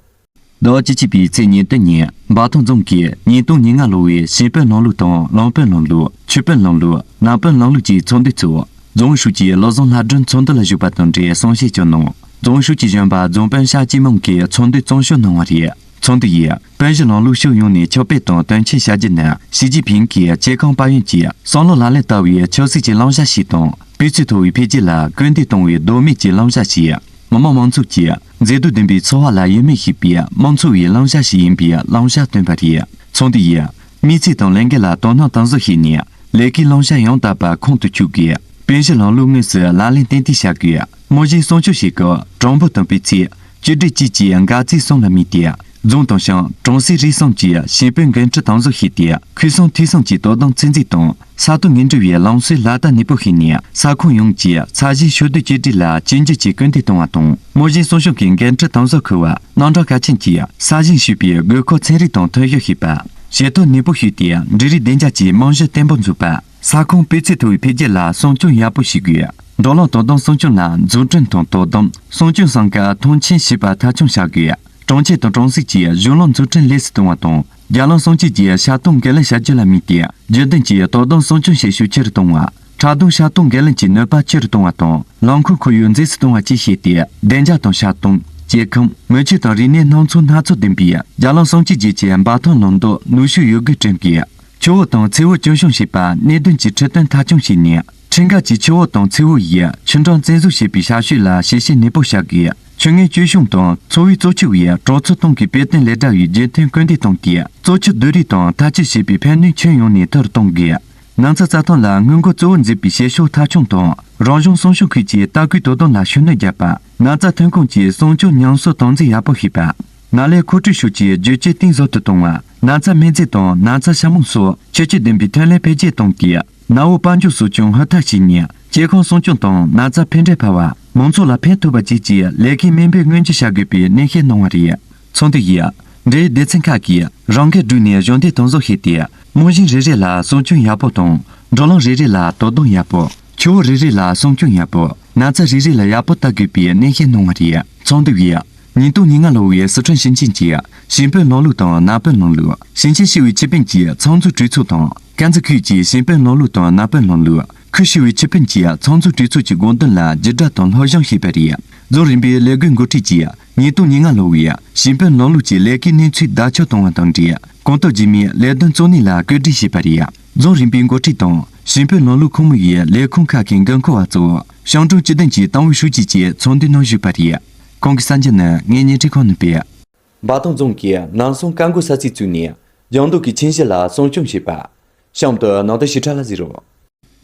ཟླ་བ་བཅུ་གཅིག་པའི་ཚེས་ཉེར་བདུན་ཉིན་འབའ་ཐང་རྫོང་གིས་ཉིས་སྟོང་ཉེར་ལྔ་ལོ་བའི་ཞིང་དཔོན་ལམ་ལུགས་དང་ལུང་དཔོན་ལམ་ལུགས། ཆུ་དཔོན་ལམ་ལུགས། ནགས་དཔོན་ལམ་ལུགས་ཀྱི་ཚོགས་འདུ་གཙོ་བོ་རྫོང་ཨུ་ཧྲུའུ་ཅི་བློ་བཟང་ལྷ་སྒྲོན་ཚོགས་འདུ་ལ་ཞུགས་པ་དང་འབྲེལ་གསུང་བཤད་བྱུང་གནང་། རྫོང་ཨུ་ཧྲུའུ་ཅི་གཞོན་པ་རྫོང་དཔོན་ཤཱ་ཅི་མང་གིས་ཚོགས་འདུ་གཙང་བཤེར་གནང་བ་རེད། ཚོགས་འདུ་ཡིས་དཔོན་གཞིས་ལམ་ལུགས་ཕྱོགས་ཡོངས་ནས་ཁྱབ་སྤེལ་དང་དོན་འཁྱོལ་བྱ་རྒྱུ་ནི་ཞི་ཅིན་ཕིང་གིས་སྐྱེ་ཁམས་དཔལ་ཡོན་གྱི་བསམ་བློ་ལག་ལེན་བསྟར་བའི་ཆབ་སྲིད་ཀྱི་བླང་བྱ་ཞིག་དང་། སྤུས་ཚད་མཐོ་བའི་འཕེལ་རྒྱས་ལ་སྐུལ་འདེད་གཏོང་བའི་ལྡོག་མེད་ཀྱི་བླང་བྱ་ཞིག་མི་དམངས་མང་ཚོགས་ཀྱི་མཛེས་སྡུག་ལྡན་པའི་འཚོ་བ་ལ་ཡིད་སྨོན་བྱེད་པའི་དམངས་འཚོ་བའི་བླང་བྱ་ཞིག་ཡིན་པའི་བླང་བྱ་བཏོན་པ་རེད། ཚོགས་འདུ་ཡིས་དམིགས་ཚད་དང་ལས་འགན་ལ་དོ་སྣང་དམ་ཟབ་བྱས་ནས་ལས་ཀའི་བླང་བྱ་ཡང་དག་པ་ཁོང་དུ་ཆུད་དགོས། དཔོན་གཞིས་ལམ་ལུགས་དངོས་སུ་ལག་ལེན་ཏན་ཏིག་བྱ་དགོས། རྨང་གཞིའི་སྲུང་སྐྱོང་བྱེད་སྐབས་གྲངས་འབོར་དང་སྤུས་ཚད། བཅོས་སྒྲིག་བཅས་ཀྱི་འགག་རྩའི་བསམ་བློ་དམིགས་ཏེ། རྫོང་དང་ཤང་གྲོང་གསེབ་རིགས་གསུམ་གྱི་ཞིང་དཔོན་འགན་འཁྲི་དམ་བཟུང་བྱས་ཏེ། ཁུལ་གསུམ་ཐོས་བསམ་གྱི་དོ་དམ་ཚོད་འཛིན་དང་། ས་སྟོང་ངན་འགྲོ་བའི་ལམ་སྲོལ་ལག་བསྟར་ནུས་པོ་བྱས་ནས། ས་ཁོངས་ཡོངས་ཀྱི་ས་ཞིང་ཕྱོགས་བསྡུས་བཅོས་སྒྲིག་ལ་གཅིག་གྱུར་གྱིས་སྐུལ་འདེད་གཏོང་བ་དང་། རྨང་གཞིའི་སྲུང་སྐྱོང་གི་འགན་འཁྲི་དམ་བཟུང་འཁུར་བ། རྣམ་གྲངས་གལ་ཆེན་གྱི་ས་ཞིང་ཞུས་པའི་དགོས་མཁོ་ཚན་རིག་དང་མཐུན་སྦྱོར་བྱེད་པ། བྱེད་ཐབས་ནུས་པོ་བྱས་ཏེ་འབྲུ་རིགས་བདེ་འཇགས་ཀྱི་རྨང་གཞི་བརྟན་པོ་འཛུགས་པ། ས་ཁོངས་སྤུས་ཚད་མཐོ་བའི་འཕེལ་རྒྱས་ལ་སྲུང་སྐྱོང་ཡག་པོ་བྱེད་དགོས། འགྲོ་ལམ་དོ་དམ་སྲུང་སྐྱོང་ལ་འཛུགས་སྐྲུན་དང་དོ་དམ། སྲུང་སྐྱོང་བསམ་འཆར་མཐོང་ཆེན་བྱེད་པ་མཐའ་འཁྱོངས་བྱ་དགོས། གྲོང་ཁྱེར་དང་གྲོང་གསེབ་ཀྱི་གཞུང་ལམ་འཛུགས་སྐྲུན་ལེགས་སུ་གཏོང་བ་དང་། རྒྱ་ལམ་སྲུང་སྐྱོབ་བཅས་བཤལ་སྟོང་འགན་ལེན་བྱ་རྒྱུ་ལ་དམིགས་ཏེ། རྒྱུན་ལྡན་གྱི་དོ་དམ་སྲུང་སྐྱོང་བྱེད་ཤུགས་ཆེ་རུ་གཏོང་བ། ཁྲག་དོག་བཤལ་སྟོང་འགན་ལེན་གྱི་ནུས་པ་ཆེ་རུ་གཏོང་བ་དང་། རླངས་འཁོར་ཁོར་ཡུག་མཛེས་སུ་གཏོང་བ་བཅས་བྱས་ཏེ། བདེ་འཇགས་དང་བཤལ་སྟོང་། སྐྱེ་ཁམས། མི་ཆོས་དང་རིག་གནས་སྣ་ཚོགས་སྣ་ཚོགས་ལྡན་པའི་རྒྱ་ལམ་སྲུང་སྐྱོབ་བཅས་ཀྱི་འབའ་ཐང་ལམ་དུ་ནུས་ཤུགས་ཡོད་རྒུས་བསྐྲུན་དགོས། ཆུ་བོ་དང་མཚེའུ་སྐྱོན་བྱུང་བྱེད་པ་གནད་དོན་གྱི་འཕྲོད་བསྟེན་མཐའ་འཁྱོངས་བྱས་ནས། ཁྲིམས་འགལ་གྱི་ཆུ་བོ་དང་མཚེའུ་ཡི་ཆུ་འགྲམ་བཙན་བཟུང་བྱེད་པའི་བྱ་སྤྱོད་ལ་ཞིབ་བཤེར་ནུས་པོ་བྱ་དགོས། ཆུ་ངན་སྐྱོན་བྱུང་དང་ཚོ་བའི་གཙོ་ཆུ་བའི་གྲོང་ཚོ་སྟོང་གི་དཔེ་སྟོན་ལས་གྲྭ་བའི་རྒྱུན་མཐུན་སྐུལ་འདེད་གཏོང་སྟེ། གཙོ་ཆུ་བསྡུ་རུབ་དང་ཐག་གཅོད་བྱེད་པའི་ཕན་ནུས་ཁྱོན་ཡོངས་ནས་མཐོ་རུ་གཏོང་དགོས། ན་ཚ་རྩ་ཐང་ལ་སྔོན་འགོག་གཙོ་བོར་འཛིན་པའི་བྱེད་ཕྱོགས་མཐའ་འཁྱོངས་དང་། རང་བྱུང་སྲུང་སྐྱོང་ཁུལ་གྱི་ལྟ་སྐུལ་དོ་དམ་ལ་ཤུགས་སྣོན་བརྒྱབ་པ། ན་ཚ་ཐོན་ཁུངས་ཀྱི་སྲུང་སྐྱོབ་ཉམས་གསོ་དམ་འཛིན་ཡག་པོ་བྱེད་པ། ནད་ལས་མཁོ་སྤྲོད་ཤོས་ཀྱི་བརྗོད་བྱའི་གཏིང་ཟབ་ཏུ་གཏོང་བ། ན་ཚ་སྨན་རྫས་དང་ན་ཚ་ཤ་མང་སོགས་ཁྱད་ཆོས་ལྡན་པའི་ཐོན་ལས་འཕེལ་རྒྱས་གཏོང་སྟེ། ནད་འབུ་དཔལ་འབྱོར་སོགས་ཀྱང་ཧུར་ཐག་བྱས་ནས་སྐྱེ་ཁམས་སྲུང་སྐྱོང་དང་ན་ཚ་ཕན་འབྲས་འཕར་བ། མང་ཚོགས་ལ་ཕན་ཐོགས་པ་བཅས་ཀྱི་ལས་ཀའི་དམིགས་འབེན་མངོན་འགྱུར་བྱ་དགོས་པའི་ནན་བཤད་གནང་བ་རེད། ཚོགས་འདུ་ཡིས་འབྲེལ་ཡོད་སྡེ་ཚན་ཁག་གིས་རང་འགུལ་བསྒྲུབས་ནས་གཞོགས་འདེགས་གཏོང་ཟབ་བྱས་ཏེ། རྨང་གཞི་རེ་རེ་ལ་སྲུང་སྐྱོང་ཡག་པོ་དང་། འགྲོ་ལམ་རེ་རེ་ལ་དོ་དམ་ཡག་པོ། ཆུ་བོ་རེ་རེ་ལ་སྲུང་སྐྱོང་ཡག་པོ། ན་ཚ་རེ་རེ་ལ་ཡག་པོ་ལྟ་དགོས་པའི་ནན་བཤད་གནང་བ་རེད། ཚོགས་འདུ་ཡིས་ཉིས་སྟོང་ཉེར་ལྔ་ལོ་བའི་སི་ཁྲོན་ཞིང་ཆེན་གྱི་ཞིང་དཔོན་ལམ་ལུགས་དང་ནགས་དཔོན་ལམ་ལུགས། ཞིང་ཆེན་ཞི་བའི་ཆེད་དཔོན་གྱི་ཚོགས་འཛུགས་གྲོས་ཚོགས་དང་། དཀར་མཛེས་ཁུལ་གྱི་ཞིང་དཔོན་ལམ་ལུགས་དང་ནགས་དཔོན་ལམ་ལུགས། ཁུལ་ཞི་བའི་ཆེད་དཔོན་གྱི་ཚོགས་འཛུགས་གྲོས་ཚོགས་ཀྱི་དགོངས་དོན་ལ་བརྒྱུད་བསྒྲགས་དང་སློབ་སྦྱོང་བྱས་པ་རེད། རྫོང་རིམ་པའི་ལས་འགུལ་འགོ་ཁྲིད་ཀྱིས་ཉིས་སྟོང་ཉེར་ལྔ་ལོ་བའི་ཞིང་དཔོན་ལམ་ལུགས་ཀྱི་ལས་ཀའི་གནས་ཚུལ་བརྡ་ཁྱབ་གཏོང་བ་དང་འབྲེལ། གོང་ཐོག་རྗེས་མའི་ལས་དོན་གཙོ་གནད་ལ་བཀོད་སྒྲིག་བྱས་པ་རེད། རྫོང་རིམ་པའི་འགོ་ཁྲིད་དང་ཞིང་དཔོན་ལམ་ལུགས་ཁོངས་མི་ཡི་ལས་ཁུངས་ཁག་གི་འགན་འཁུར་བ་གཙོ་བོ་ཤང་ཀྲོའུ་སྤྱི་བདུན་གྱིས་ཏང་ཨུའི་ཧྲུའུ་ཅི་བཅས་ཚོགས་འདུའི་ནང་ཞུགས་པ་རེད། ཁོང་གི་གསར་འགྱུར་ནི་ངས་ཉིན་ཁྲི་ཁོང་ནས་སྤེལ། འབའ་ཐང་རྫོང་གིས་ནམ་སྲང་རྐ་འགོག་ས་ཚིགས་བཙུགས་ནས་ལྗང་མདོག་གི་ཁྱིམ་གཞིས་ལ་སྲུང་སྐྱོང་བྱེད་པ། གཤམ་དུ་ནང་དོན་ཞིབ་ཕྲ་ལ་གཟིགས་རོགས།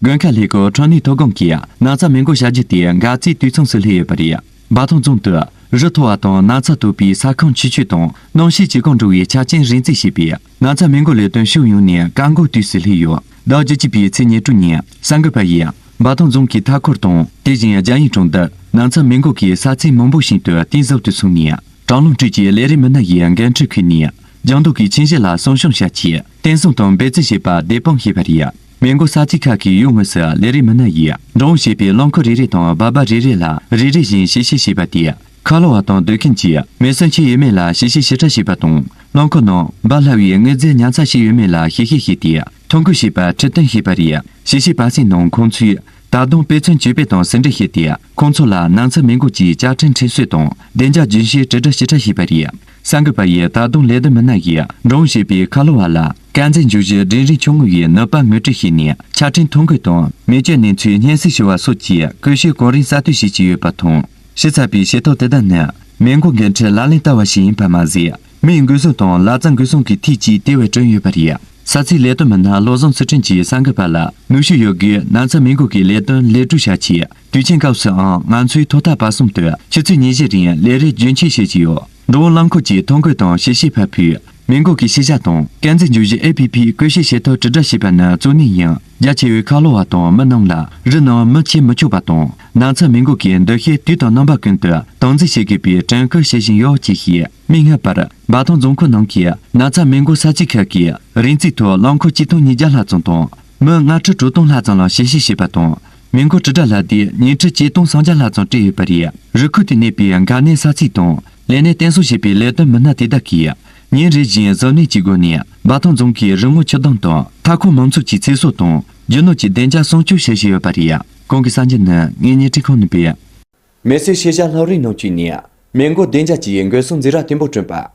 དགུན་ཁ་ལས་ཀྱི་ཁྲོམ་ནུས་ཐོན་ཁུངས་ཀྱིས་ན་ཚ་སྨན་འགོག་བྱ་རྒྱུ་དེ་འགག་རྩའི་དུས་མཚམས་སུ་སླེབས་ཡོད་པ་རེད། འབའ་ཐང་རྫོང་དུ་རི་མཐོ་བ་དང་ན་ཚ་དོད་པའི་ས་ཁམས་ཆུ་ཆུ་དང་གནམ་གཤིས་ཇེ་སྐམ་འགྲོ་བའི་ཆ་རྐྱེན་རིམ་འཛེགས་བྱས་པས། ན་ཚ་སྨན་འགོག་ལས་དོན་ཕྱོགས་ཡོངས་ནས་རྐ་འགོག་དུས་སུ་སླེབས་ཡོད། ཟླ་བ་བཅུ་གཅིག་པའི་ཚེས་ཉེར་དྲུག་ཉིན་གསར་འགོད་པ་ཡིས་འབའ་ཐང་རྫོང་གི་མཐའ་འཁོར་དང་དེ་བཞིན་རྒྱ་ཡིན་གྲོང་རྡལ་ན་ཚ་སྨན་འགོག་གི་ས་ཚིགས་མང་པོ་ཞིག་ཏུ་གཏིང་ཟབ་ཏུ་སོང་ནས། གྲྭ་རླུང་ཁྲོད་ཀྱི་ལས་རིགས་མི་སྣ་ཡིས་འགན་འཁྲི་འཁུར་ནས། ལྗང་མདོག་གི་ཁྱིམ་གཞིས་ལ་སྲུང་སྐྱོང་བྱ་ཆེད། བརྟན་སྲུང་དང་འབད་བརྩོན་བྱེད་པ་བདེ་དཔང་བྱས་པ་རེད། སྨན་འགོག་ས་ཚིགས་ཁག་གི་ཡུལ་དངོས་སུ་ལས་རིགས་མི་སྣ་ཡིས་འགྲོ་འོང་བྱེད་པའི་རླངས་འཁོར་རེ་རེ་དང་སྦག་སྦག་རེ་རེ་ལ་རེ་རེ་བཞིན་ཞིབ་བཤེར་བྱས་པ་དེས། ཁ་ལོ་བ་དང་སྡོད་མཁན་གྱི་མེ་ཟོན་ཆས་ཡོད་མེད་ལ་ཞིབ་བཤེར་ཞིབ་ཕྲ་བྱས་པ་དང་། རླངས་འཁོར་ནང་འབར་སླ་བའི་དངོས་རྫས་ཉར་ས་ཞིག་ཡོད་མེད་ལ་ཞིབ་བཤེར་བྱས་ཏེ། ཐོ་འགོད་བྱས་པ་ཁྲིད་སྟོན་བྱས་པ་རེད། ཞིབ་བཤེར་བ་སོང་ནང་ཁོང་ཚོས། ད་དུང་དཔེ་མཚོན་བཅོས་སྤེལ་དང་ཟུང་འབྲེལ་བྱས་ཏེ། ཁོང་ཚོ་ལ་ན་ཚ་སྨན་འགོག་གི་བཅའ་ཁྲིམས་ཁྲིམས་སྲོལ་དང་བདེ་འཇགས་རྒྱུན་ཤེས་དྲིལ་བསྒྲགས་ཞིབ་ཕྲ་བྱས་པ་རེད། གསར་འགོད་པ་ཡིས་ད་དུང་ལས་དོན་མི་སྣ་ཡིས་འགྲོ་འོང་བྱེད་པའི་ཁ་ལོ་བ་ལ་དཀར་མཛེས་འབྱུང་བཞི་འབྲིང་རིམ་ཆུང་ངུ་ཡི་ནུས་པ་ངོ་སྤྲོད་བྱས་ནས། ཆ་འཕྲིན་ཐོ་འགོད་དང་མེ་སྤྱོད་གནས་ཚུལ་སྙན་སེང་ཞུ་བ་སོགས་ཀྱི་བཀོད་སྒྲིག་གོ་རིམ་གསར་གཏོད་བྱེད་ཀྱི་ཡོད་པ་དང་། ཞུ་ཚར་བའི་བྱེད་ཐབས་དེ་དག་ནི་སྨན་འགོག་འགན་འཁྲི་ལག་ལེན་བསྟར་བ་ཞིག་ཡིན་པ་མ་ཟད། མིའི་འགོས་སྲུང་དང་ལག་རྩལ་འགོས་སྲུང་གི་ཐད་ཀྱི་ལྟེ་བར་བསྐྲུན་ཡོད་པ་རེད། ས་ཚིགས་ལས་དོན་མི་སྣ་བློ་བཟང་ཚུལ་ཁྲིམས་ཀྱིས་གསར་འགོད་པ་ལ། ནུས་ཤུགས་ཡོད་རྒུས་ན་ཚ་སྨན་འགོག་གི་ལས་དོན་ལེགས་སྒྲུབ་བྱ་ཆེད། དུས་ཆེན་སྐབས་སུའང་ང་ཚོས་ཐོག་མཐའ་བར་གསུམ་དུ་ཆུ་ཚོད་ཉི་བཞི་རིང་ལས་རིམ་རྒྱུན་འཁྱོངས་བྱེད་ཀྱི་ཡོད། འགྲོ་འོང་རླངས་འཁོར་གྱི་ཐོ་འགོད་དང་ཞིབ་བཤེར་ཕར་ཕུད། སྨན་འགོག་གི་ཤེས་བྱ་དང་དཀར་མཛེས་འབྱུང་བཞི་ཨེ་པི་ཕིའི་བཀོད་སྒྲིག་བྱེད་ཐབས་དྲིལ་བསྒྲགས་བྱེད་པ་ནི་གཙོ་གནད་ཡིན། རྒྱ་ཆེ་བའི་ཁ་ལོ་བ་དང་མི་རྣམས་ལ་རི་ནང་མི་འཁྱེར་མི་ཆོག་པ་དང་། ན་ཚ་སྨན་འགོག་གི་འདུ་ཤེས་དུས་དང་རྣམ་པ་ཀུན་ཏུ་དམ་འཛིན་བྱེད་དགོས་པའི་དྲན་སྐུལ་བྱེད་བཞིན་ཡོད་ཅེས་བཤད། མིག་སྔ་བར་འབའ་ཐང་རྫོང་ཁག་ནང་གི་ན་ཚ་སྨན་འགོག་ས་ཚིགས་ཁག་གི་རིམ་རྩིས་ཐོག་རླངས་འཁོར་གཅིག་སྟོང་ཉིས་བརྒྱ་ལྷག་ཙམ་དང་མི་ལྔ་ཁྲི་དྲུག་སྟོང་ལྷག་ཙམ་ལ་ཞིབ་བཤེར་བྱས་པ་དང་ མི་མགོ་དྲིལ་བསྒྲགས་ལ་དེ་ཉིན་ཁྲི་ཆིག་སྟོང་སུམ་བརྒྱ་ལྷག་ཙམ་སྤྲད་ཡོད་པ་རེད། རུ་ཁག་དེ་གནས་པའི་འགག་གནས་ས་ཚིགས་དང་ལས་གནས་བརྟན་སྲུང་བྱེད་པའི་ལས་དོན་མི་སྣ་དེ་དག་གིས་ཉིན་རེ་བཞིན་གཟབ་ནན་གྱི་སྒོ་ནས་འབའ་ཐང་རྫོང་གི་རི་སྔོ་ཆུ་དྭངས་དང་མཐའ་འཁོར་མང་ཚོགས་ཀྱི་ཚེ་སྲོག་དང་རྒྱུ་ནོར་གྱི་བདེ་འཇགས་སྲུང་སྐྱོབ་བྱེད་བཞིན་ཡོད་པ་རེད། གོང་གི་གསར་འགྱུར་ནི་ངེད་གཉིས་ཁྲིད་ཁང་ནས་སྤེལ། མེ་གསོད་ཤེས་བྱ་སློབ་རིམ་ནང་བཅུག་ནས་མི་མགོ་བདེ་འཇགས་ཀྱི་འགོས་སྲུང་འཛིང་རགས་བརྟན་པོ་བསྐྲུན་པ།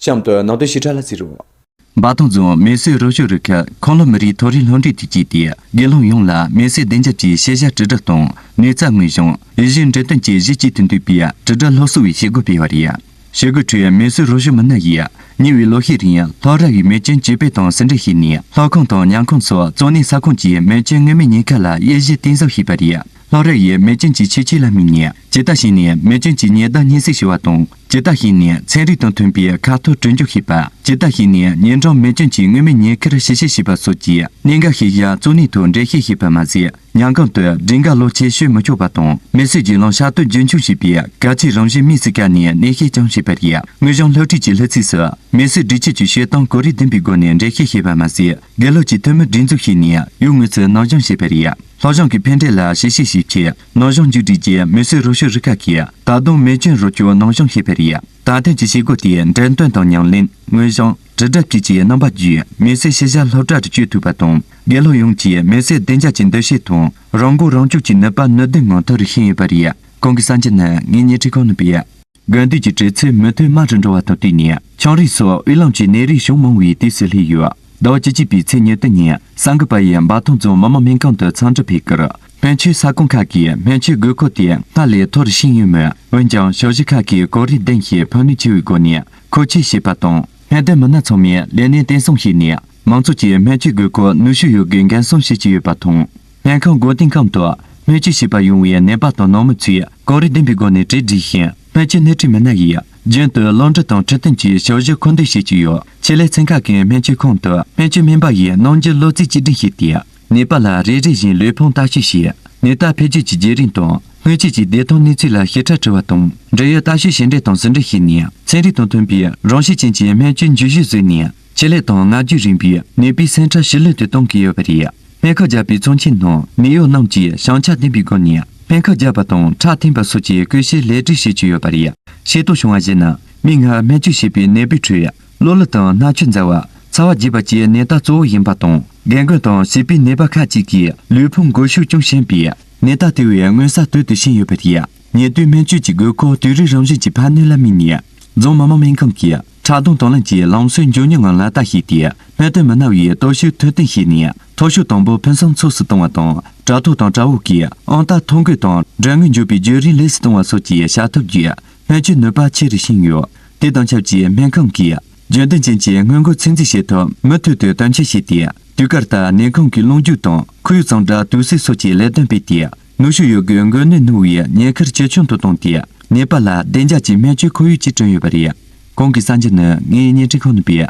གཤམ་དུ་ནང་དོན་ཞིབ་ཕྲ་ལ་གཟིགས་རོགས། འབའ་ཐང་རྫོང་མེ་གསོད་རོགས་སྐྱོབ་རུ་ཁག་ཁོང་ལོ་མི་རིགས་མཐོ་རིམ་སློབ་འབྲིང་དུ་བཅུག་སྟེ་དགེ་སློབ་ཡོངས་ལ་མེ་གསོད་བདེ་འཇགས་ཀྱི་ཤེས་བྱ་དྲིལ་བསྒྲགས་དང་ནུས་རྩལ་དངོས་བྱུང་ཡིད་བཞིན་འབྲི་སྟོན་བཅས་གཞི་གཅིག་ཏུ་འདུས་པའི་དྲིལ་བསྒྲགས་སློབ་གསོ་བའི་བྱེད་སྒོ་སྤེལ་བ་རེད། བྱེད་སྒོའི་ཁྲོད་མེ་གསོད་རོགས་སྐྱོབ་མི་སྣ་ཡིས་ཉེ་བའི་ལོ་ཤས་རིང་སློབ་གྲྭ་བའི་མེ་སྐྱོན་བཅོས་སྤེལ་དང་ཟུང་འབྲེལ་བྱས་ནས་སློབ་ཁང་དང་ཉལ་ཁང་སོགས་གཙོ་གནད་ས་ཁོངས་ཀྱི་མེ་སྐྱོན་མངོན་མེད་ཉེན་ཁ་ལ་དབྱེ་ཞིབ་གཏིང་ཟབ་བྱས་པ་རེད། སློབ་ར་ཡི་མེ་སྐྱོན་གྱི་ཁྱད་ཆོས་ལ་དམིགས་ནས་ཇི་ལྟར་བྱས་ནས་མེ་སྐྱོན་གྱི་ཉེན་བརྡ་སྙན་སེང་ཞུ་བ་དང་། ཇི་ལྟར་བྱས་ནས་ཚན་རིག་དང་མཐུན་པའི་ཁ་ཐོར་གྲོས་འཇོག་བྱེད་པ། ཇི་ལྟར་བྱས་ནས་ཉེ་འགྲམ་མེ་སྐྱོན་གྱི་མངོན་མེད་ཉེན་ཁར་ཞིབ་དཔྱད་བྱེད་པ་སོགས་ཀྱི་གནད་འགག་ཤེས་བྱ་གཙོ་གནད་ཐོག་འགྲེལ་བཤད་བྱས་པ་མ་ཟད། ཉིན་གུང་དུ་སྒྲིག་འགལ་ལོག་ཆས་སྤྱོད་མི་ཆོག་པ་དང་མེ་གསོད་བརྒྱུད་ལམ་གཤག་བཏོན་རྒྱུན་འཁྱོངས་བྱེད་པའི་གལ་ཆེའི་རང་བཞིན་དམིགས་སུ་བཀར་ནས་ནན་བཤད་ཀྱང་བྱས་པ་རེད། དངོས་བྱུང་སློབ་ཁྲིད་ཀྱི་ལྷུ་ཚིགས་སུ་མེ་གསོད་སྒྲིག་ཆས་ཀྱི་སྤྱོད་སྟངས་གོ་རིམ་ལྡན་པའི་སྒོ་ནས་འགྲེལ་བཤད་བྱས་པ་མ་ཟད། དགེ་སློབ་ཀྱི་འཐུས་མི་སྒྲིག་འཛུགས་བྱས་ནས་ཡུལ་དངོས་སུ་ནང་སྦྱོང་བྱས་པ་རེད། སློབ་སྦྱོང་གི་ཕན་འབྲས་ལ་ཞིབ་དཔྱད་བྱེད་ཆེད་ནང་སྦྱོང་མཇུག་སྒྲིལ་རྗེས་མེ་གསོད་རོགས་སྐྱོབ་རུ་ཁག་གིས་ད་དུང་མེ་སྐྱོན་རོགས་སྐྱོབ་ནང་སྦྱོང་བྱས་པ་རེད། ད་ཐེངས་ཀྱི་བྱེད་སྒོ་དེས་འགྲེམས་སྟོན་དང་ཉམས་ལེན། དངོས་བྱང་། དྲིལ་བསྒྲགས་བཅས་ཀྱི་རྣམ་པ་བརྒྱུད་མེ་གསོད་ཤེས་བྱ་སློབ་གྲྭར་བསྐྱོད་ཐུབ་པ་དང་། དགེ་སློབ་ཡོངས་ཀྱིས་མེ་གསོད་བདེ་འཇགས་ཀྱི་འདུ་ཤེས་དང་རང་མགོ་རང་འཇོག་གི་ནུས་པ་ནུས་ལྡན་ངང་མཐོ་རུ་ཕྱིན་ཡོད་པ་རེད། གོང་གི་གསར་འགྱུར་ནི་ངེད་གཉིས་ཁྲིད་ཁང་ནས་སྤེལ། དགུན་དུས་ཀྱི་དྲོད་ཚད་མུ་མཐུད་དམའ་རུ་འགྲོ་བ་དང་བསྟུན་ནས་ཆང་རིགས་སོགས་དབུགས་ལམ་གྱི་ནད་རིགས་བྱུང་མང་བའི་དུས་སུ་སླེབས་ཡོད། ཟླ་བ་བཅུ་གཅིག་པའི་ཚེས་ཉེར་བདུན་ཉིན་གསར་འགོད་པ་ཡིས་འབའ་ཐང་རྫོང་མི་དམངས་སྨན་ཁང་དུ་འཚམས་འདྲི་ཕེབས་སྐབས། སྨན་བཅོས་ས་ཁོངས་ཁག་གིས་སྨན་བཅོས་དགོས་མཁོ་དེ་སྔར་ལས་མཐོ་རུ་ཕྱིན་ཡོད་མོད། འོན་ཀྱང་ཞིབ་དཔྱོད་ཁག་གིས་གོ་རིམ་ལྡན་ཞིང་ཕན་ནུས་ཆེ་བའི་སྒོ་ནས་མཁོ་ཆས་བྱེད་པ་དང་སྨན་དོན་མི་སྣ་ཚང་མས་ལས་གནས་བརྟན་སྲུང་བྱས་ནས་མང་ཚོགས་ཀྱི་སྨན་བཅོས་དགོས་མཁོ་ནུས་ཤུགས་ཡོད་རྒུས་འགན་སྲུང་བྱེད་ཀྱི་ཡོད་པ་དང་། སྨན་ཁང་སྒོ་བསྟེན་སྐབས་དུ་སྨན་བཅོས་བྱེད་པར་ཡོང་བའི་ནད་པ་དང་ནང་མི་ཚོས་གོ་རིམ་ལྡན་པའི་སྒོ་ནས་གྲོས་བསྡུར་ཞིང་སྨན་བཅོས་སྣེ་ཁྲིད་མི་སྣ་ཡིས་རྒྱུན་དུ་སློབ་འབྲིང་དང་འཕྲོད་བསྟེན་གྱི་ཞབས་ཞུ་མཁོ་འདོན་བྱེད་ཀྱི་ཡོད། ཆེད་ལས་ཚན་ཁག་གི་སྨན་བཅོས་ཁང་དུ་སྨན་བཅོས་སྨན་པ་ཡིས་སྣང་འགྱུར་གློ་ཚད་བཅུད་སྒྲིག་བྱས་ཏེ། ནད་པ་ལ་རེ་རེ་བཞིན་ལུས་ཕུང་ལྟ་ཞིབ་བྱས། ནད་རྟགས་འཕེལ་རྒྱས་ཀྱི་བརྒྱུད་རིམ་དང་སྔོན་ཆད་ཀྱི་བདེ་ཐང་གནས་ཚུལ་ལ་ཞིབ་ཕྲ་དྲི་བ་དང་འབྲེལ་ཡོད་ལྟ་ཞིབ་ཞིབ་འབྲི་དང་ཟུང་འབྲེལ་བྱས་ནས་ཚན་རིག་དང་མཐུན་པའི་རང་བཞིན་ཅན་གྱི་སྨན་བཅོས་འཇུག་གཞི་བཟོས་ནས་ཆེད་ལས་དང་སྔ་རྒྱུད་རིམ་པས་ནད་པའི་སེམས་ཁྲལ་ཞི་ལྷོད་དུ་གཏོང་གི་ཡོད་པ་རེད། སྨན་ཁབ་བརྒྱབ་པའི་ཚོན་ཆེན་ནང་ནད་གཡོག་རྣམས་ཀྱིས་བྱང་ཆ་ལྡན་པའི་སྒོ་ནས་སྨན་ཁབ་བརྒྱབ་པ་དང་ཁྲག་འཐེན་པ་སོགས་ཀྱི་སྐུལ་ཞིབ་ལས་སྒྲིག་བྱེད་ཀྱི་ཡོད་པ་རེད། ཤེས་རྟོགས་བྱུང་བ་བཞིན་ན་མིག་སྔར་སྨན་བཅོས་བྱས་པའི་ནད་པའི་ཁྲོད་གློ་ལུད་དང་སྣ་ཆུ་འཛར་བ། ཚ་བ་རྒྱས་པ་བཅས་ནད་རྟགས་གཙོ་བོ་ཡིན་པ་དང་། རྒན་རྒོན་དང་བྱིས་པའི་ནད་པ་ཁག་ཅིག་གིས་ལུས་ཕུང་འགུལ་ཤུགས་ཅུང་ཞན་པས་ནད་རྟགས་དེ་བས་མངོན་གསལ་དོད་དུ་ཕྱིན་ཡོད་པ་རེད། ཉེ་དུས་སྨན་བཅོས་ཀྱི་དགོས་མཁོ་དུས་རབས་རང་བཞིན་གྱི་འཕར་སྣོན་ལ་དམིགས་ནས། རྫོང་མི་དམངས་སྨན་ཁང་གིས་ཁྲག་སྡོང་དང་ལེན་གྱི་ལམ་སྲོལ་མགྱོགས་མྱུར་ངང་ལག་བསྟར་བྱས་ཏེ། སྨན་དོན་མི་སྣ་བས་སྟོབས་ཤུགས་མཐོར་འདོན་བྱས་ནས། མཐོ་ཤོས་དང་པོ་ཕུན་སུམ་ཚོགས་སུ་གཏོང་བ་དང་། དྲ་ཐོག་དང་དྲ་འབུ་གི་ཨང་རྟགས་ཐོ་འགོད་དང་སྒྲོན་དངུལ་འཇོག་པའི་བརྒྱུད་རིམ་ལེགས་སུ་གཏོང་བ་སོགས་ཀྱི་བྱ་ཐབས་བརྒྱུད། སྨན་བཅོས་ནུས་པ་ཆེ་རུ་ཕྱིན་ཡོད། དེ་དང་ཆབས་ཅིག་སྨན་ཁང་གིས་རྒྱུན་ལྡན་ཅན་གྱི་སྔོན་འགོག་ཚོད་འཛིན་བྱེད་ཐབས་མུ་མཐུད་དུ་དོན་འཁྱོལ་བྱས་ཏེ། དུས་བཀག་ལྟར་ནད་ཁང་གི་རླུང་རྒྱུག་དང་ཁོར་ཡུག་གཙང་སྦྲ་དུག་སེལ་སོགས་ཀྱི་ལས་དོན་སྤེལ་ཏེ། ནུས་ཤུགས་ཡོད་རྒུས་འགོས་ནད་སྣུར་བའི་ཉེན་ཁར་ཇེ་ཆུང་དུ་བཏང་སྟེ། ནད་པ་ལ་བདེ་འཇགས་ཀྱི་སྨན་བཅོས་ཁོར་ཡུག་ཅིག་བསྐྲུན་ཡོད་པ་རེད། གོང་གི་གསར་འགྱུར་ནི་ངའི་བརྙན་འཕྲིན་ཁང་ནས་སྤེལ།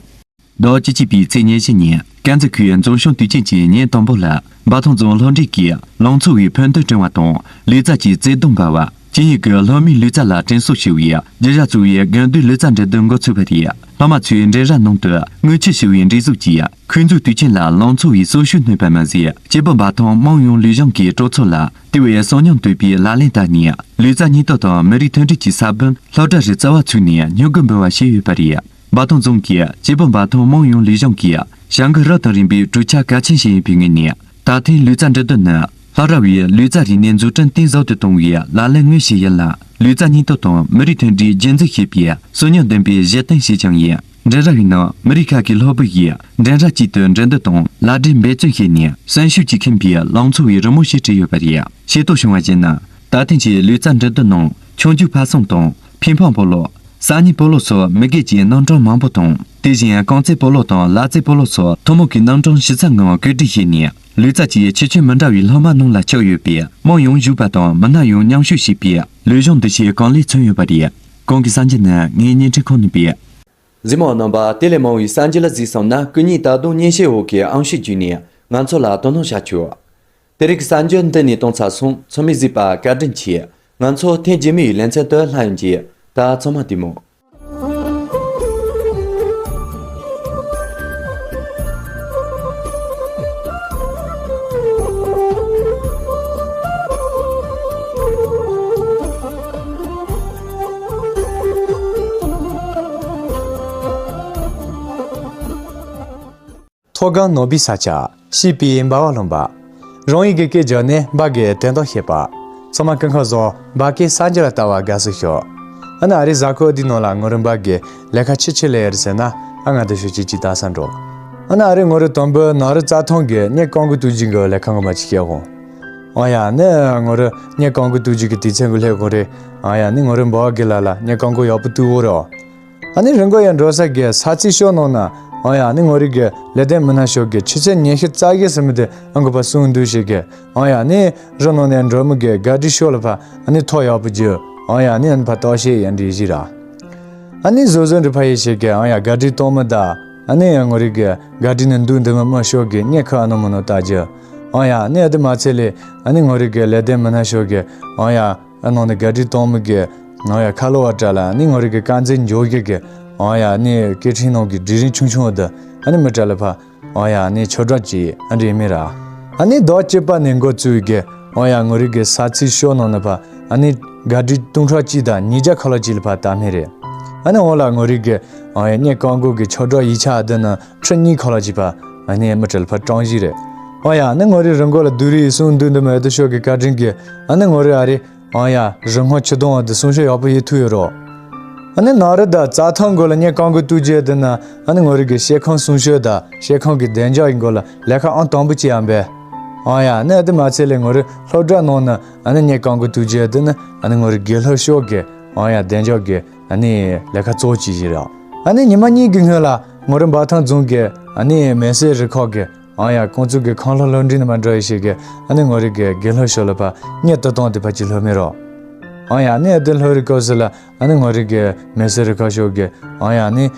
ཟླ་བ་བཅུ་གཅིག་པའི་ཚེས་ཉེར་བཞི་ཉིན་དཀར་མཛེས་ཁུལ་འཛོམས་ཤོག་དུས་ཆེན་གྱི་ཉིན་དང་པོ་ལ་འབའ་ཐང་རྫོང་སློབ་འབྲིང་གིས་ལང་ཚོ་བའི་ཕུད་འདོན་སྤྲིང་བ་དང་ལུས་རྩལ་གྱི་རྩེད་མདོང་འབར་བ། ཆིངས་ཡིག་གི་སློབ་མའི་ལུས་རྩལ་ལ་དྲན་གསོ་ཞུ་བའི་རྒྱུ་ཞག་བཙུགས་པའི་དགེ་འདུན་ལུས་རྩལ་འགྲན་བསྡུར་འགོ་ཚུགས་པ་རེད། སློབ་མ་ཚོས་འགྲན་ར་ནང་དུ་དངུལ་ཆུ་ཞུ་བའི་སྒྲིག་འཛུགས་ཀྱིས་ཁོར་ཡུག་དུས་ཆེན་ལ་ལང་ཚོ་བའི་སྲོག་ཤུགས་སྣོན་པ་མ་ཟད། སྐྱེ་བོ་འབའ་ཐང་དམངས་ཡོངས་ལུས་སྦྱོང་གི་སྤྲོ་ཚོགས་ལ་དེ་བས་གསོན་ཉམས་དོད་པའི་ལག་ལེན་བསྟར་ནས་ལུས་རྩལ་སྙིང་སྟོབས་དང་མི་རིགས་མཐུན་སྒྲིལ་གྱི་ས་བོན་སློབ་གྲྭ་རུ་རྩ་བ་ཚུགས་ནས་མྱུ་གུ་འབུལ་བ་ཞིག་ཡོད་པ་རེད། འབའ་ཐང་རྫོང་གིས་སྐྱེ་བོ་འབའ་ཐང་དམངས་ཡོངས་ལུས་སྦྱོང་གི་བྱ་འགུལ་རབ་དང་རིམ་པའི་གྲུབ་ཆ་གལ་ཆེན་ཞིག་ཡིན་པའི་ངོས་ནས། ད་ཐེངས་ལུས་རྩལ་འགྲན་བསྡུར་ནི་སློབ་གྲྭ་བའི་ལུས་རྩལ་རིག་གནས་འཛུགས་སྐྲུན་གཏིང་ཟབ་ཏུ་གཏོང་བའི་ལག་ལེན་དངོས་ཤིག་ཡིན་ལ། ལུས་རྩལ་སྙིང་སྟོབས་དང་མི་རིགས་མཐུན་སྒྲིལ་རྒྱུན་འཛིན་བྱེད་པའི་གསོན་ཉམས་ལྡན་པའི་གཞི་རྟེན་ཞིག་ཀྱང་ཡིན། འགྲན་ར་བའི་ནང་མི་རིགས་ཁག་གི་སློབ་ཕྲུག་ཡིས་འགྲན་ར་གཅིག་ཏུ་འགྲན་བསྡུར་དང་ལག་འབྲེལ་འབད་བརྩོན་བྱས་ནས་སེམས་ཤུགས་ཀྱིས་ཁེངས་པའི་ལང་ཚོ་བའི་རི་མོ་ཞིག་བྲིས་ཡོད་པ་རེད། ཤེས་རྟོགས་བྱུང་བ་བཞིན་ན། ད་ཐེངས་ཀྱི་ལུས་རྩལ་འགྲན་བསྡུར་ནང་ཆུང་ཆུང་འཕར་གསུམ་དང་ཕིང་ཕང་སྤོ་ལོ། སང་ཉིན་སྤོ་ལོ་སོགས་མི་སྒེར་གྱི་རྣམ་གྲངས་མང་པོ་དང་། དེ་བཞིན་རྐང་རྩེད་སྤོ་ལོ་དང་ལག་རྩེད་སྤོ་ལོ་སོགས་ཐུན་མོང་གི་རྣམ་གྲངས་ཞིབ་ཚགས་ངང་བཀོད་སྒྲིག་བྱས་ནས། ལུས་རྩལ་གྱི་ཁྱད་ཆོས་མི་འདྲ་བའི་སློབ་མ་རྣམས་ལ་ཁྱབ་ཡོད་པས། དམངས་ཡོངས་བཞུགས་པ་དང་མི་སྣ་ཡོངས་མཉམ་ཞུགས་བྱེད་པའི་ལུས་སྦྱོང་འདུ་ཤེས་གང་ལེགས་མཚོན་ཡོད་པ་རེད། གོང་གི་གསར་འགྱུར་ནི་ངའི་བརྙན་འཕྲིན་ཁང་ནས་སྤེལ། གཟིགས་མོ་བ་རྣམ་པ། དེ་ལས་མང་བའི་གསར་འགྱུར་ལ་གཟིགས་བསམ་ན། སྐུ་ཉིད་ད་དུང་སྙན་ཞུའི་འོག་གི་ཨང་ཤོས་བརྒྱུད་ནས་ང་ཚོ་ལ་དོ་སྣང་བྱ་ཆོག་དེ་རིང་གི་གསར་འགྱུར་འདི་ནས་གཏོང་ཚར་སོང་། ཚང་མས་གཟིགས་པར་བཀའ་དྲིན་ཆེ། ང་ཚོ་ཐེངས་རྗེས་མའི་ལེ་ཚན་དུ་སླེབས་ཡོང་རྗེས། ད་ཚང་མ་བདེ་མོ། སྤོ་སྒང་ནོར་བུའི་ས་ཆ། ཤེས་པའི་འབའ་བ་ལྷུང་བ། རང་ཡུལ་གྱི་སྐད་བརྗོད་ནས་འབའ་གི་དོན་དག་བཤད་པ། ཚང་མ་སྐུ་ཁམས་བཟང་། འབའ་ཀའི་གསར་འགྱུར་ལ་ལྟ་བ་དགའ་བསུ་ཞུ། ཨ་ནི་ཨ་རིའི་གཟའ་འཁོར་འདིའི་ནང་ལ་ངོ་རིམ་འབའ་གི་ལས་ཀ་ཆི་ཆི་ལས་ཡོད་ཟེར་ན། ཨ་ང་འདི་ཤོད་ཅིག་ཅིག་ལྟ་ས་འགྲོ། ཨ་ནི་ཨ་རི་ངོ་རིམ་དང་པོའི་ནང་རི་རྩྭ་ཐང་གི་གཉེར་རྐང་འགུལ་སྟོན་རྒྱུ་གི་ལས་ཀ་ངོ་མ་ཅིག་བཤད་འོང་། ཨང་ཡ་ནི་ངོ་རིམ་གཉེར་རྐང་འགུལ་སྟོན་རྒྱུ་གི་དུས་ཚོད་གི་སླེབས་གོ་རེད། ཨང་ཡ་ནི་ངོ་རིམ་འབའ་གི་ལ་ལ་གཉེར་རྐང་འགུལ་ཡག་པོ་སྟོན་འོ་རེད། ཨ་ནི་རི་མགོ་ཡར་འགྲོ་ས་གི་ས་ཚིགས་ཤོག་ནང་ན། ཨང་ཡ་ནི་ངོ་རིག་གི་ལེ་ཏན་མི་སྣ་ཤོག་གི་ཆུ་ཚོད་ཉི་ཤུ་རྩ་བཞི་ཟིན་མི་དེ་ཨང་གི་ཕ་སུང་འདུག་ཞིག་གི། ཨང་ཡ་ནི་རི་ནང་ནས་འགྲོ་མི་གི་ག་དྲི་ཤོག་ལ་ཕ་ཨ་ནི་ཐོག་ཡག་པོ་རྒྱུ། ཨང་ཡ་ནི་ཨ་ནི་ཕ་ཏོག་ཤེས་ཡ་འདྲི་ཞིག་ར། ཨ་ནི་བཟོ་བཟོ་འདྲི་ཕ་ཡི་ཞིག་གི། ཨང་ཡ་ག་དྲི་གཏོང་མི་ད། ཨ་ནི་ཡ་ངོ་རིག་གི་ག་དྲི་ནི་འདུག་འདི་མི་མི་ཤོག་གི་གཉེར་ཁ་ཨ་ནོ་མི་ནོ་ལྟ་རྒྱུ། ཨང་ཡ་ནི་ཨ་དི་མ་ཚེ་ལས་ཨ་ནི་ངོ་རིག་གི་ལེ་ཏན་མི་སྣ་ཤོག་གི། ཨང་ཡ། ཨ་ནང་ནས་ག་དྲི་གཏོང་མི་གི། ཨང་ཡ་ཁ་ལོ་བ་དྲ་ལ་ནི་ངོ་རིག་གི་དཀར་མཛེས་འཇོག་གི་གི། ཨང་ཡ་ནི་སྐད་འཕྲིན་ནང་གི་སྒྲིག་རིམ་ཆུང་ཆུང་བ་དེ་ཨ་ནི་མི་དྲ་ལ་ཕ། ཨང་ཡ་ནི་ཆོས་གྲོགས་ཀྱི་ཨ་འདྲི་མི་ར། ཨ་ནི་ཟླ་བ་བཅུ་པ་ནས་འགོ་བཙུགས་གི། ཨང་ཡ་ངོ་རིག་གི་ས་ཚིགས་ཤོག་ནང་ནས་ཕ་ཨ་ནི་ག་དྲི་སྟོང་ཕྲག་གཅིག་དང་ཉིས་བརྒྱ་ཁ་ལོ་གཅིག་ལ་ཕ་ལྟ་མི་རེད། ཨ་ནི་འོང་ལ་ངོ་རིག་གི། ཨང་ཡ་གཉེར་རྐང་འགུལ་གི་ཆོས་གྲོགས་ཡིག་ཆ་དེ་ནི་ཁྲི་གཉིས་ཁ་ལོ་གཅིག་ཕ་ཨ་ནི་མི་དྲ་ལ་ཕ་གྲངས་བཞི་རེད། ཨང་ཡ་ནི་ངོ་རིག་རི་མགོ་ལ་བསྡུ་རིག་སུང་འདུག་འདི་མི་ཨ་དི་ཤོག་གི་བཀའ་དྲིན་གི། ཨ་ནི་ངོ་རིག་ཨ་རི། ཨང་ཡ། རི་སྔོ་ཆུ་དྭངས་འདི་སུང་ཤོ་ཡག་པོ་ཡེ་ཐུ་ཡོད་རོ། ཨ་ནི་ནང་རི་དང་རྩྭ་ཐང་གོ་ལ་གཉེར་རྐང་འགུལ་སྟོན་རྒྱུ་དེ་ན་ཨ་ནི་ངོ་རིག་གི་ཤེལ་ཁང་སུང་ཤོ་དང་ཤེལ་ཁང་གི་བདེ་འཇགས་ཡིན་གོ་ལ་ལས་ཀ་ཨང་དང་པོ་ཅི་ཡང་བས། ཨང་ཡ་ནི་ཨ་དི་མ་ཚད་ལས་ངོ་རིག་སློབ་གྲྭ་ནང་ན་ཨ་ནི་གཉེར་རྐང་འགུལ་སྟོན་རྒྱུ་དེ་ནི་ཨ་ནི་ངོ་རིག་དགེ་སློབ་ཤོག་གི། ཨང་ཡ་བདེ་འཇགས་གི་ཨ་ནི་ལས་ཀ་གཙོ་བོ་ཅི་ཞིག་རེད། ཨ་ནི་ཉི་མ་གཉིས་ཀྱི་སྔོན་ལ་ངོ་རིག་འབའ་ཐང་རྫོང་གི་ཨ་ནི་མེ་སེར་རུ་ཁག་གི། ཨང་ཡ་ཁོང་ཚོ་གི་ཁང་ལྷ་སློབ་འབྲིང་ནི་མ་འགྲོ་ཡི་ཞིག་གི། ཨ་ནི་ངོ་རིག་གི་དགེ་སློབ་ཤོ་ལ་ཕ་གཉེར་དུ་གཏོང་དེ་ཕ་ཅི་ལྷོ་མི་རོ། ཨང་ཡ་ནི་ཨ་དི་ལྷོ་རི་སྐབས་སུ་ལ་ཨ་ནི་ངོ་རིག་གི་མེ་སེར་རུ་ཁག་ཤོ་གི། ཨང་ཡ་ནི་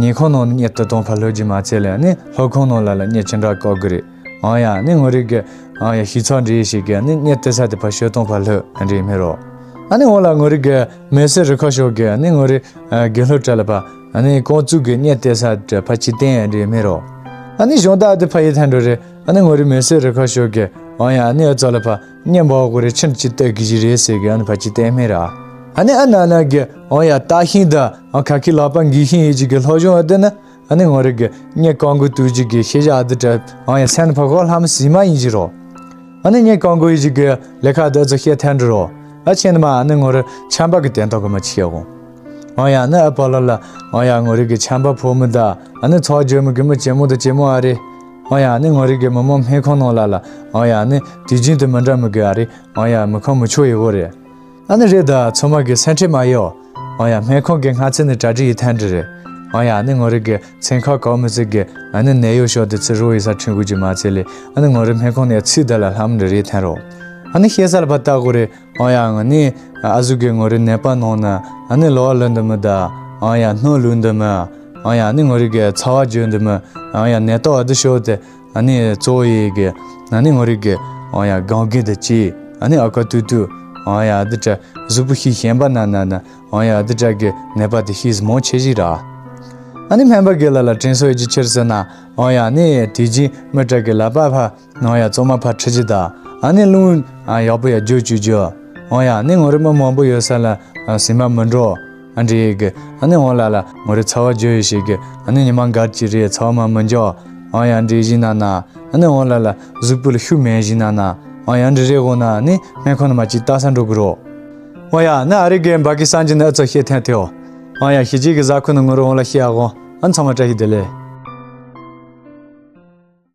ཉེ་ཁང་ནང་གཉེར་དུ་གཏོང་ཕ་ལྷོ་རྒྱུ་མ་ཚད་ལ་ཨ་ནི་ལྷོ་ཁང་ནང་ལ་ལ་གཉེར་ཅི་འདྲ་བཀག་གི་རེད། ཨང་ཡ་ནི་ངོ་རིག་གི། ཨང་ཡ་ཤི་ཚང་འདྲི་ཡི་ཞིག་གི་ཨ་ནི་གཉེར་དུ་ས་དེ་ཕ་ཤོ་གཏོང་ཕ་ལྷོ་ཨ་འདྲི་མི་རོ། ཨ་ནི་འོང་ལ་ངོ་རིག་གི་མེ་སེར་རུ་ཁག་ཤོ་གི་ཨ་ནི་ངོ་རིག་དགེ་སློབ་གྲྭ་ལ་ཕ། ཨ་ནི་ཁོང་ཚོ་གི་གཉེར་དེ་ས་དེ་ཕ་ཅི་བསྟན་རེད་མེད་རོ། ཨ་ནི་གཞུང་དག་དེ་ཕ་ཡི་ཐན་འགྲོ་རེད། ཨ་ནི་ངོ་རི་མེ་སེར་རི་ཁ་ཤོར་གི། ཨང་ཡ་ཨ་ནི་ཨ་ཙོ་ལ་ཕ་གཉེར་འབའ་གོ་རེ་ཕྱིན་ཅི་ལྟ་གི་ཞིག་རེད་ཟེར་གི། ཨ་ནི་ཕ་ཅི་བསྟན་མེད་ར། ཨ་ནི་ཨ་ན་ན་གི། ཨང་ཡ་ལྟ་ཤིང་ད། ཨ་ཁ་ཁི་ལག་པ་འགི་ཤིང་ཡི་ཅིག་གི་ལྷོ་གཞུང་ཨ་དེ་ན། ཨ་ནི་ངོ་རི་གི་གཉེར་རྐང་འགུལ་སྟོན་རྒྱུ་གི་ཤེས་བྱ་ཨ་དེ་དྲ། ཨང་ཡ་སེམས་ཕ་གོ་ལྷམ་སི་མ་ཡིན་ཅི་རོ། ཨ་ནི་གཉེར་རྐང་འགུལ་ཡི་ཅིག་གི་ལས་ཁ་ཨ་དེ་ཨ་ཙོ་ཤེས་ཐན་འགྲོ་རོ། ཨ་ཆེན་མ་ཨ་ནི་ངོ་རི་ཆམ་པ་གི་དན་ཐོག་གི་མ་ཆེ་འོང་། ཨང་ཡ་ནི་ཨ་པ་ལ་ལ། ཨང་ཡ་ངོ་རི་གི་ཆམ་པ་ཕོ་མི་ད། ཨ་ནི་ཚོགས་བརྗོད་མི་གི་མི་ཇེ་མོ་དང་ཇེ་མོ་ཨ་རེ། ཨང་ཡ་ནི་ངོ་རི་གི་མི་མང་སྨན་ཁང་ནང་ལ་ལ། ཨང་ཡ་ནི་དུས་རྒྱུན་དུ་མི་འདྲ་མི་གི་ཨ་རེ། ཨང་ཡ་མི་ཁོམ་མི་ཆོག་ཡི་གོ་རེ། ཨ་ནི་རེད་ད་ཚང་མ་གི་སེམས་ཁྲལ་མ་ཡོ། ཨང་ཡ་སྨན་ཁང་གི་སྔ་ཚེ་ནི་གྲ་སྒྲིག་ཡི་ཐན་འདྲི་རེ། ཨང་ཡ་ནི་ངོ་རི་གི་ཚན་ཁག་གོ་མི་ཚིག་གི་ཨ་ནི་ནད་གཡོག་ཤོག་དེ་ཚི་རོ་ཡི་ས་ཁྲིན་གུ་ཅི་མ་ཚེ་ལེ། ཨ་ནི་ངོ་རི་སྨན་ཁང་ནས་ཚིག་ད་ལ་ལྷམ་འདྲི་རེ་ཐན་རོ། ཨ་ནི་ཤེས་ས་ལ་ཕ་ལྟ་གོ་རེ། ཨང་ཡ་ང་ནི་ཨ་ཟུག་གི་ངོ་རི་ནད་པ་ནང་ན་ཨ་ནི་ལོ་ལོན་འདི་མི་ད། ཨང་ཡ་སྣོད་ལུས་འདི་མི། ཨང་ཡ་ནི་ངོ་རི་གི་ཚ་བ་བརྗོད་འདི་མི། ཨང་ཡ་ནད་ཏོག་ཨ་དི་ཤོ་དེ། ཨ་ནི་གཙོ་བོ་ཡི་གི། ཨ་ནི་ངོ་རི་གི། ཨང་ཡ་གང་གི་དེ་ཅི། ཨ་ནི་ཨ་ཀ་ཏུ་ཏུ། ཨང་ཡ་ཨ་དི་ཏྲ། གཟུགས་པོ་ཤི་ཞན་པ་ན་ན་ན། ཨང་ཡ་ཨ་དི་ཏྲ་གི་ནད་པ་དེ་ཤི་མོ་ཆེ་ཞིག་ར། ཨ་ནི་སྨན་པ་གི་ལ་ལ་དྲིན་གཟོ་ཡི་ཅི་ཕྱིར་ཟེར་ན། ཨང་ཡ་ནི་དེ་ཅི་མི་ཏྲ་གི་ལ་པ་ཕ། ཨང་ཡ་གཙོ་མ་ཕ་ཁྲི་ཅི་ད། ཨ་ནི་རླུང་ཡག་པོ་ཡ་རྒྱུ་ཅུ་རྒྱུ། ཨང་ཡ་ནི་ངོ་རི་མི་མང་པོ་ཡོད་ས་ལ་ཟིན་མ་མི་འགྲོ། ཨ་འདྲི་གི། ཨ་ནི་འོང་ལ་ལ་ངོ་རི་ཚ་བ་རྒྱུ་ཡོད་ཞིག་གི། ཨ་ནི་ཉི་མ་འགར་ཅི་རེད་ཚ་བ་མ་མི་འཇོག། ཨང་ཡ་འདྲི་བཞིན་ན་ན། ཨ་ནི་འོང་ལ་ལ་གཟུགས་པོ་ལ་ཤུགས་མེད་བཞིན་ན་ན། ཨང་ཡ་འདྲི་རེད་འོང་ན་ནི་སྨན་ཁང་ནི་མ་ཅི་ལྟ་ས་འགྲོ་གི་རོ། ཨང་ཡ་ནི་ཨ་རི་གི་འབའ་གི་སང་ཅི་ནི་ཨ་ཚོ་ཤེས་ཐན་ཐེའོ། ཨང་ཡ་ཤི་ཅི་གི་ཟ་ཁུ་ནི་ངོ་རི་འོང་ལ་ཤེས་ཨ་གོ། ཨ་ཚང་མ་བཀྲ་ཤིས་བདེ་ལེགས།